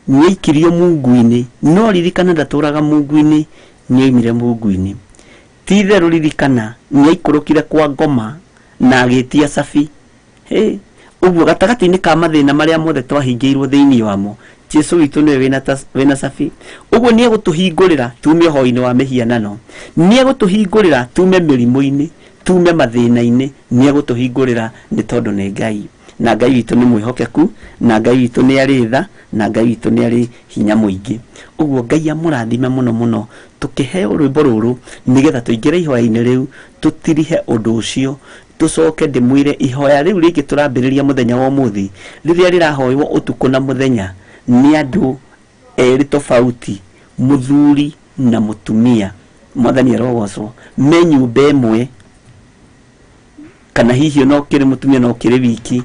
nĩ aikirio mungu-inĩ, no ririkana ndatũraga mungu-inĩ, nĩ oimire mungu-inĩ. Ti itherũ ririkana nĩ aikũrũkire kwa ngoma na agĩtia cabi. Hey, ũguo gatagatĩ-inĩ ka mathĩna marĩa mothe twahingĩirwo thĩinĩ wamo, Jesu witũ nĩwe wĩna cabi. Ũguo nĩ egũtũhingũrĩra tume ũhoi-inĩ wa mĩhianano, nĩ egũtũhingũrĩra tume mĩrimũ-inĩ, tume mathĩna-inĩ, nĩ egũtũhingũrĩra nĩ tondũ nĩ Ngai. Na Ngai witũ nĩ mwĩhokeku, na Ngai witũ nĩ arĩ tha, na Ngai witũ nĩ arĩ hinya mũingĩ. Ũguo Ngai amũrathime mũno mũno. Tũkĩheo rwĩmbo rũrũ nĩgetha tũingĩre ihoya-inĩ rĩu, tũtirihe ũndũ ũcio, tũcoke ndĩmwĩre ihoya rĩu rĩngĩ tũrambĩrĩria mũthenya wa ũmũthĩ, rĩrĩa rĩrahoywo ũtukũ na mũthenya nĩ andũ erĩ tofauti, mũthuri na mũtumia. Mwathani arogocwo. Me nyũmba ĩmwe. Kana hihi ona ũkĩrĩ mũtumia na ũkĩrĩ wiki,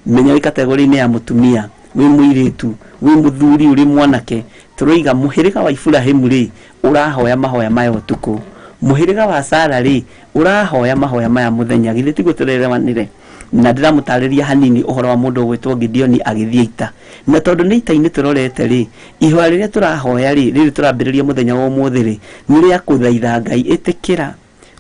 menya wĩ kategori-inĩ ya mũtumia, wĩ mũirĩtu, wĩ mũthuri, ũrĩ mwanake. Tũroiga mũhĩrĩga wa Iburahimu rĩ, ũrahoya mahoya maya ũtukũ. Mũhĩrĩga wa Sara rĩ, ũrahoya mahoya maya mũthenya. Githĩ tiguo tũrerewanĩre? Na ndĩramũtarĩria hanini ũhoro wa mũndũ ũgwĩtwo Gideoni agĩthiĩ ita. Na tondũ nĩ ita-inĩ tũrorete rĩ, ihoya rĩrĩa tũrahoya rĩ, rĩrĩ tũrambĩrĩria mũthenya wa ũmũthĩ rĩ, nĩ rĩa kũthaitha Ngai ĩtĩkĩra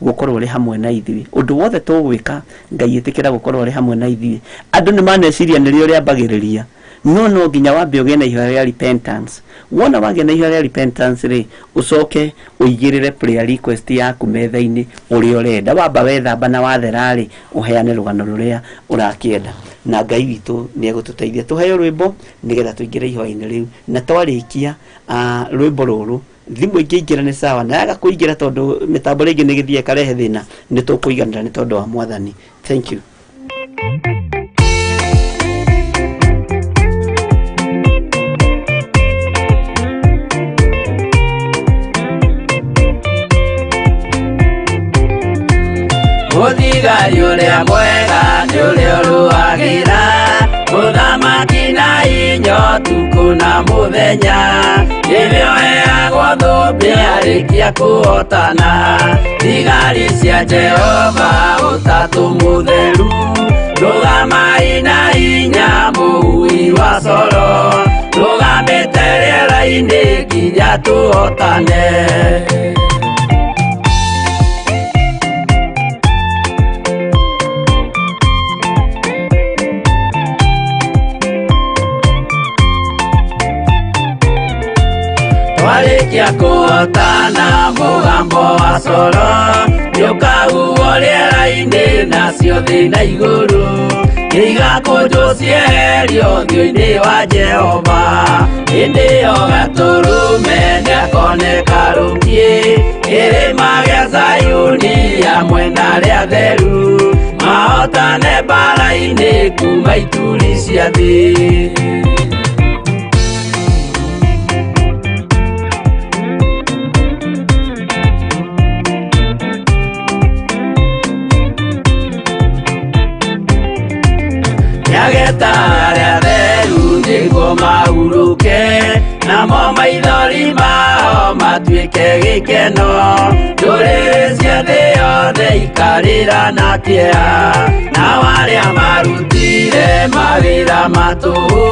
gũkorwo ũrĩ hamwe na ithuĩ. Ũndũ wothe tũgwĩka, Ngai ĩtĩkĩra gũkorwo ũrĩ hamwe na ithuĩ. Andũ nĩ maneciria nĩrĩo rĩambagĩrĩria, no no nginya wambe ũgĩe na ihoya rĩa repentance. Wona wagĩa na ihoya rĩa repentance rĩ, ũcoke ũigĩrĩre prayer request yaku metha-inĩ ũrĩa ũrenda. Wamba wethamba na wathera rĩ, ũheane rũgano rũrĩa ũrakĩenda. Na Ngai witũ nĩ egũtũteithia. Tũheo rwĩmbo nĩgetha tũingĩre ihoya-inĩ rĩu. Na twarĩkia rwĩmbo rũrũ, thimũ ingĩingĩra nĩ sawa, na yaga kũingĩra tondũ mĩtambo rĩngĩ nĩ ĩgĩthiĩ ĩkarehe thĩna, nĩ tũkũiganĩra nĩ tondũ wa Mwathani. Thank you. Mũthigari ũrĩa mwega nĩ ũrĩa ũrũagĩra mũthamaki na inya ũtukũ na mũthenya, nĩwe ũheagwo thũmbĩ arĩkia kũhotana. Thigari cia Jehova ũtatũ mũtheru, rũgamai na hinya mũhui wa coro, rũgamĩte rĩera-inĩ nginya tũhotane. Twarĩkia kũhotana mũgambo wa coro nĩũkahuhwo rĩera-inĩ, nacio thĩ na igũrũ nĩigakũnjwo cieherio ũthiũ-inĩ wa Jehova. Hĩndĩ ĩyo Gatũrũme nĩakoneka rũkiĩ kĩrĩma gĩa Zayuni hamwe na arĩa atheru, mahotane mbara-inĩ kuma ituri cia thĩ. Nĩageta arĩa atheru nĩguo mahurũke, namo maithori mao matuĩke gĩkeno. Ndũrĩrĩ cia thĩ yothe ikarĩra na kĩeha, nao arĩa marutire mawĩra ma tũhũ,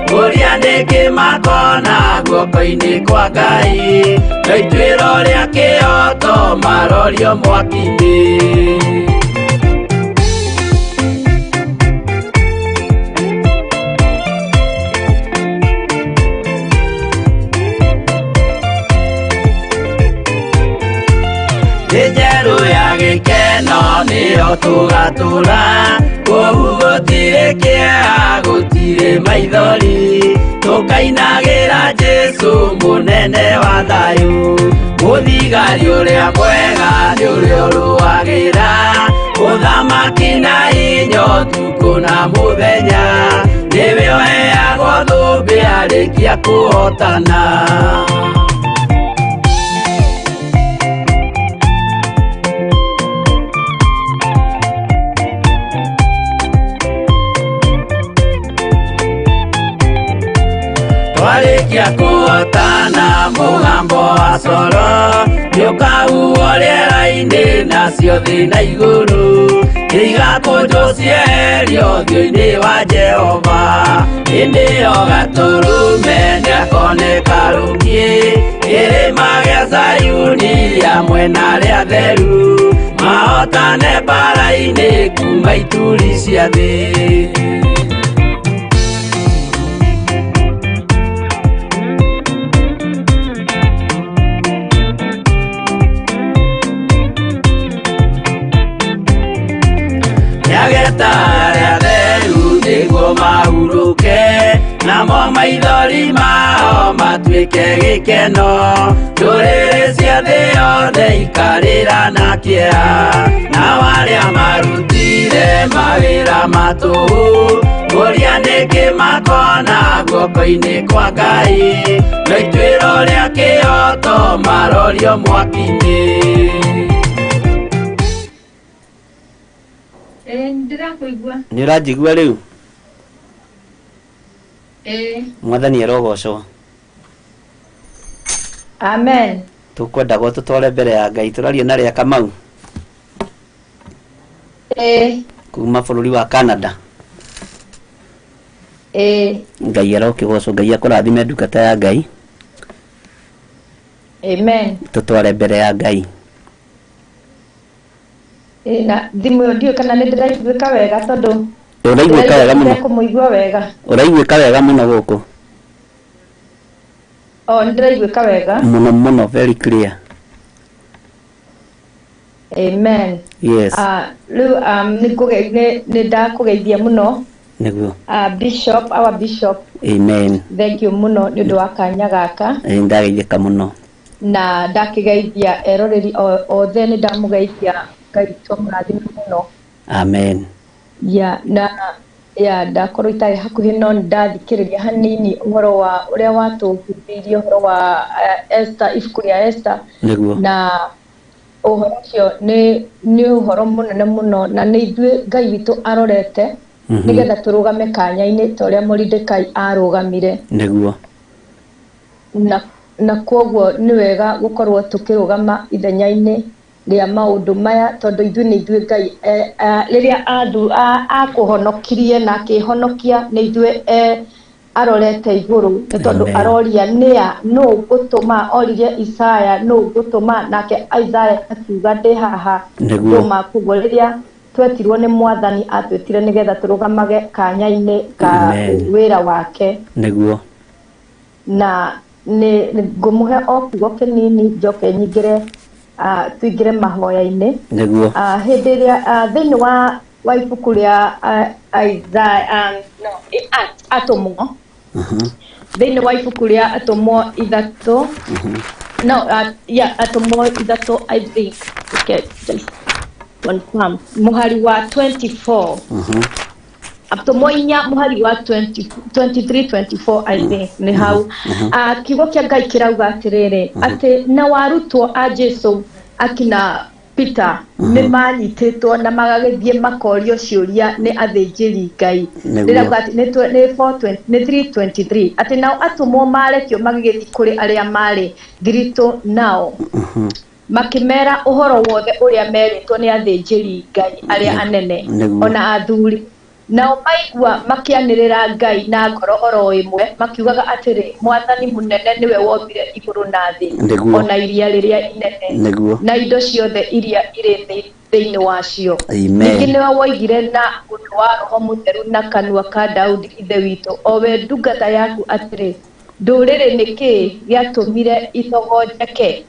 kũrĩa nĩkĩ makona guoko-inĩ kwa Ngai, no ituĩro rĩa kĩhooto marorio mwaki-inĩ. Thĩ njerũ ya gĩkeno nĩyo tũgatũra, kũu gũtirĩ kĩeha, gũtirĩ maithori, tũkainagĩra Jesũ mũnene wa thayũ. Mũthigari ũrĩa mwega nĩ ũrĩa ũrũagĩra ũthamaki na hinya ũtukũ na mũthenya, nĩwe ũheagwo thũmbĩ arĩkia kũhotana. Twarĩkia kũhotana mũgambo wa coro nĩũkahuhwo rĩera-inĩ, nacio thĩ na igũrũ nĩigakũnjwo cieherio ũthiũ-inĩ wa Jehova. Hĩndĩ ĩyo Gatũrũme nĩakoneka rũkiĩ kĩrĩma gĩa Zayuni hamwe na arĩa atheru, mahotane mbara-inĩ kuma ituri cia thĩ. Nĩageta arĩa atheru nĩguo mahurũke, namo maithori mao matuĩke gĩkeno. Ndũrĩrĩ cia thĩ yothe ikarĩra na kĩeha, nao arĩa marutire mawĩra ma tũhũ, kũrĩa nĩkĩ makona guoko-inĩ kwa Ngai, no ituĩro rĩa kĩhooto marorio mwaki-inĩ. Ndĩrakũigua. Nĩ ũranjigua rĩu? Ĩĩ. Mwathani arogocwo. Amen. Tũkwendaga tũtware mbere ya Ngai. Tũraria na Rĩa Kamau Ĩĩ. kuma bũrũri wa Canada. Ĩĩ. Ngai arokĩgocwo. Ngai akũrathime ndungata ya Ngai. Amen. Tũtware mbere ya Ngai. Ĩĩ, na thimũ ĩyo ndiũĩ kana nĩ ndĩraiguĩka wega tondũ Ũraiguĩka wega mũno. Kũmũigua wega. Ũraiguĩka wega mũno gũkũ. O, nĩ ndĩraiguĩka wega. Mũno mũno, very clear. Amen. Yes. Ah, rĩu nĩ ndakũgeithia mũno. Nĩguo. Bishop, our bishop. Amen. Thank you mũno nĩ ũndũ wa kanya gaka. Ĩĩ, ndageithĩka mũno. Na ndakĩgeithia eroreri othe, nĩ ndamũgeithia. Ngai witũ amũrathime mũno. Amen. Ya, na ya ndakorwo itarĩ hakuhĩ, no nĩ ndathikĩrĩria hanini ũhoro wa ũrĩa watũhunjĩirie ũhoro wa Esther, ibuku rĩa Esther. Nĩguo. Na ũhoro ũcio nĩ ũhoro mũnene mũno, na nĩ ithuĩ Ngai witũ arorete nĩgetha tũrũgame kanya-inĩ ta ũrĩa Moridekai arũgamire. Nĩguo. Na kwoguo nĩ wega gũkorwo tũkĩrũgama ithenya-inĩ rĩa maũndũ maya, tondũ ithuĩ nĩ ithuĩ Ngai rĩrĩa akũhonokirie na akĩhonokia, nĩ ithuĩ arorete igũrũ, nĩ tondũ Amen. aroria nĩa nũ ngũtũma. Oririe Isaya, nũ ngũtũma? Nake Isaya akiuga, ndĩ haha, Nĩguo. ndũma. Koguo rĩrĩa twetirwo nĩ Mwathani, atwĩtire nĩgetha tũrũgamage kanya-inĩ ka Amen. wĩra wake. Nĩguo. Na nĩ ngũmũhe o kiugo kĩnini, njoke nyingĩre, tuingĩre mahoya-inĩ. Nĩguo. Hĩndĩ ĩrĩa thĩinĩ wa ibuku rĩa Isaiah, no, Atũmwo, thĩinĩ wa ibuku rĩa Atũmwo 3, no, yeah, Atũmwo 3, I think. Okay, just confirm, mũhari wa 24. Atũmwo 4 mũhari wa 20, 23, 24, I think nĩ hau. Kiugo kĩa Ngai kĩrauga atĩrĩrĩ, atĩ na warutwo a Jesu akina Peter nĩ manyitĩtwo na magagĩthiĩ makorio ciũria nĩ athĩnjĩri Ngai. Nĩguo. Rĩrauga atĩ nĩ 4:20, nĩ 3:23, atĩ nao atũmwo marekio magĩgĩthiĩ kũrĩ arĩa marĩ thiritũ nao, makĩmera ũhoro wothe ũrĩa merĩtwo nĩ athĩnjĩri Ngai arĩa anene ona athuri. Nao maigua makĩanĩrĩra Ngai na ngoro oro ĩmwe, makiugaga atĩrĩ, Mwathani mũnene nĩwe wombire igũrũ na thĩ ona iria rĩrĩa inene na indo ciothe iria irĩ thĩinĩ wacio. Amen. Ningĩ nĩwe woigire na ũndũ wa Roho Mũtheru na kanua ka Daudi ithe witũ, o we ndungata yaku, atĩrĩ, ndũrĩrĩ nĩ kĩĩ gĩatũmire ithogonjeke,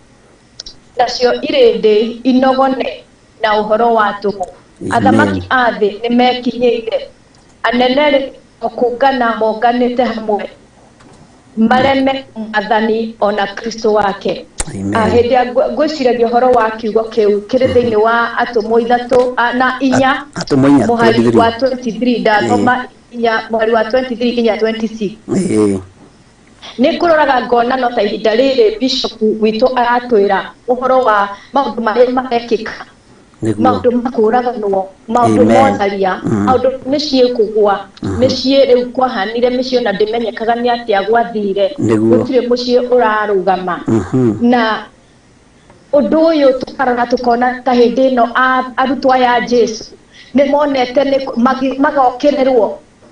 nacio irĩndĩ inogone na ũhoro wa tũhũ? Amen. Athamaki a thĩ nĩ mekinyĩire, anene rĩ, o kũngana monganĩte hamwe mareme Mwathani ona Kristo wake. Amen. Hĩndĩ ya ngwĩciragia ũhoro wa kiugo kĩu kĩrĩ thĩinĩ wa Atũmwo 3 na 4, Atũmwo 4, mũhari 23. wa 23, ndathoma 4 mũhari wa 23 nginya 26. Nĩ ngũroraga ngona no ta ihinda rĩrĩ bishop witũ aratwĩra ũhoro wa maũndũ marĩa marekĩka, maũndũ ma kũũraganwo, maũndũ Amen. motharia, maũndũ mĩciĩ kũgũa, mĩciĩ rĩu kwahanire mĩciĩ ona ndĩmenyekaga nĩ atĩa gwathire. Gũtirĩ mũciĩ ũrarũgama. Na ũndũ ũyũ tũkarora tũkona ta hĩndĩ ĩno arutwo aya a Jesu nĩ monete nĩ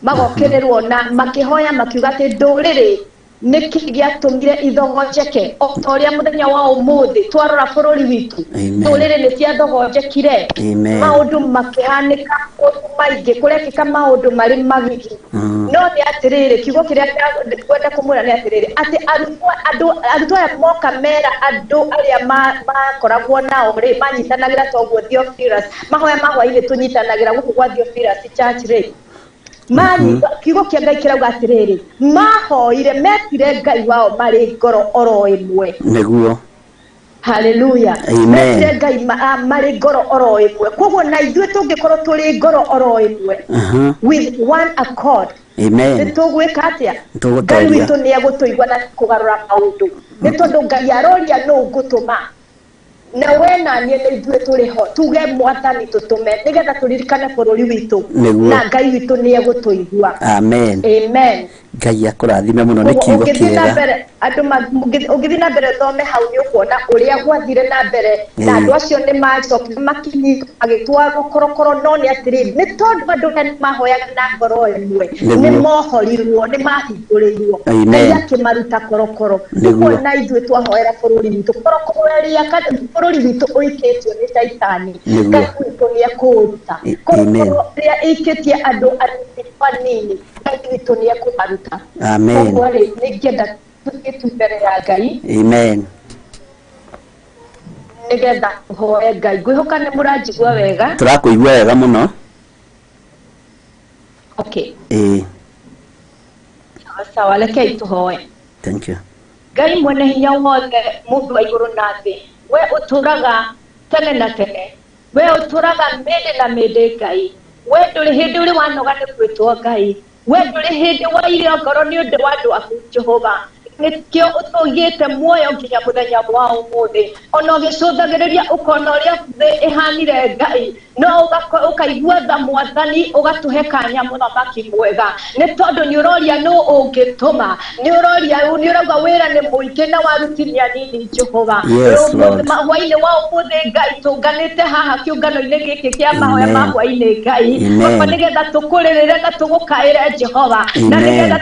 magokĩrĩrwo na makĩhoya makiuga atĩ ndũrĩrĩ nĩkĩ gĩatũmire ithogonjeke, o ta ũrĩa mũthenya wa ũmũthĩ twarora bũrũri witũ, Amen. ndũrĩrĩ nĩ ciathogonjekire, Amen. maũndũ makĩhanĩka kũndũ maingĩ, kũrekĩka maũndũ marĩ magigi. No nĩ atĩrĩrĩ, kiugo kĩrĩa ngwenda kũmwĩra nĩ atĩrĩrĩ, atĩ arutwo aya moka mera andũ arĩa makoragwo nao rĩ, manyitanagĩra toguo Theophilus, mahoya ma hwaĩ-inĩ tũnyitanagĩra gũkũ gwa Theophilus Church rĩ, manyita kiugo kĩa Ngai kĩrauga atĩrĩrĩ, mahoire metire Ngai wao marĩ ngoro oro ĩmwe. Nĩguo. Haleluya. Amen. Metire Ngai marĩ ngoro oro ĩmwe. Koguo na ithuĩ tũngĩkorwo tũrĩ ngoro oro ĩmwe, with one accord, Amen. nĩ tũgwĩka atĩa? Tũgũtoria. Ngai witũ nĩ egũtũigua na kũgarũra maũndũ, nĩ tondũ Ngai aroria nũ ngũtũma. Na we na niĩ nĩ ithuĩ tũrĩ ho tuge mwathani tũtũme nĩgetha tũririkane bũrũri witũ. Nĩguo. Na Ngai witũ nĩ egũtũigua. Amen. Amen. Ngai akũrathime mũno nĩ Ũguo kiugo ũngĩthiĩ na kĩega. mbere andũ ũngĩthiĩ na mbere ũthome hau nĩ ũkuona ũrĩa gwathire na mbere na andũ acio nĩ macokire makinyitwo magĩtwarwo korokoro, no nĩ atĩrĩrĩ, nĩ tondũ andũ aya nĩ mahoyaga na ngoro ĩmwe, Nĩguo. nĩ mohorirwo, nĩ mahingũrĩirwo. Amen. Ngai akĩmaruta korokoro. Nĩguo. Ũguo na ithuĩ twahoera bũrũri witũ, korokoro ĩrĩa bũrũri witũ ũikĩtio nĩ Caitani, Nĩguo. Ngai witũ nĩ ekũũruta. Amen. Korokoro ĩrĩa ĩikĩtie andũ anini anini, Ngai witũ nĩ ekũmaruta. Amen. Koguo rĩ, nĩ ingĩenda tũthiĩ tu mbere ya Ngai Amen. nĩgetha tũhoe Ngai. Ngwĩhoka nĩ mũranjigua wega. Tũrakũigua wega mũno. Okay. Ĩĩ. Sawa sawa, rekei tũhoe. Thank you. Ngai mwene hinya wothe, mũndũ wa igũrũ na thĩ, we ũtũraga tene na tene, we ũtũraga mĩndĩ na mĩndĩ, Ngai we ndũrĩ hĩndĩ ũrĩ wanoga nĩ gwĩtwo Ngai, we ndũrĩ hĩndĩ waire ngoro nĩ ũndũ wa andũ aku Jehova, nĩkĩo ũtũigĩte muoyo nginya mũthenya wa ũmũthĩ. Ona ũgĩcũthagĩrĩria ũkona ũrĩa thĩ ĩhanire, Ngai, no ũkaigua tha mwathani, ũgatũhe kanya mũthamaki mwega, nĩ tondũ nĩ ũroria nũ ũngĩtũma, nĩ ũroria, nĩ ũrauga wĩra nĩ mũingĩ na waruti nĩ anini, Jehova. Yes, Lord. Hwainĩ wa ũmũthĩ, Ngai, tũnganĩte haha kĩũngano-inĩ gĩkĩ kĩa mahoya ma Amen. hwainĩ, Ngai. Amen. Baba, nĩgetha tũkũrĩrĩre na tũgũkaĩre Jehova, na Amen. nĩgetha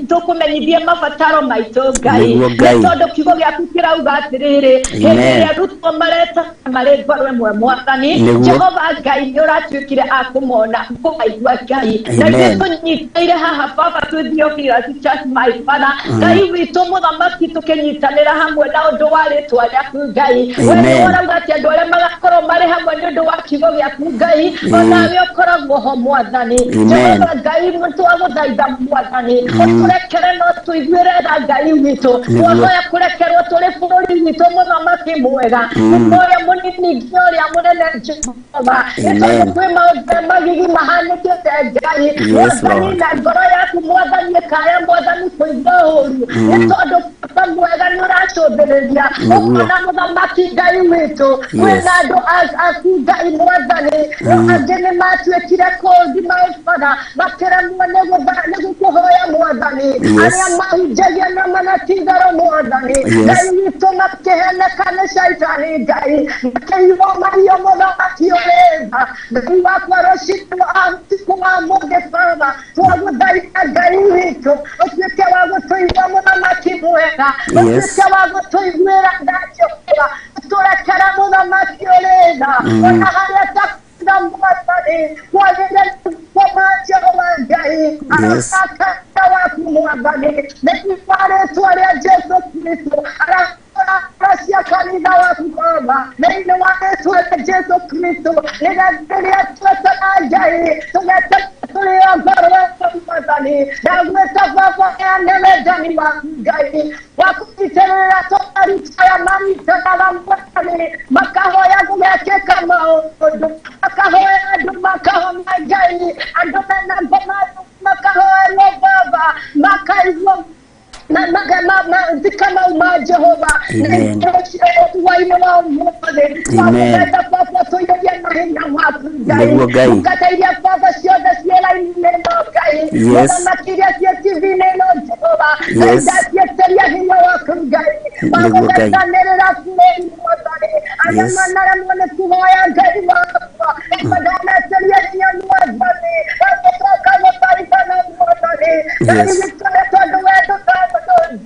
tũkũmenyithie mabataro maitũ, Ngai. Nĩguo, Ngai. Nĩ tondũ kiugo gĩaku kĩrauga atĩrĩrĩ, hĩndĩ Amen. ĩrĩa arutwo mareta marĩ ngoro ĩmwe, mwathani Nĩguo. Jehova Ngai, nĩ ũratuĩkire a kũmona kũmaigua, Ngai, na Amen. ithuĩ tũnyitĩire haha Baba twĩ Theophilus Church, my Father, Ngai witũ mũthamaki, tũkĩnyitanĩra hamwe na ũndũ wa rĩtwa rĩaku, Ngai. We Amen. nĩ ũrauga atĩ andũ arĩa magakorwo marĩ hamwe nĩ ũndũ wa kiugo gĩaku, Ngai, onawe ũkoragwo ho, mwathani. Amen. Jehova Ngai, twagũthaitha mwathani ũtũrekere no tũiguĩre tha, Ngai witũ. Nĩguo. Twahoya kũrekerwo tũrĩ bũrũri witũ, mũthamaki mwega, kuma ũrĩa mũnini nginya ũrĩa mũnene, Jehova, nĩ tondũ Amen. kwĩ maũndũ magigi mahanĩkĩte, Ngai. Yes, Mwathani, Lord. na ngoro yaku mwathani ĩkaya mwathani kũigua ũru, nĩ tondũ baba mwega nĩ ũracũthĩrĩria Nĩguo. ũkona mũthamaki Ngai witũ Yes. kwĩna andũ aku, Ngai mwathani, no angĩ nĩ matuĩkire kũndi maĩbara makĩremwo nĩ gũkũhoya mwathani, arĩa mahunjagia na manatitherũ mwathani. Ngai witũ, makĩheneka nĩ caitani, Ngai, makĩiywo mahiũ, mũthamaki ũrĩ tha, Ngai wakwa, rũcinĩ wa ũtukũ wa mũthĩ, Baba, twagũthaitha, Ngai witũ, ũtuĩke wa gũtũigua, mũthamaki mwega, ũtuĩke wa gũtũiguĩra tha, Jehova, ũtũrekere, mũthamaki ũrĩ tha, ona harĩa ta mwathani kwagĩrĩire kũma Jehova Ngai arakata waku mwathani thĩinĩ wa rĩtwa rĩa Jesu Kristo, arakora cia kanitha waku Baba thĩinĩ wa rĩtwa rĩa Jesu Kristo, nĩgetha rĩrĩa twetana Ngai tũgeta tũrĩ o ngoro ĩmwe, mwathani. Ndagwĩta Baba ene wendani waku, Ngai, wa kũnyitĩrĩra tũmarutaya marutanaga mwathani, makahoya gũgekĩka maũndũ, makahoya andũ makahona, Ngai, andũ mena ngoma makahoerwo Baba, makaigua na thika mau ma Jehova. Amen. Hwainĩ wa ũmũthĩ Amen. twagũthaitha Baba tũiyũrie na hinya waku, Ngai. Nĩguo, Ngai. Ndungata iria Baba ciothe ciĩ raini-inĩ ĩno, Ngai, mũthamaki, iria ciĩ TV-inĩ ĩno, Jehova, Ngai, ndaciĩtĩria hinya waku, Ngai, Nĩguo, Ngai. wagũthaithanĩrĩra bũrũri, mwathani, arĩa manaremwo nĩ kũhoya, Ngai wakwa, ndametĩria hinya mwathani wagũcoka gũthaithana mwathani, Ngai witũ, nĩ tondũ we ndũtangĩtũ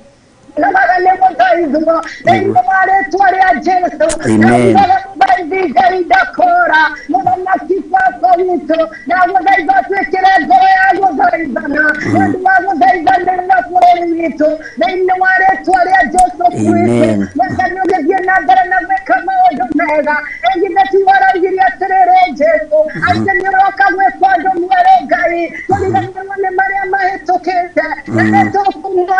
namaga nĩ gũthaithwo thĩinĩ wa rĩtwa rĩa Jesu. Amen. Ndaugaga mũthaithi Ngai ndakora, mũthamaki baba witũ, ndagũthaitha twĩkĩre ngoro ya gũthaithana nĩ ũndũ wa gũthaithanĩrĩra bũrũri witũ thĩinĩ wa rĩtwa rĩa Jesu Kristo. Amen. Mwathani, ũgĩthiĩ na mbere na gwĩka maũndũ mega, ĩgithe ti waraugire atĩrĩrĩ, Jesu, atĩ nĩ ũroka gwĩka ũndũ mwerũ, Ngai, tũriganĩrwo nĩ marĩa mahĩtũkĩte na nĩ tũkũmona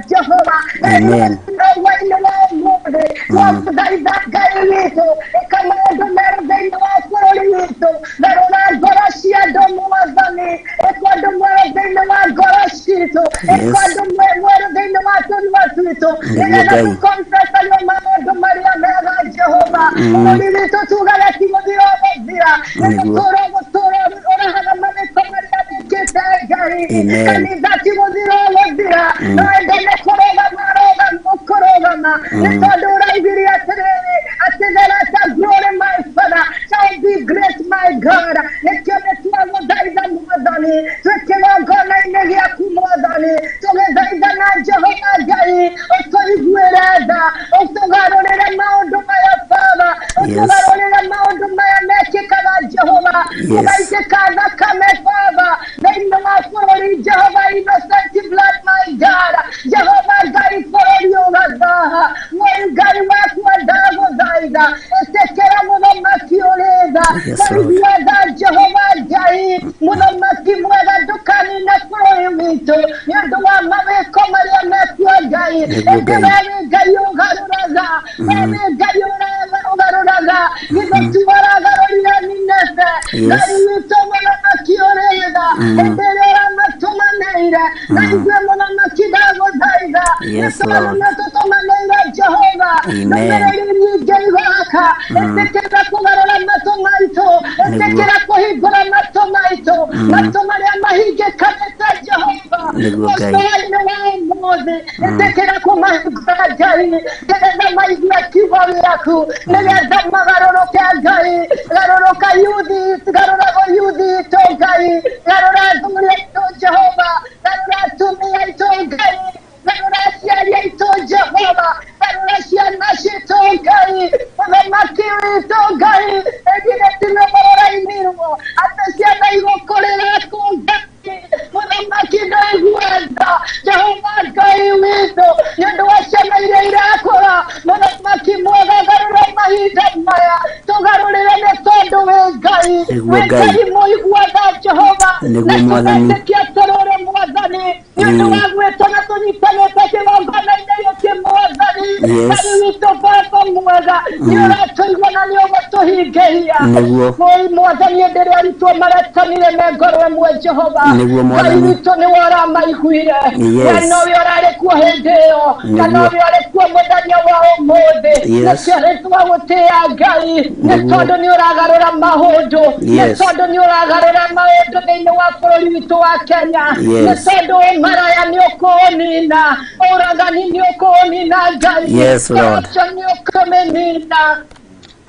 Jehova. Amen. Hwainĩ wa ũmũthĩ twagũthaitha, Ngai witũ, ĩka maũndũ merũ thĩinĩ wa bũrũri witũ, garũra ngoro cia andũ mwathani, ĩka ũndũ mwerũ thĩinĩ wa ngoro citũ, ĩka ũndũ mwerũ thĩinĩ wa tũnua twitũ, Nĩguo, nĩgetha Ngai. tũkonfecario maũndũ marĩa mega, Jehova. Jehova bũrũri witũ tugaga ti gũthira ũgũthira nĩ Nĩguo. gũtũra ũgũtũra ũrehaga mawĩko marĩa wĩkĩte Ngai Amen. kanitha ti gũthira ũgũthira no ĩndĩ nĩ kũrũgama ũrũgama nĩ tondũ ũraugire atĩrĩrĩ atĩ the latter glory my father shall be great my God nĩkĩo nĩ twagũthaitha mwathani twĩ kĩgongona-inĩ gĩaku mwathani tũgĩthaithana Jehova Ngai ũtũiguĩre tha ũtũgarũrĩre maũndũ maya Baba Yes. ũtũgarũrĩre maũndũ maya mekĩkaga Jehova Yes. tũgaitĩka thakame Baba thĩinĩ wa bũrũri Jehova innocent blood my God Jehova Ngai bũrũri ũgathaha Mũi Ngai wakwa ndagũthaitha ĩtĩkĩra mũthamaki ũrĩ tha Yes, Lord. Twaigua tha Jehova Ngai mũthamaki mwega ndũkanine bũrũri witũ nĩ ũndũ wa mawĩko marĩa mekuo Ngai Nĩguo ĩndĩ Ngai. we wĩ Ngai ũgarũraga we wĩ Ngai ũgarũraga githĩ ti ũragarũrire Nineve Yes. Ngai witũ mũthamaki ũrĩ tha hĩndĩ ĩrĩa ũramatũmanĩire na ithuĩ mũthamaki ndagũthaitha Yes, nĩ tondũ Lord. nĩtũtũmanĩire Jehova Amen. ndũmĩrĩri nyingĩ igoka ĩtĩkĩra kũgarũra matũ maitũ ĩtĩkĩra kũhingũra matũ maitũ matũ marĩa mahingĩkanĩte Jehova Nĩguo Ngai. mũcũa-inĩ wa ũmũthĩ ĩtĩkĩra kũmahingũra Ngai nĩgetha maigue kiugo gĩaku nĩgetha magarũrũke Ngai garũrũka yuthi garũrago yuthi itũ Ngai garũra athuri aitũ Jehova garũra atumia aitũ Ngai garũra aciari aitũ Jehova garũra ciana citũ Ngai mũthamaki witũ Ngai ĩgire tiwe mũrainirwo atĩ ciana igũkũrĩra kũ Ngai mũthamaki ndaigua tha Jehova Ngai witũ nĩ ũndũ wa ciana iria irakũra mũthamaki mwega garũra mahinda maya tũgarũrĩre nĩ tondũ wĩ Ngai Nĩguo wĩ Ngai. Ngai mũigua tha Jehova Nĩguo na Mwathani. tũgetĩkia atĩrĩrĩ mwathani nĩ ũndũ wa gwĩtwo na tũnyitanĩte kĩgongona-inĩ gĩkĩ mwathani Yes. Ngai witũ baba mwega nĩ ũratũigua na nĩ ũgũtũhingĩria Nĩguo. Mũi mwathani hĩndĩ ĩrĩa arutwo maretanire me ngoro ĩmwe Jehova Nĩguo, Ngai Mwathani. witũ nĩwe ũramaiguire Yes. we nowe ũrarĩ kuo hĩndĩ ĩyo na Nĩguo. nowe ũrĩ kuo mũthenya wa ũmũthĩ Yes. nĩkĩo nĩtwagũtĩĩa Ngai nĩ Nĩguo. tondũ nĩ ũragarũra maũndũ nĩ Yes. tondũ nĩ ũragarũra maũndũ thĩinĩ wa bũrũri witũ wa Kenya nĩ Yes. tondũ ũmaraya nĩ ũkũũnina ũragani nĩ ũkũũnina Ngai Yes, Lord. corruption nĩ ũkũmĩnina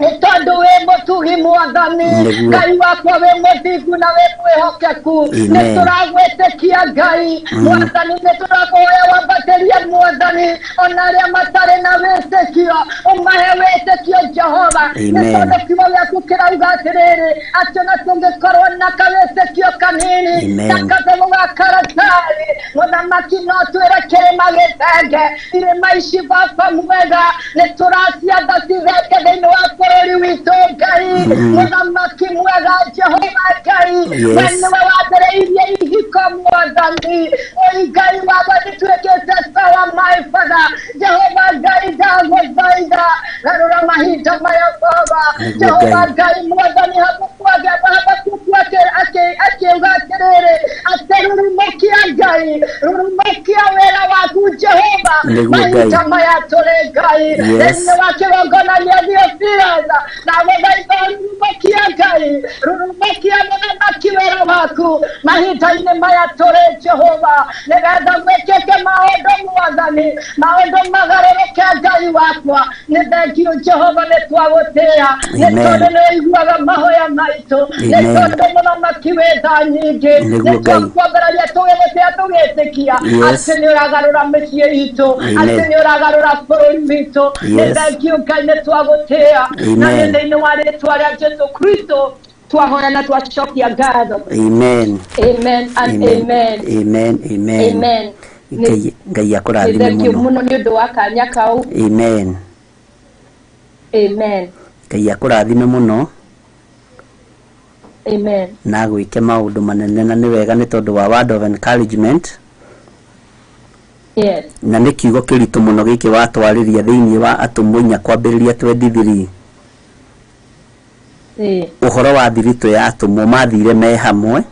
nĩ tondũ wĩ mũtugi mwathani Nĩguo. Ngai wakwa wĩ mũthingu na wĩ mwĩhokeku nĩ Amen. tũragwĩtĩkia Ngai mwathani nĩ tũrakũhoya wambatĩrie mwathani ona arĩa matarĩ na wĩtĩkio ũmahe wĩtĩkio Jehova nĩ Amen. tondũ kiugo gĩaku kĩrauga atĩrĩrĩ atĩ ona tũngĩkorwo na kawĩtĩkio kanini Amen. ta kabegũ ga karatathi mũthamaki no twĩre kĩrĩma gĩthenge irĩma ici baba mwega nĩ tũraciatha cithenge thĩinĩ wa bũrũri witũ Ngai mũthamaki mwega Jehova Ngai Yes. we nĩwe wambĩrĩirie ihiko mwathani oi Ngai wakwa nĩtuĩkĩte sawa my father Jehova Ngai ndagũthaitha garũra mahinda maya baba Nĩguo Jehova Ngai. Ngai mwathani Habakuku akiuga atĩrĩrĩ atĩ rurumũkia Ngai rurumũkia wĩra waku Jehova Nĩguo Ngai. mahinda maya tũrĩ Ngai Yes. thĩinĩ wa kĩgongona gĩa Theophilus na gũthaitha rurumũkia Ngai rurumũkia mũthamaki wĩra waku mahinda-inĩ maya tũrĩ Jehova nĩgetha gwĩkĩke maũndũ mwathani maũndũ magarũrũke Ngai wakwa nĩ thengiũ Jehova nĩ twagũtĩĩa nĩ Amen. tondũ nĩ ũiguaga mahoya maitũ nĩ Amen. tondũ mũthamaki wĩ tha nyingĩ Nĩguo nĩ Ngai. twakwambĩrĩria tũgĩgũtĩĩa tũgĩtĩkia Yes. atĩ nĩ ũragarũra mĩciĩ itũ Amen. atĩ nĩ ũragarũra bũrũri witũ nĩ Yes. thengiũ Ngai nĩ twagũtĩĩa na nĩ Amen. thĩinĩ wa rĩtwa rĩa Jesũ Kristo twahoya na twacokia ngatho Amen. Amen and amen. Amen. Amen. Amen. Ngai Ngai Nĩ akũrathime thengiũ mũno. mũno nĩ ũndũ wa kanya kau. Amen. Amen. Ngai akũrathime mũno Amen. na agwĩke maũndũ manene na nĩ wega nĩ tondũ wa word of encouragement Yes. na nĩ kiugo kĩritũ mũno gĩkĩ watwarĩria thĩinĩ wa atũmwo inya kwambĩrĩria 23 Ĩĩ. ũhoro wa thiritũ ya atũmwo mathire me hamwe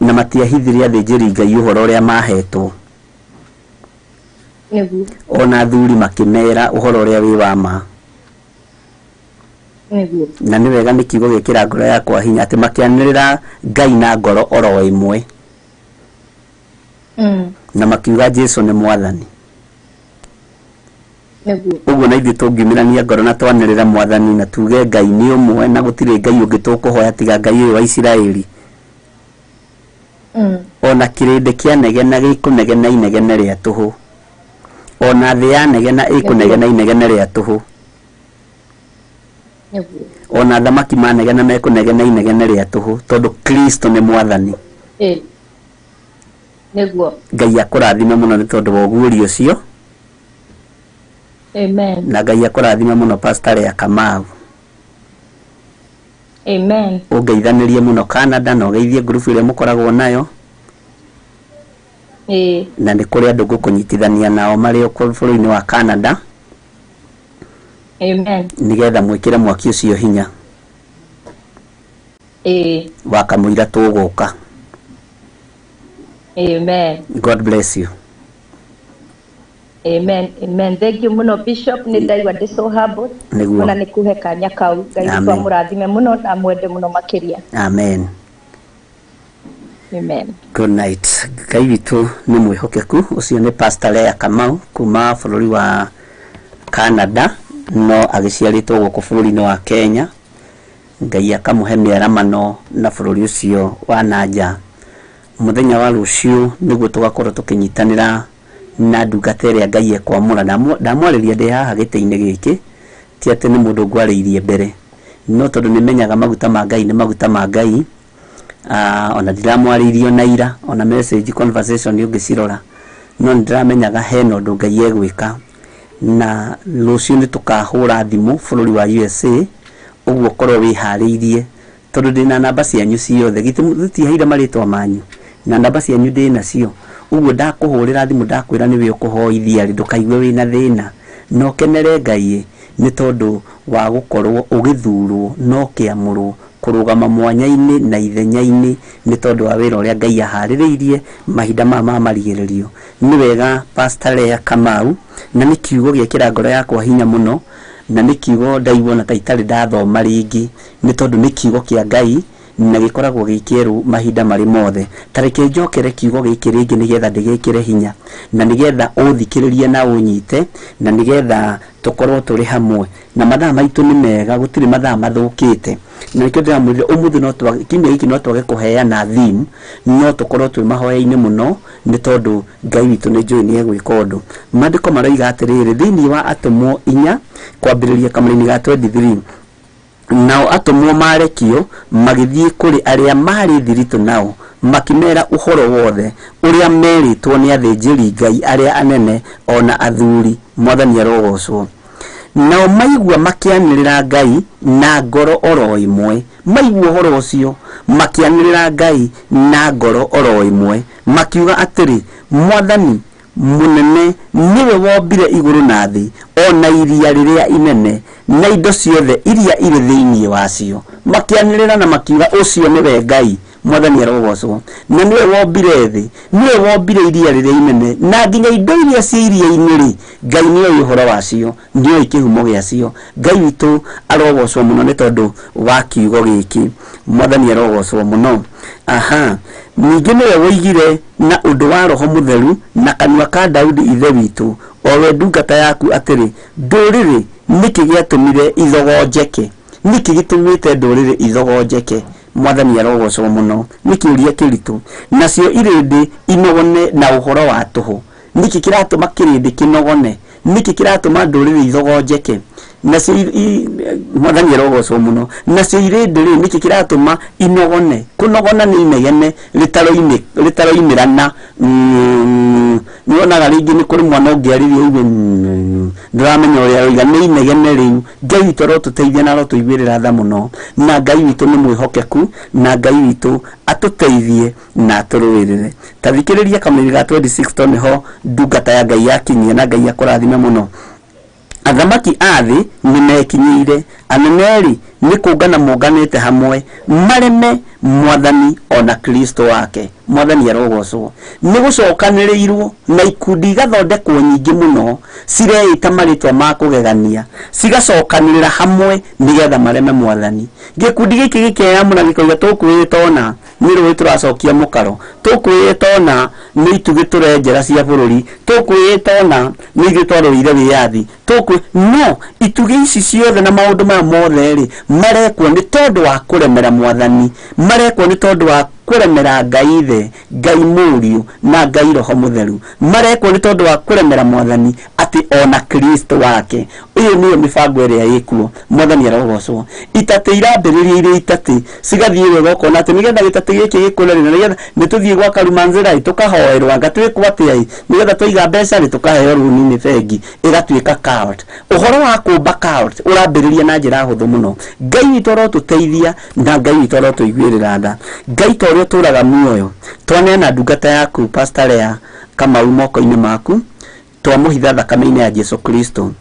na matiahithire athĩnjĩri Ngai ũhoro ũrĩa mahetwo. Nĩguo. Ona athuri makĩmera ũhoro ũrĩa wĩ wa ma. Nĩguo. Na nĩ wega nĩ kiugo gĩkĩra ngoro yakwa hinya atĩ makĩanĩrĩra Ngai na ngoro oro ĩmwe. Na makiuga Jesu nĩ mwathani. Nĩguo. Ũguo na ithuĩ tũngiumĩrania ngoro na twanĩrĩra mwathani na tuge Ngai nĩ ũmwe na gũtirĩ Ngai ũngĩ tũkũhoya tiga Ngai ũyũ wa Isiraeli. Ona kĩrĩndĩ kĩanegena gĩkũnegena inegene rĩa tũhũ. Ona thĩ yanegena ĩkũnegena inegene rĩa tũhũ. Nĩguo. Ona thamaki manegena mekũnegena inegene rĩa tũhũ tondũ Kristo nĩ mwathani. Ĩĩ. Nĩguo. Ngai akũrathime mũno nĩ tondũ wa ũguũrio ũcio. Amen. Na Ngai akũrathime mũno Pastor Lea Kamau. Amen. Ũngeithanĩrie mũno Canada na ũgeithie ngurubu ĩrĩa mũkoragwo nayo. Ĩĩ. Na nĩ kũrĩ andũ ngũkũnyitithania nao marĩ o bũrũri-inĩ wa Canada. Amen. Nĩgetha mwĩkĩre mwaki ũcio hinya. Ĩĩ. Wa kamũira tũgũka. Amen. God bless you. Amen. Amen. Thank you mũno Bishop, nĩ ndaigua ndĩ so humbled. Nĩguo. Ona nĩ kũhe kanya kau. Ngai witũ Amen. amũrathime mũno na amwende mũno makĩria. Amen. Amen. Good night. Ngai witũ nĩ mwĩhokeku. Ũcio nĩ Pastor Lea Kamau kuma bũrũri wa Canada no agĩciarĩtwo gũkũ bũrũri-inĩ wa Kenya. Ngai akamũhe mĩaramano na bũrũri ũcio wa nanja. Mũthenya wa rũciũ nĩguo tũgakorwo tũkĩnyitanĩra na ndungata ĩrĩa Ngai ekwamũra. Ndamwarĩria ndĩ haha gĩtĩ-inĩ gĩkĩ, ti atĩ nĩ mũndũ ngwarĩirie mbere, no tondũ nĩmenyaga maguta ma Ngai nĩ maguta ma Ngai. Ona ndiramwarĩirie ona ira, ona message conversation ũngĩcirora, no nĩndĩramenyaga hena ũndũ Ngai egwĩka. Na rũciũ nĩ tũkahũra thimũ bũrũri wa USA, ũguo korwo wĩharĩirie tondũ ndĩna namba cianyu ciothe, gĩtiheire marĩtwa manyu na namba cianyu ndĩnacio. Ũguo ndakũhũrĩra thimũ ndakwĩra nĩwe ũkũhoithia rĩ, ndũkaigue wĩna thĩna, na ũkenere Ngai nĩ tondũ wa gũkorwo ũgĩthurwo na ũkĩamũrwo kũrũgama mwanya-inĩ na ithenya-inĩ nĩ tondũ wa wĩra ũrĩa Ngai aharĩrĩirie mahinda maya ma marigĩrĩrio. Nĩ wega Pastor Lea Kamau, na nĩ kiugo gĩekĩra ngoro yakwa hinya mũno, na nĩ kiugo ndaigua ona ta itarĩ ndathoma rĩngĩ, nĩ tondũ nĩ kiugo kĩa Ngai na gĩkoragwo gĩ kĩerũ mahinda marĩ mothe. Ta reke njokere kiugo gĩkĩ rĩngĩ nĩgetha ndĩgĩkĩre hinya, na nĩgetha ũthikĩrĩrie na ũnyite, na nĩgetha tũkorwo tũrĩ hamwe. Na mathaa maitũ nĩ mega, gũtirĩ mathaa mathũkĩte. Na nĩkĩo ndĩramwĩrire ũmũthĩ no twage, kiumia gĩkĩ no twage kũheana theme, no tũkorwo twĩ mahoya-inĩ mũno, nĩ tondũ Ngai witũ nĩ njũĩ nĩ egwĩka ũndũ. Maandĩko maroiga atĩrĩrĩ, thĩinĩ wa Atũmwo 4 kwambĩrĩria kamũraini ga 23, nao atũmwo marekio magĩthiĩ kũrĩ arĩa maarĩ thiritũ nao makĩmera ũhoro wothe ũrĩa merĩtwo nĩ athĩnjĩri Ngai arĩa anene ona athuri. Mwathani arogocwo. Nao maigua makĩanĩrĩra Ngai na ngoro oro ĩmwe. Maigua ũhoro ũcio makĩanĩrĩra Ngai na ngoro oro ĩmwe, makiuga atĩrĩ, Mwathani mũnene nĩwe wombire igũrũ na thĩ ona iria rĩrĩa inene na indo ciothe iria irĩ thĩinĩ wacio. Makĩanĩrĩra na makiuga ũcio nĩwe Ngai. Mwathani arogocwo. Na nĩwe wombire thĩ, nĩwe wombire iria rĩrĩa inene na nginya indo iria ciĩ iria-inĩ rĩ, Ngai nĩoĩ ũhoro wacio, nĩoĩ kĩhumo gĩacio. Ngai witũ arogocwo mũno nĩ tondũ wa kiugo gĩkĩ. Mwathani arogocwo mũno. Aha. Ningĩ nĩwe woigire na ũndũ wa Roho Mũtheru na kanua ka Daudi ithe witũ, o we ndungata yaku atĩrĩ, ndũrĩrĩ nĩkĩ gĩatũmire ithogonjeke? Nĩkĩ gĩtũmĩte ndũrĩrĩ ithogonjeke? Mwathani arogocwo mũno. Nĩ kĩũria kĩritũ. Nacio irĩndĩ inogone na ũhoro wa tũhũ. Nĩkĩ kĩratũma kĩrĩndĩ kĩnogone? Nĩkĩ kĩratũma ndũrĩrĩ ithogonjeke? Nacio Mwathani arogocwo mũno. Nacio irĩndĩ rĩ, nĩkĩ kĩratũma inogone? Kũnogona nĩ inegene rĩtaroimĩrana. Nĩwonaga rĩngĩ nĩ kũrĩ mwana ũngĩarĩria ũigue, ndũramenya ũrĩa aroiga, nĩ inegene rĩu. Ngai witũ arotũteithia na arotũiguĩrĩra tha mũno, na Ngai witũ nĩ mwĩhokeku, na Ngai witũ atũteithie na atũrũĩrĩre. Ta thikĩrĩria kamũira ga 26 tondũ nĩho ndungata ya Ngai yakinyia, na Ngai akũrathime mũno. Athamaki a thĩ nĩmekinyĩire, anene-rĩ nĩ kũngana monganĩte hamwe mareme Mwathani ona Kristo wake. Mwathani arogocwo. Nĩ gũcokanĩrĩirwo na ikundi igathondekwo nyingĩ mũno cireĩta marĩtwa ma kũgegania, cigacokanĩrĩra hamwe nĩgetha mareme Mwathani. Gĩkundi gĩkĩ gĩkeyamũra gĩkauga tũkwĩĩta ona nĩ rũĩ tũracokia mũkaro, tũkwĩĩta ona nĩ itugĩ tũrenjera cia bũrũri, tũkwĩĩta ona nĩ ithuĩ twarũĩire wĩyathi, no itugĩ ici ciothe na maũndũ maya mothe rĩ marekwo nĩ tondũ wa kũremera Mwathani, marekwo nĩ tondũ wa kũremera Ngai Ithe, Ngai Mũriũ na Ngai Roho Mũtheru, marekwo nĩ tondũ wa kũremera Mwathani atĩ ona Kristo wake. Ĩyo nĩyo mĩbango ĩrĩa ĩkuo. Mwathani arogocwo. Itatĩ irambĩrĩria irĩ itatĩ cigathiĩ wega ũkona atĩ nĩgetha gĩtatĩ gĩkĩ gĩkũre rĩ, na nĩgetha nĩtũthiĩ gwa Karumanzĩra ĩ tũkahoerwo anga twĩkwo atĩa ĩ, nĩgetha twaiga mbeca rĩ tũkaheo rũni nĩ bengi ĩgatuĩka cult. Ũhoro wa kũmba cult ũrambĩrĩria na njĩra hũthũ mũno. Ngai witũ arotũteithia na Ngai witũ arotũiguĩrĩra tha. Ngai ta ũrĩa ũtũraga muoyo, twaneana ndungata yaku Pastor Leah Kamau moko-inĩ maku, twamũhitha thakame-inĩ ya Jesu Kristo.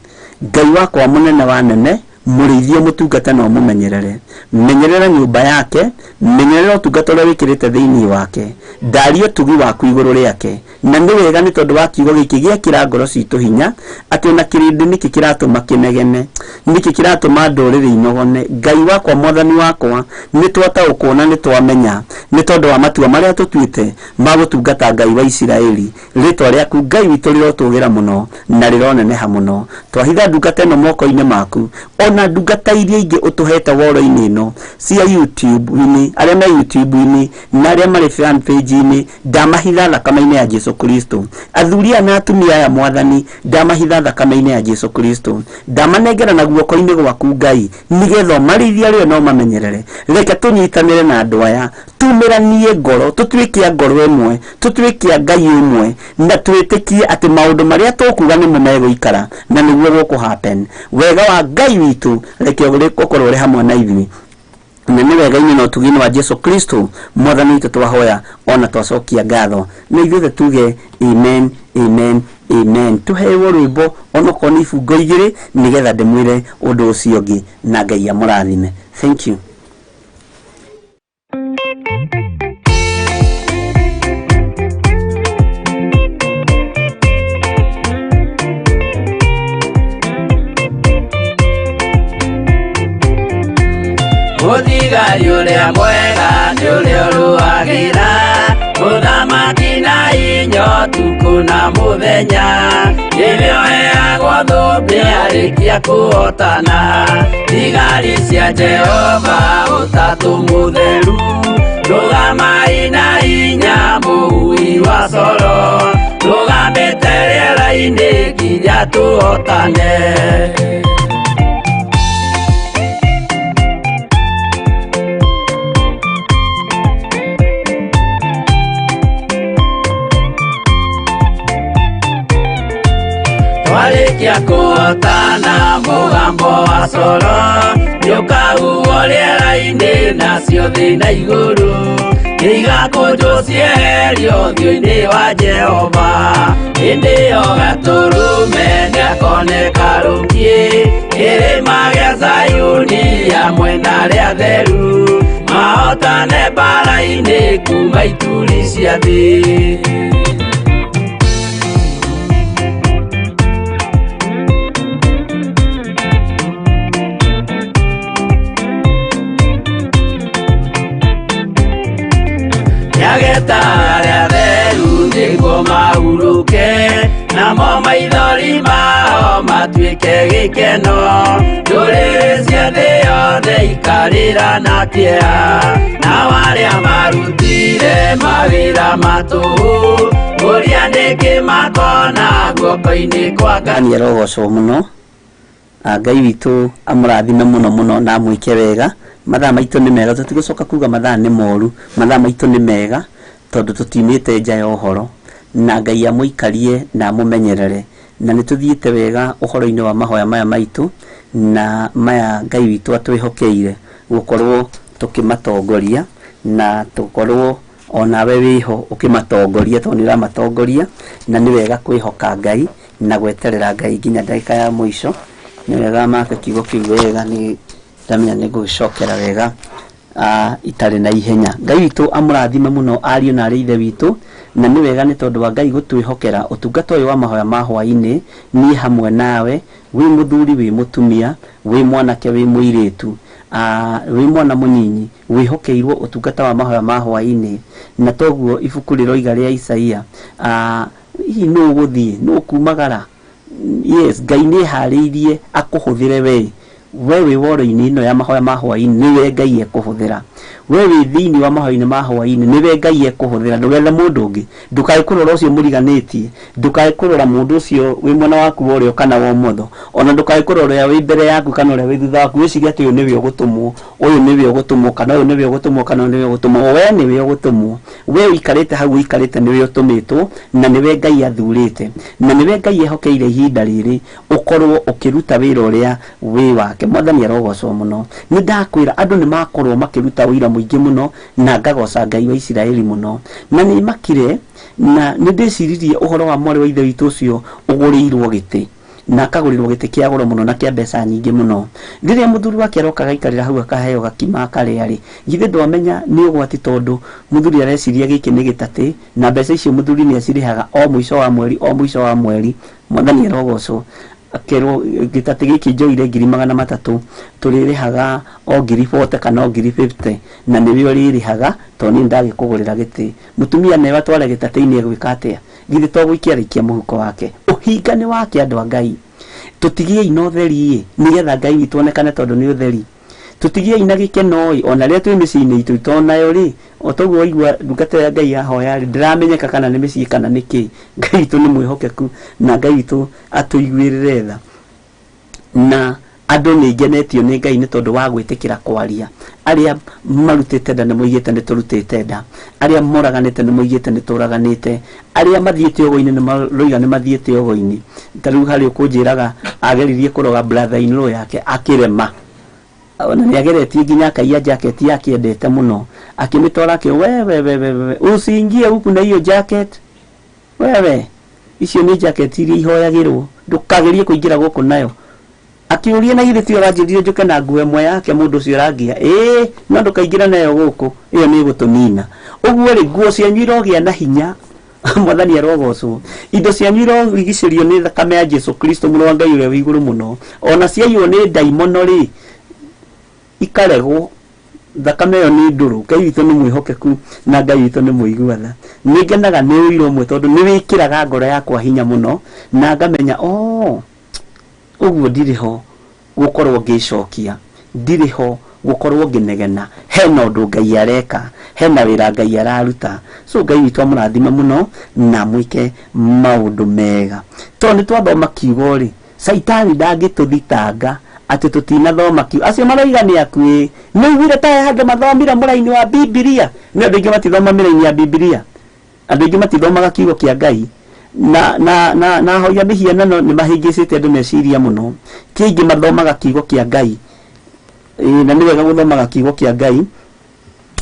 Ngai wakwa mũnene wa nene, mũrĩithie mũtungata na ũmũmenyerere. Menyerera nyũmba yake, menyerera ũtungata ũrĩa wĩkĩrĩte thĩinĩ wake, ndarie ũtugi waku igũrũ rĩake. Na nĩ wega nĩ tondũ wa kiugo gĩkĩ gĩekĩra ngoro citũ hinya atĩ ona kĩrĩndĩ nĩkĩ kĩratũma kĩnegene, nĩkĩ kĩratũma ndũrĩrĩ inogone. Ngai wakwa, Mwathani wakwa, nĩ twataũkwo na nĩ twamenya nĩ tondũ wa matua marĩa tũtuĩte ma gũtungata Ngai wa Isiraeli. Rĩtwa rĩaku Ngai witũ rĩrotũgĩra mũno na rĩroneneha mũno. Twahitha ndungata ĩno moko-inĩ maku, ona ndungata iria ingĩ ũtũhete woro-inĩ ĩno cia YouTube-inĩ, arĩa me YouTube-inĩ na arĩa marĩ fan page-inĩ, ndamahitha thakame-inĩ ya Jesu Kristo. Athuri aya na atumia aya Mwathani, ndamahitha thakame-inĩ ya Jesu Kristo. Ndamanengera na guoko-inĩ gwaku Ngai, nĩgetha ũmarĩithie rĩo na ũmamenyerere. Reke tũnyitanĩre na andũ aya, tumĩranie ngoro, tũtuĩke a ngoro ĩmwe, tũtuĩke a Ngai ĩmwe, na twĩtĩkie atĩ maũndũ marĩa tũkuga nĩmo megũikara na nĩguo gũkũ happen. Wega wa Ngai witũ reke ũkorwo ũrĩ hamwe na ithuĩ. Na nĩ wega-inĩ na ũtugi-inĩ wa Jesu Kristo Mwathani witũ twahoya ona twacokia ngatho. Na ithuothe tuge amen, amen, amen. Tũheirwo rwĩmbo onokorwo nĩ ibungo igĩrĩ nĩgetha ndĩmwĩre ũndũ ũcio ũngĩ, na Ngai amũrathime. Thank you. Mũthigari ũrĩa mwega nĩ ũrĩa ũrũagĩra mũthamaki na inya ũtukũ na mũthenya, rĩrĩa ũheagwo thũmbĩ arĩkia kũhotana. Thigari cia Jehova ũtatũ mũtheru, rũgamai na hinya mũhui wa coro, rũgamĩte rĩera-inĩ nginya tũhotane. Twarĩkia kũhotana mũgambo wa coro nĩũkahuhwo rĩera-inĩ nacio thĩ na igũrũ nĩigakũnjwo cieherio ũthiũ-inĩ wa Jehova. Hĩndĩ ĩyo Gatũrũme nĩakoneka rũkiĩ kĩrĩma gĩa Zayuni hamwe na arĩa atheru, mahotane mbaara-inĩ kuma ituri cia thĩ. Nĩageta arĩa atheru nĩguo mahurũke, namo maithori mao matuĩke gĩkeno. Ndũrĩrĩ cia thĩ yothe ikarĩra na kĩeha, nao arĩa marutire mawĩra ma tũhũ, ũrĩa nĩkĩ makona guoko-inĩ kwa Ngai. Nĩ arogocwo mũno. Ngai witũ amũrathime mũno mũno na amwĩke wega. Mathaa maitũ nĩ mega, tũtigũcoka kuga mathaa nĩ moru, mathaa maitũ nĩ mega tondũ tũtiumĩte nja ya ũhoro, na Ngai amũikarie na amũmenyerere. Na nĩ tũthiĩte wega ũhoro-inĩ wa mahoya maya maitũ na maya Ngai witũ atwĩhokeire gũkorwo tũkĩmatongoria, na tũkorwo onawe wĩho ũkĩmatongoria tondũ nĩ ũramatongoria, na nĩ wega kwĩhoka Ngai na gweterera Ngai nginya ndagĩka ya mũico. Nĩ wega make kiugo kĩu wega, nĩ ndamenya nĩ ngũgĩcokera wega itarĩ na ihenya. Ngai witũ amũrathime mũno ariũ na arĩ ithe witũ, na nĩ wega nĩ tondũ wa Ngai gũtwĩhokera ũtungata ũyũ wa mahoya ma hwaĩ-inĩ, niĩ hamwe nawe, wĩ mũthuri, wĩ mũtumia, wĩ mwanake, wĩ mũirĩtu, wĩ mwana mũnyinyi, wĩhokeirwo ũtungata wa mahoya ma hwaĩ-inĩ. Na toguo ibuku rĩroiga rĩa Isaia, hihi nũ ũgũthiĩ, nũ ũkumagara? Yes, Ngai nĩ eharĩirie akũhũthĩre we. We wĩ woro-inĩ ĩno ya mahoya ma hwaĩ-inĩ, nĩwe Ngai ekũhũthĩra. We wĩ thĩinĩ wa mahoya-inĩ ma hwaĩ-inĩ, nĩwe Ngai ekũhũthĩra. Ndũgethe mũndũ ũngĩ, ndũkae kũrora ũcio mũriganĩtie, ndũkae kũrora mũndũ ũcio wĩ mwena waku wa ũrĩo kana wa ũmotho, ona ndũkae kũrora ũrĩa wĩ mbere yaku kana ũrĩa wĩ thutha waku. Wĩcirie atĩ ũyũ nĩwe ũgũtũmwo, ũyũ nĩwe ũgũtũmwo, kana ũyũ nĩwe ũgũtũmwo, kana ũyũ nĩwe ũgũtũmwo. We nĩwe ũgũtũmwo. We ũikarĩte hau ũikarĩte nĩwe ũtũmĩtwo, na nĩwe Ngai athurĩte, na nĩwe Ngai ehokeire ihinda rĩrĩ ũkorwo ũkĩruta wĩra ũrĩa wĩ wake. Mwathani arogocwo mũno. Nĩ ndakwĩra andũ nĩ makorwo makĩruta ũira mũingĩ mũno, na ngagoca Ngai wa Isiraeli mũno. Na nĩ makire, na nĩ ndĩciririe ũhoro wa mwarĩ wa ithe witũ ũcio ũgũrĩirwo gĩtĩ, na akagũrĩrwo gĩtĩ kĩa goro mũno na kĩa mbeca nyingĩ mũno. Rĩrĩa mũthuri wake aroka agaikarĩra hau akaheo gakima akarĩa rĩ, githĩ ndwamenya nĩ ũgwati, tondũ mũthuri areciria gĩkĩ nĩ gĩtatĩ, na mbeca icio mũthuri nĩ acirĩhaga o mũico wa mweri, o mũico wa mweri. Mwathani arogocwo. Akerwo gĩtatĩ gĩkĩ njoire 300,000, tũrĩrĩhaga o 40,000 kana o 50,000, na nĩwe ũrĩrĩhaga tondũ niĩ ndagĩkũgũrĩra gĩtĩ. Mũtumia newe atware gĩtatĩ-inĩ egwĩka atĩa? Githĩ to gũikia arĩikia mũhuko wake? Ũhinga nĩ wake, andũ a Ngai. Tũtigiei na ũtheri ĩ, nĩgetha Ngai witũ onekane tondũ nĩ ũtheri. Tũtigiei na gĩkeno ĩ, ona rĩrĩa twĩ mĩciĩ-inĩ itũ tonayo rĩ, o toguo waigua ndungata ya Ngai yahoya rĩ, ndĩramenyeka kana nĩ mĩciĩ kana nĩ kĩ. Ngai witũ nĩ mwĩhokeku, na Ngai witũ atũiguĩrĩre tha. Na andũ nĩ ngenetio nĩ Ngai nĩ tondũ wa gwĩtĩkĩra kwaria. Arĩa marutĩte nda nĩ moigĩte nĩ tũrutĩte nda, arĩa moraganĩte nĩ moigĩte nĩ tũraganĩte, arĩa mathiĩte ũgo-inĩ nĩ maroiga nĩ mathiĩte ũgo-inĩ. Ta rĩu harĩ ũkũnjĩraga ageririe kũroga brother in law yake akĩrema, ona nĩ ageretie nginya akaiya jacket yake endete mũno, akĩmĩtwara akĩ wewe wewe wewe, usiingie huku na hiyo jacket wewe, icio nĩ jacket iria ihoyagĩrwo, ndũkagerie kũingĩra gũkũ nayo. Akĩũria na githĩ ti ũranjĩrire njũke na nguo ĩmwe yake mũndũ ũcio ũrangia? Ĩĩ, no ndũkaingĩra nayo gũkũ, ĩyo nĩ ĩgũtũnina. Ũguo rĩ, nguo cianyu irogĩa na hinya. Mwathani arogocwo. Indo cianyu irorigicĩrio nĩ thakame ya Jesu Kristo mũrũ wa Ngai ũrĩa wĩ igũrũ mũno. Ona ciaiywo nĩ ndaimono rĩ, ikaregwo. Thakame ĩyo nĩ ndũrũ. Ngai witũ nĩ mwĩhokeku na Ngai witũ nĩ mũigua tha. Nĩ ngenaga nĩ ũira ũmwe tondũ nĩ wĩkĩraga ngoro yakwa hinya mũno, na ngamenya oh, ũguo ndirĩ ho gũkorwo ngĩcokia, ndirĩ ho gũkorwo ngĩnegena. Hena ũndũ Ngai areka, hena wĩra Ngai araruta. So Ngai witũ amũrathime mũno na mwĩke maũndũ mega. Tondũ nĩ twathoma kiugo rĩ, Caitani ndangĩtũthitanga atĩ tũtinathoma kiugo. Acio maroiga nĩ akuĩ, nĩ ũiguire ta he handũ mathomire mũraini wa Bibilia? Nĩ andũ aingĩ matithoma mĩraini ya Bibilia, andũ aingĩ matithomaga kiugo kĩa Ngai, na na na na ahoya mĩhianano nĩ mahĩngĩcĩte andũ meciria mũno. Ti aingĩ mathomaga kiugo kĩa Ngai. Na nĩ wega gũthomaga kiugo kĩa Ngai,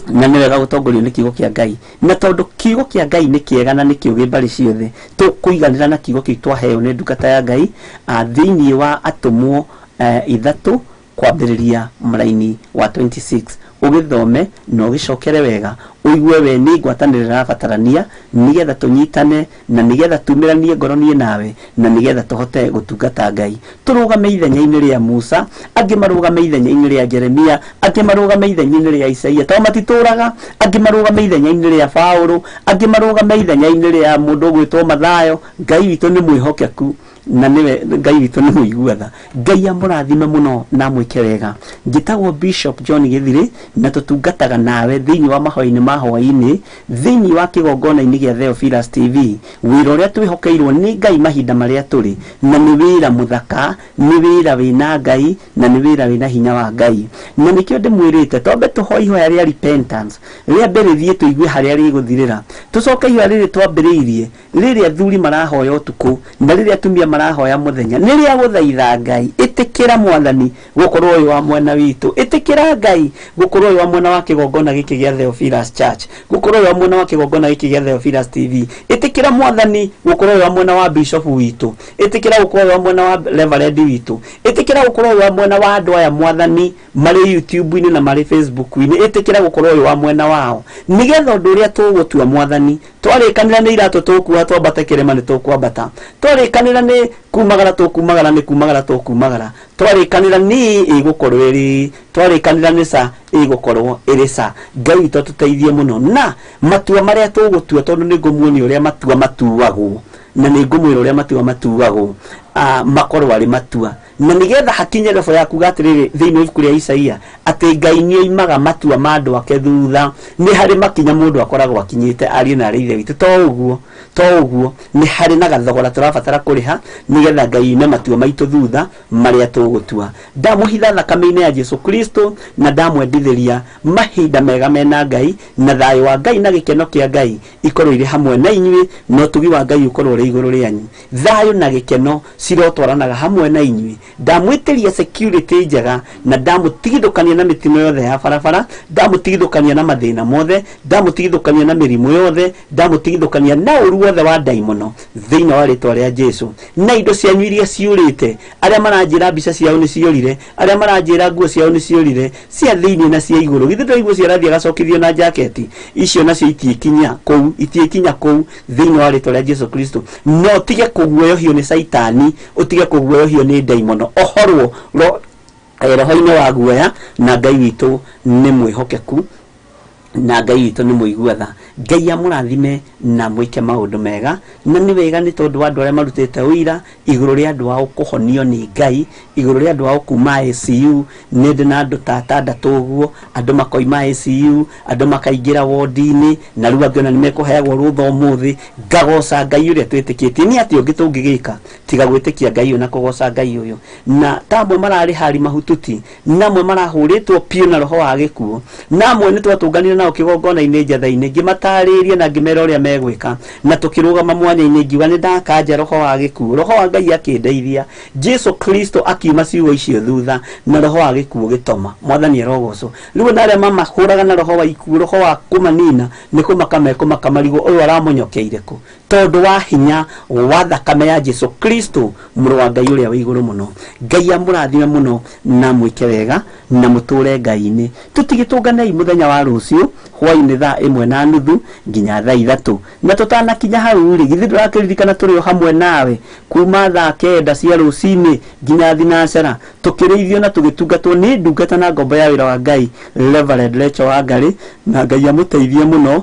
na nĩ wega gũtongorio nĩ kiugo kĩa Ngai, na tondũ kiugo kĩa Ngai nĩ kĩega na nĩ kĩũgĩ mbarĩ ciothe, tũkũiganĩra na kiugo kĩu twaheo nĩ ndungata ya Ngai thĩinĩ wa Atũmwo 3 kwambĩrĩria mũraini wa 26. Ũgĩthome na ũgĩcokere wega, ũigue we nĩ ngwatanĩro ĩrabatarania nĩgetha tũnyitane, na nĩgetha tumĩranie ngoro niĩ nawe, na nĩgetha tũhote gũtungata Ngai. Tũrũgame ithenya-inĩ rĩa Musa, angĩ marũgame ithenya-inĩ rĩa Jeremia, angĩ marũgame ithenya-inĩ rĩa Isaia, tondũ matitũraga, angĩ marũgame ithenya-inĩ rĩa Paũlũ, angĩ marũgame ithenya-inĩ rĩa mũndũ ũgwĩtwo Mathayo. Ngai witũ nĩ mwĩhokeku, na nĩwe Ngai witũ nĩ mũigua tha. Ngai amũrathime mũno na amwĩke wega. Njĩtagwo Bishop John Gĩthirĩ, na tũtungataga nawe thĩinĩ wa mahoya-inĩ ma hwaĩ-inĩ thĩinĩ wa kĩgongona-inĩ gĩa Theophilus TV. Wĩra ũrĩa twĩhokeirwo nĩ Ngai mahinda marĩa tũrĩ, na nĩ wĩra mũthaka, nĩ wĩra wĩna Ngai, na nĩ wĩra wĩna hinya wa Ngai. Na nĩkĩo ndĩmwĩrĩte twambe tũhoe ihoya rĩa repentance, rĩa mbere thiĩ tũigue harĩa rĩgũthirĩra, tũcoke ihoya rĩrĩ twambĩrĩirie rĩrĩa athuri marahoya ũtukũ na rĩrĩa atumia marahoya mũthenya, nĩ rĩa gũthaitha Ngai. Ĩtĩkĩra Ĩtĩkĩra Mwathani gũkorwo ũyũ wa mwena witũ. Ĩtĩkĩra Ngai gũkorwo ũyũ wa mwena wa kĩgongona gĩkĩ gĩa Theophilus Church, gũkorwo ũyũ wa mwena wa kĩgongona gĩkĩ gĩa Theophilus TV. Ĩtĩkĩra Mwathani gũkorwo ũyũ wa mwena wa Bishop witũ. Ĩtĩkĩra gũkorwo ũyũ wa mwena wa Reverend witũ. Ĩtĩkĩra gũkorwo ũyũ wa mwena wa andũ aya Mwathani marĩ YouTube-inĩ na marĩ Facebook-inĩ. Ĩtĩkĩra gũkorwo ũyũ wa mwena wao, nĩgetha ũndũ ũrĩa tũgũtua Mwathani, twarĩkanĩra nĩ iratũ tũkuoha twambate kĩrĩma nĩ tũkwambata, twarĩkanĩra nĩ kumagara tũkumagara nĩ kumagara tũkumagara, twarĩkanĩra nĩ ĩgũkorwo ĩrĩ, twarĩkanĩra nĩ ca ĩgũkorwo ĩrĩ ca. Ngai witũ atũteithie mũno na matua marĩa tũgũtua, tondũ nĩ ngũmuonia ũrĩa matua matuagwo, na nĩ ngũmwĩra ũrĩa matua matuagwo, makorwo arĩ matua, na nĩgetha hakinye robo ya kuga atĩrĩrĩ thĩinĩ wa ibuku rĩa Isaia atĩ Ngai nĩoimaga matua ma andũ ake thutha. Nĩ harĩ makinya mũndũ akoragwo akinyĩte, ariũ na arĩ ithe witũ. To ũguo nĩ harĩ na gathogora tũrabatara kũrĩha nĩgetha Ngai oime matua maitũ thutha marĩa tũgũtua. Ndamũhitha thakame-inĩ ya Jesu Kristo na ndamwendithĩria mahinda mega mena Ngai, na thayũ wa Ngai na gĩkeno kĩa Ngai ikorwo irĩ hamwe na inyuĩ, na ũtugi wa Ngai ũkorwo ũrĩ igũrũ rĩanyu. Thayũ na gĩkeno cirotwaranaga hamwe na inyuĩ. Ndamwĩtĩria security njega na ndamũtigithũkania na mĩtino yothe ya barabara, ndamũtigithũkania na mathĩna mothe, ndamũtigithũkania na mĩrimũ yothe, ndamũtigithũkania na ũru wothe wa ndaimono thĩinĩ wa rĩtwa rĩa Jesu. Na indo cianyu iria ciũrĩte, arĩa maranjĩra mbica ciao nĩ ciũrire, arĩa maranjĩra nguo ciao nĩ ciũrire, cia thĩinĩ na cia igũrũ, githĩ ndũraigua ciarathiĩ agacokithio na jaketi icio, nacio itiĩkinya kũu, itiĩkinya kũu thĩinĩ wa rĩtwa rĩa Jesu Kristo. No ũtige kũguoyohio nĩ Caitani, ũtige kũguoyohio nĩ ndaimono, ohorwo roho-inĩ wa guoya. Na Ngai witũ nĩ mwĩhokeku, na Ngai witũ nĩ mũigua tha. Ngai amũrathime na mwĩke maũndũ mega. Na nĩ wega nĩ tondũ wa andũ arĩa marutĩte ũira igũrũ rĩa andũ ao kũhonio nĩ Ngai, igũrũ rĩa andũ ao kuma ICU. Nĩ ndĩ na andũ ta atandatũ ũguo, andũ makoima ICU, andũ makaingĩra wodi-inĩ, na rĩu angĩ ona nĩ mekũheagwo rũtha ũmũthĩ. Ngagoca Ngai ũrĩa twĩtĩkĩtie. Nĩ atĩ ũngĩ tũngĩgĩka tiga gwĩtĩkia Ngai ũyũ na kũgoca Ngai ũyũ? Na ta amwe mararĩ hari mahututi, na amwe marahũrĩtwo piũ na roho wa gĩkuũ, na amwe nĩ twatũnganire nao kĩgongona-inĩ njatha-inĩ, ngĩmatarĩria na ngĩmera ũrĩa megwĩka, na tũkĩrũgama mwanya-inĩ, ngiuga nĩ ndakanja roho wa gĩkuũ. Roho wa Ngai akĩndeithia, Jesu Kristo akiuma ciugo icio thutha, na roho wa gĩkuũ gĩtoma. Mwathani arogocwo. Rĩu na arĩa mamahũraga na roho wa ikuũ, roho wa kũmanina, nĩ kũmaka mekũmaka marigwo ũyũ aramonyokeire kũ, tondũ wa hinya wa thakame ya Jesu Kristo mũrũ wa Ngai ũrĩa wĩ igũrũ mũno. Ngai amũrathime mũno na mwĩke wega na mũtũre Ngai-inĩ. Tũtigĩtũnganei mũthenya wa rũciũ hwaĩ-inĩ thaa 1:30 nginya thaa 3. Na tũtanakinya hau rĩ, githĩ ndũrakĩririkana tũrĩ o hamwe nawe kuma thaa 9 cia rũcinĩ nginya thinacara, tũkĩrĩithio na tũgĩtungatwo nĩ ndungata na ngombo ya wĩra wa Ngai Reverend Rachel Wangari. Na Ngai amũteithie mũno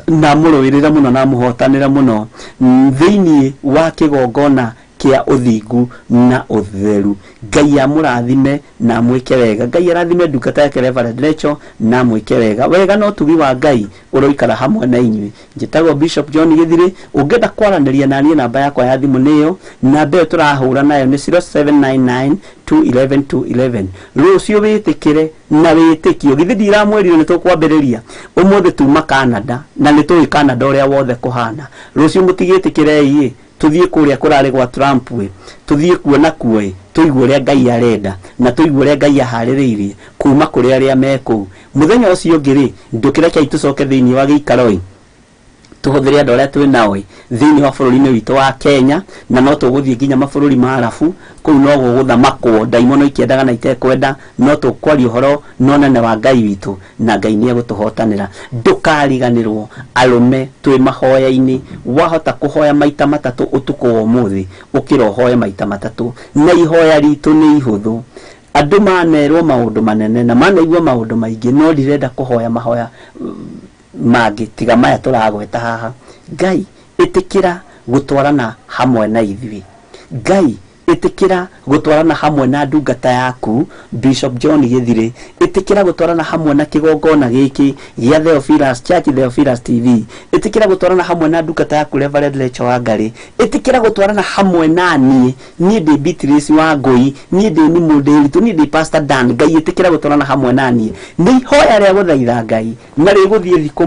na amũrũĩrĩre mũno na amũhotanĩre mũno thĩinĩ wa kĩgongona kĩa ũthingu na ũtheru. Ngai amũrathime na amwĩke wega. Ngai arathime ndungata yake Reverend Rachel na amwĩke wega. Wega na ũtugi wa Ngai ũroikara hamwe na inyuĩ. Njĩtagwo Bishop John Gĩthirĩ. Ũngĩenda kwaranĩria na niĩ, namba yakwa ya thimũ nĩyo namba ĩyo tũrahũra nayo nĩ 0799 211 211. Rũciũ wĩtĩkĩre na wĩtĩkio. Githĩ ndiramwĩrire nĩ tũkwambĩrĩria ũmũthĩ? Tuma Canada na nĩ tũĩ Canada ũrĩa wothe kũhana. Rũciũ mũtigĩtĩkĩrei ĩ tũthiĩ kũrĩa kũrarĩ gwa Trump ĩ, tũthiĩ kuona kuo ĩ, tũigue ũrĩa Ngai arenda na tũigue ũrĩa Ngai aharĩrĩirie kuma kũrĩ arĩa me kũu. Mũthenya ũcio ũngĩ rĩ, ndũkĩrekei tũcoke thĩinĩ wa gĩikaro ĩ, tũhũthĩre andũ arĩa twĩ nao ĩ thĩinĩ wa bũrũri-inĩ witũ wa Kenya, na no tũgũthiĩ nginya mabũrũri ma Arabu. Kũu no gũgũthamakwo ndaimono ikĩendaga na itekwenda, no tũkwaria ũhoro na ũnene wa Ngai witũ, na Ngai nĩ egũtũhotanĩra. Ndũkariganĩrwo, arũme twĩ mahoya-inĩ. Wahota kũhoya maita matatũ ũtukũ wa ũmũthĩ, ũkĩra ũhoye maita matatũ, na ihoya ritũ nĩ ihũthũ. Andũ manerwo maũndũ manene na manaigua maũndũ maingĩ, no ndirenda kũhoya mahoya mangĩ tiga maya tũragweta haha. Ngai ĩtĩkĩra gũtwarana hamwe na ithuĩ. Ngai ĩtĩkĩra gũtwarana hamwe na ndungata yaku Bishop John Gĩthirĩ. Ĩtĩkĩra gũtwarana hamwe na kĩgongona gĩkĩ gĩa Theophilus Church, Theophilus TV. Ĩtĩkĩra gũtwarana hamwe na ndungata yaku Reverend Rachel Wangari. Ĩtĩkĩra gũtwarana hamwe na niĩ. Niĩ ndĩ Beatrice wa Ngũi, niĩ ndĩ Nimũndĩritũ, niĩ ndĩ Pastor Dan. Ngai ĩtĩkĩra gũtwarana hamwe na niĩ. Nĩ ihoya rĩa gũthaitha Ngai na rĩgũthiĩ thikũ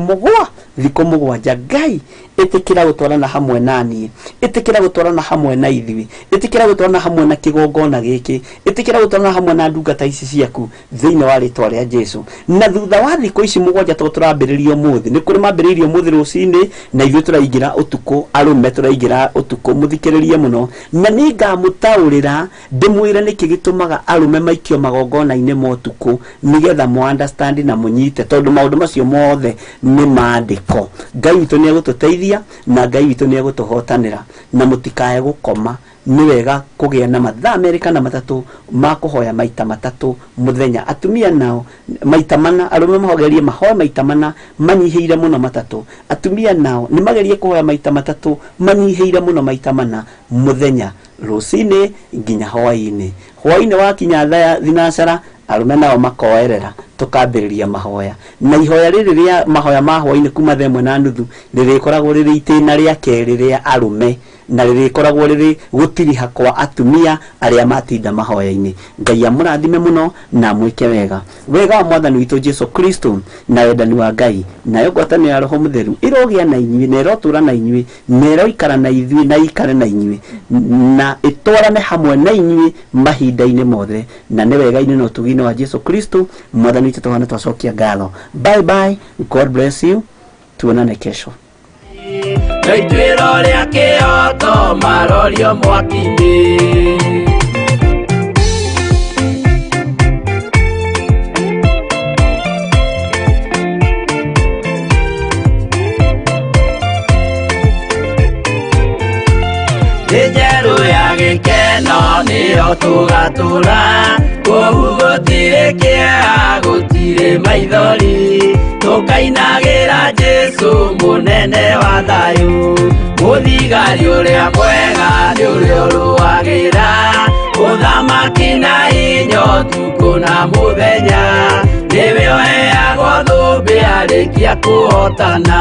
7. Ngai Ĩtĩkĩra gũtwarana hamwe na niĩ, ĩtĩkĩra gũtwarana hamwe na ithuĩ, ĩtĩkĩra gũtwarana hamwe na kĩgongona gĩkĩ, ĩtĩkĩra gũtwarana hamwe na ndungata ici ciaku thĩinĩ wa rĩtwa rĩa Jesu. Na thutha wa thikũ ici mũgwanja tondũ tũrambĩrĩria ũmũthĩ, nĩ kũrĩ mambĩrĩirie ũmũthĩ rũcinĩ na ithuĩ tũraingĩra ũtukũ, arũme tũraingĩra ũtukũ, mũthikĩrĩrie mũno, na nĩ ngamũtaũrĩra ndĩmwĩre nĩkĩ gĩtũmaga arũme maikio magongona-inĩ ma ũtukũ, nĩgetha mũ understand na mũnyite, tondũ maũndũ macio mothe nĩ maandĩko. Ngai witũ nĩ egũtũteithia na Ngai witũ nĩ egũtũhotanĩra, na mũtikae gũkoma. Nĩ wega kũgĩa na mathaa merĩ kana matatũ ma kũhoya maita matatũ mũthenya. Atumia nao maita mana, arũme magerie mahoe maita mana manyihĩire mũno matatũ. Atumia nao nĩ magerie kũhoya maita matatũ manyihĩire mũno maita mana mũthenya, rũcinĩ nginya hwaĩ-inĩ. Hwaĩ-inĩ wakinya thaa thinacara, arũme nao makoerera, tũkambĩrĩria mahoya. Na ihoya rĩrĩ rĩa mahoya ma hwaĩ-inĩ kuma thaa ĩmwe na nuthu rĩrĩkoragwo rĩrĩ itĩna rĩa kerĩ rĩa arũme, na rĩrĩkoragwo rĩrĩ gũtiriha kwa atumia arĩa matinda mahoya-inĩ. Ngai amũrathime mũno na amwĩke wega. Wega wa Mwathani witũ Jesu Kristo na wendani wa Ngai nayo ngwatanĩro ya Roho Mũtheru ĩrogĩa na inyuĩ, na ĩrotũra na inyuĩ, na ĩroikara na ithuĩ, na ĩikare na inyuĩ, na ĩtwarane hamwe na inyuĩ mahinda-inĩ mothe, na nĩ wega-inĩ na ũtugi-inĩ wa Jesu Kristo Mwathani witũ tũhana twacokia ngatho. Bye bye, God bless you, tuonane kesho. Na ituĩro rĩa kĩoto marorio mwaki-inĩ. Thĩ njerũ ya gĩkeno nĩyo tũgatũra, kũu gũtirĩ kĩeha, gũtirĩ maithori, tũkainagĩra Jesu mũnene wa thayũ. Mũthigari ũrĩa mwega nĩ ũrĩa ũrũagĩra ũthamaki na hinya ũtukũ na mũthenya, nĩwe ũheagwo thũmbĩ arĩkia kũhotana.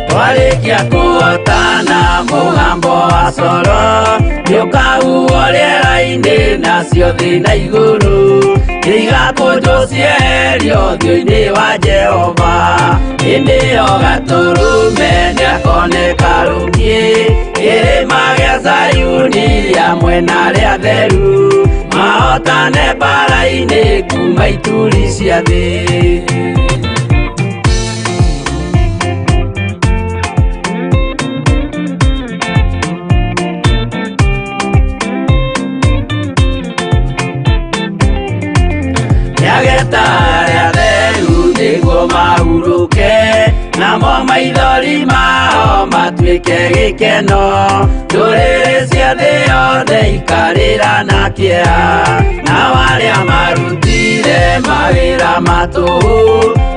Twarĩkia kũhotana mũgambo wa coro nĩũkahuhwo rĩera-inĩ, nacio thĩ na igũrũ nĩigakũnjwo cieherio ũthiũ-inĩ wa Jehova. Hĩndĩ ĩyo Gatũrũme nĩakoneka rũngĩ kĩrĩma gĩa Zayuni hamwe na arĩa atheru, mahotane mbara-inĩ kuma ituri cia thĩ. Nĩageta arĩa atheru nĩguo mahurũke, namo maithori mao matuĩke gĩkeno. Ndũrĩrĩ cia thĩ yothe ikarĩra na kĩeha, nao arĩa marutire mawĩra ma tũhũ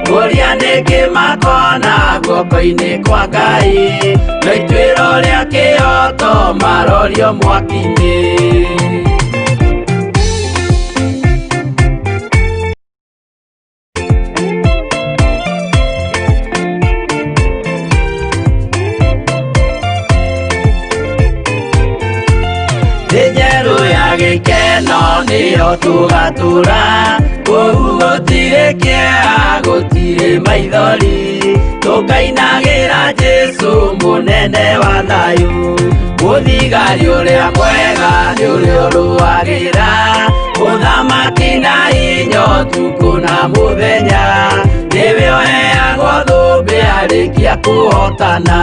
kũria nĩkĩ makona guoko-inĩ kwa Ngai. No ituĩro rĩa kĩoto marorio mwaki-inĩ. Thĩ njerũ ya gĩkeno nĩyo tũgatũra, kũu gũtirĩ kĩeha, gũtirĩ maithori, tũkainagĩra Jesu mũnene wa thayũ. Mũthigari ũrĩa mwega nĩ ũrĩa ũrũagĩra ũthamaki na hinya ũtukũ na mũthenya, nĩwe ũheagwo thũmbĩ arĩkia kũhotana.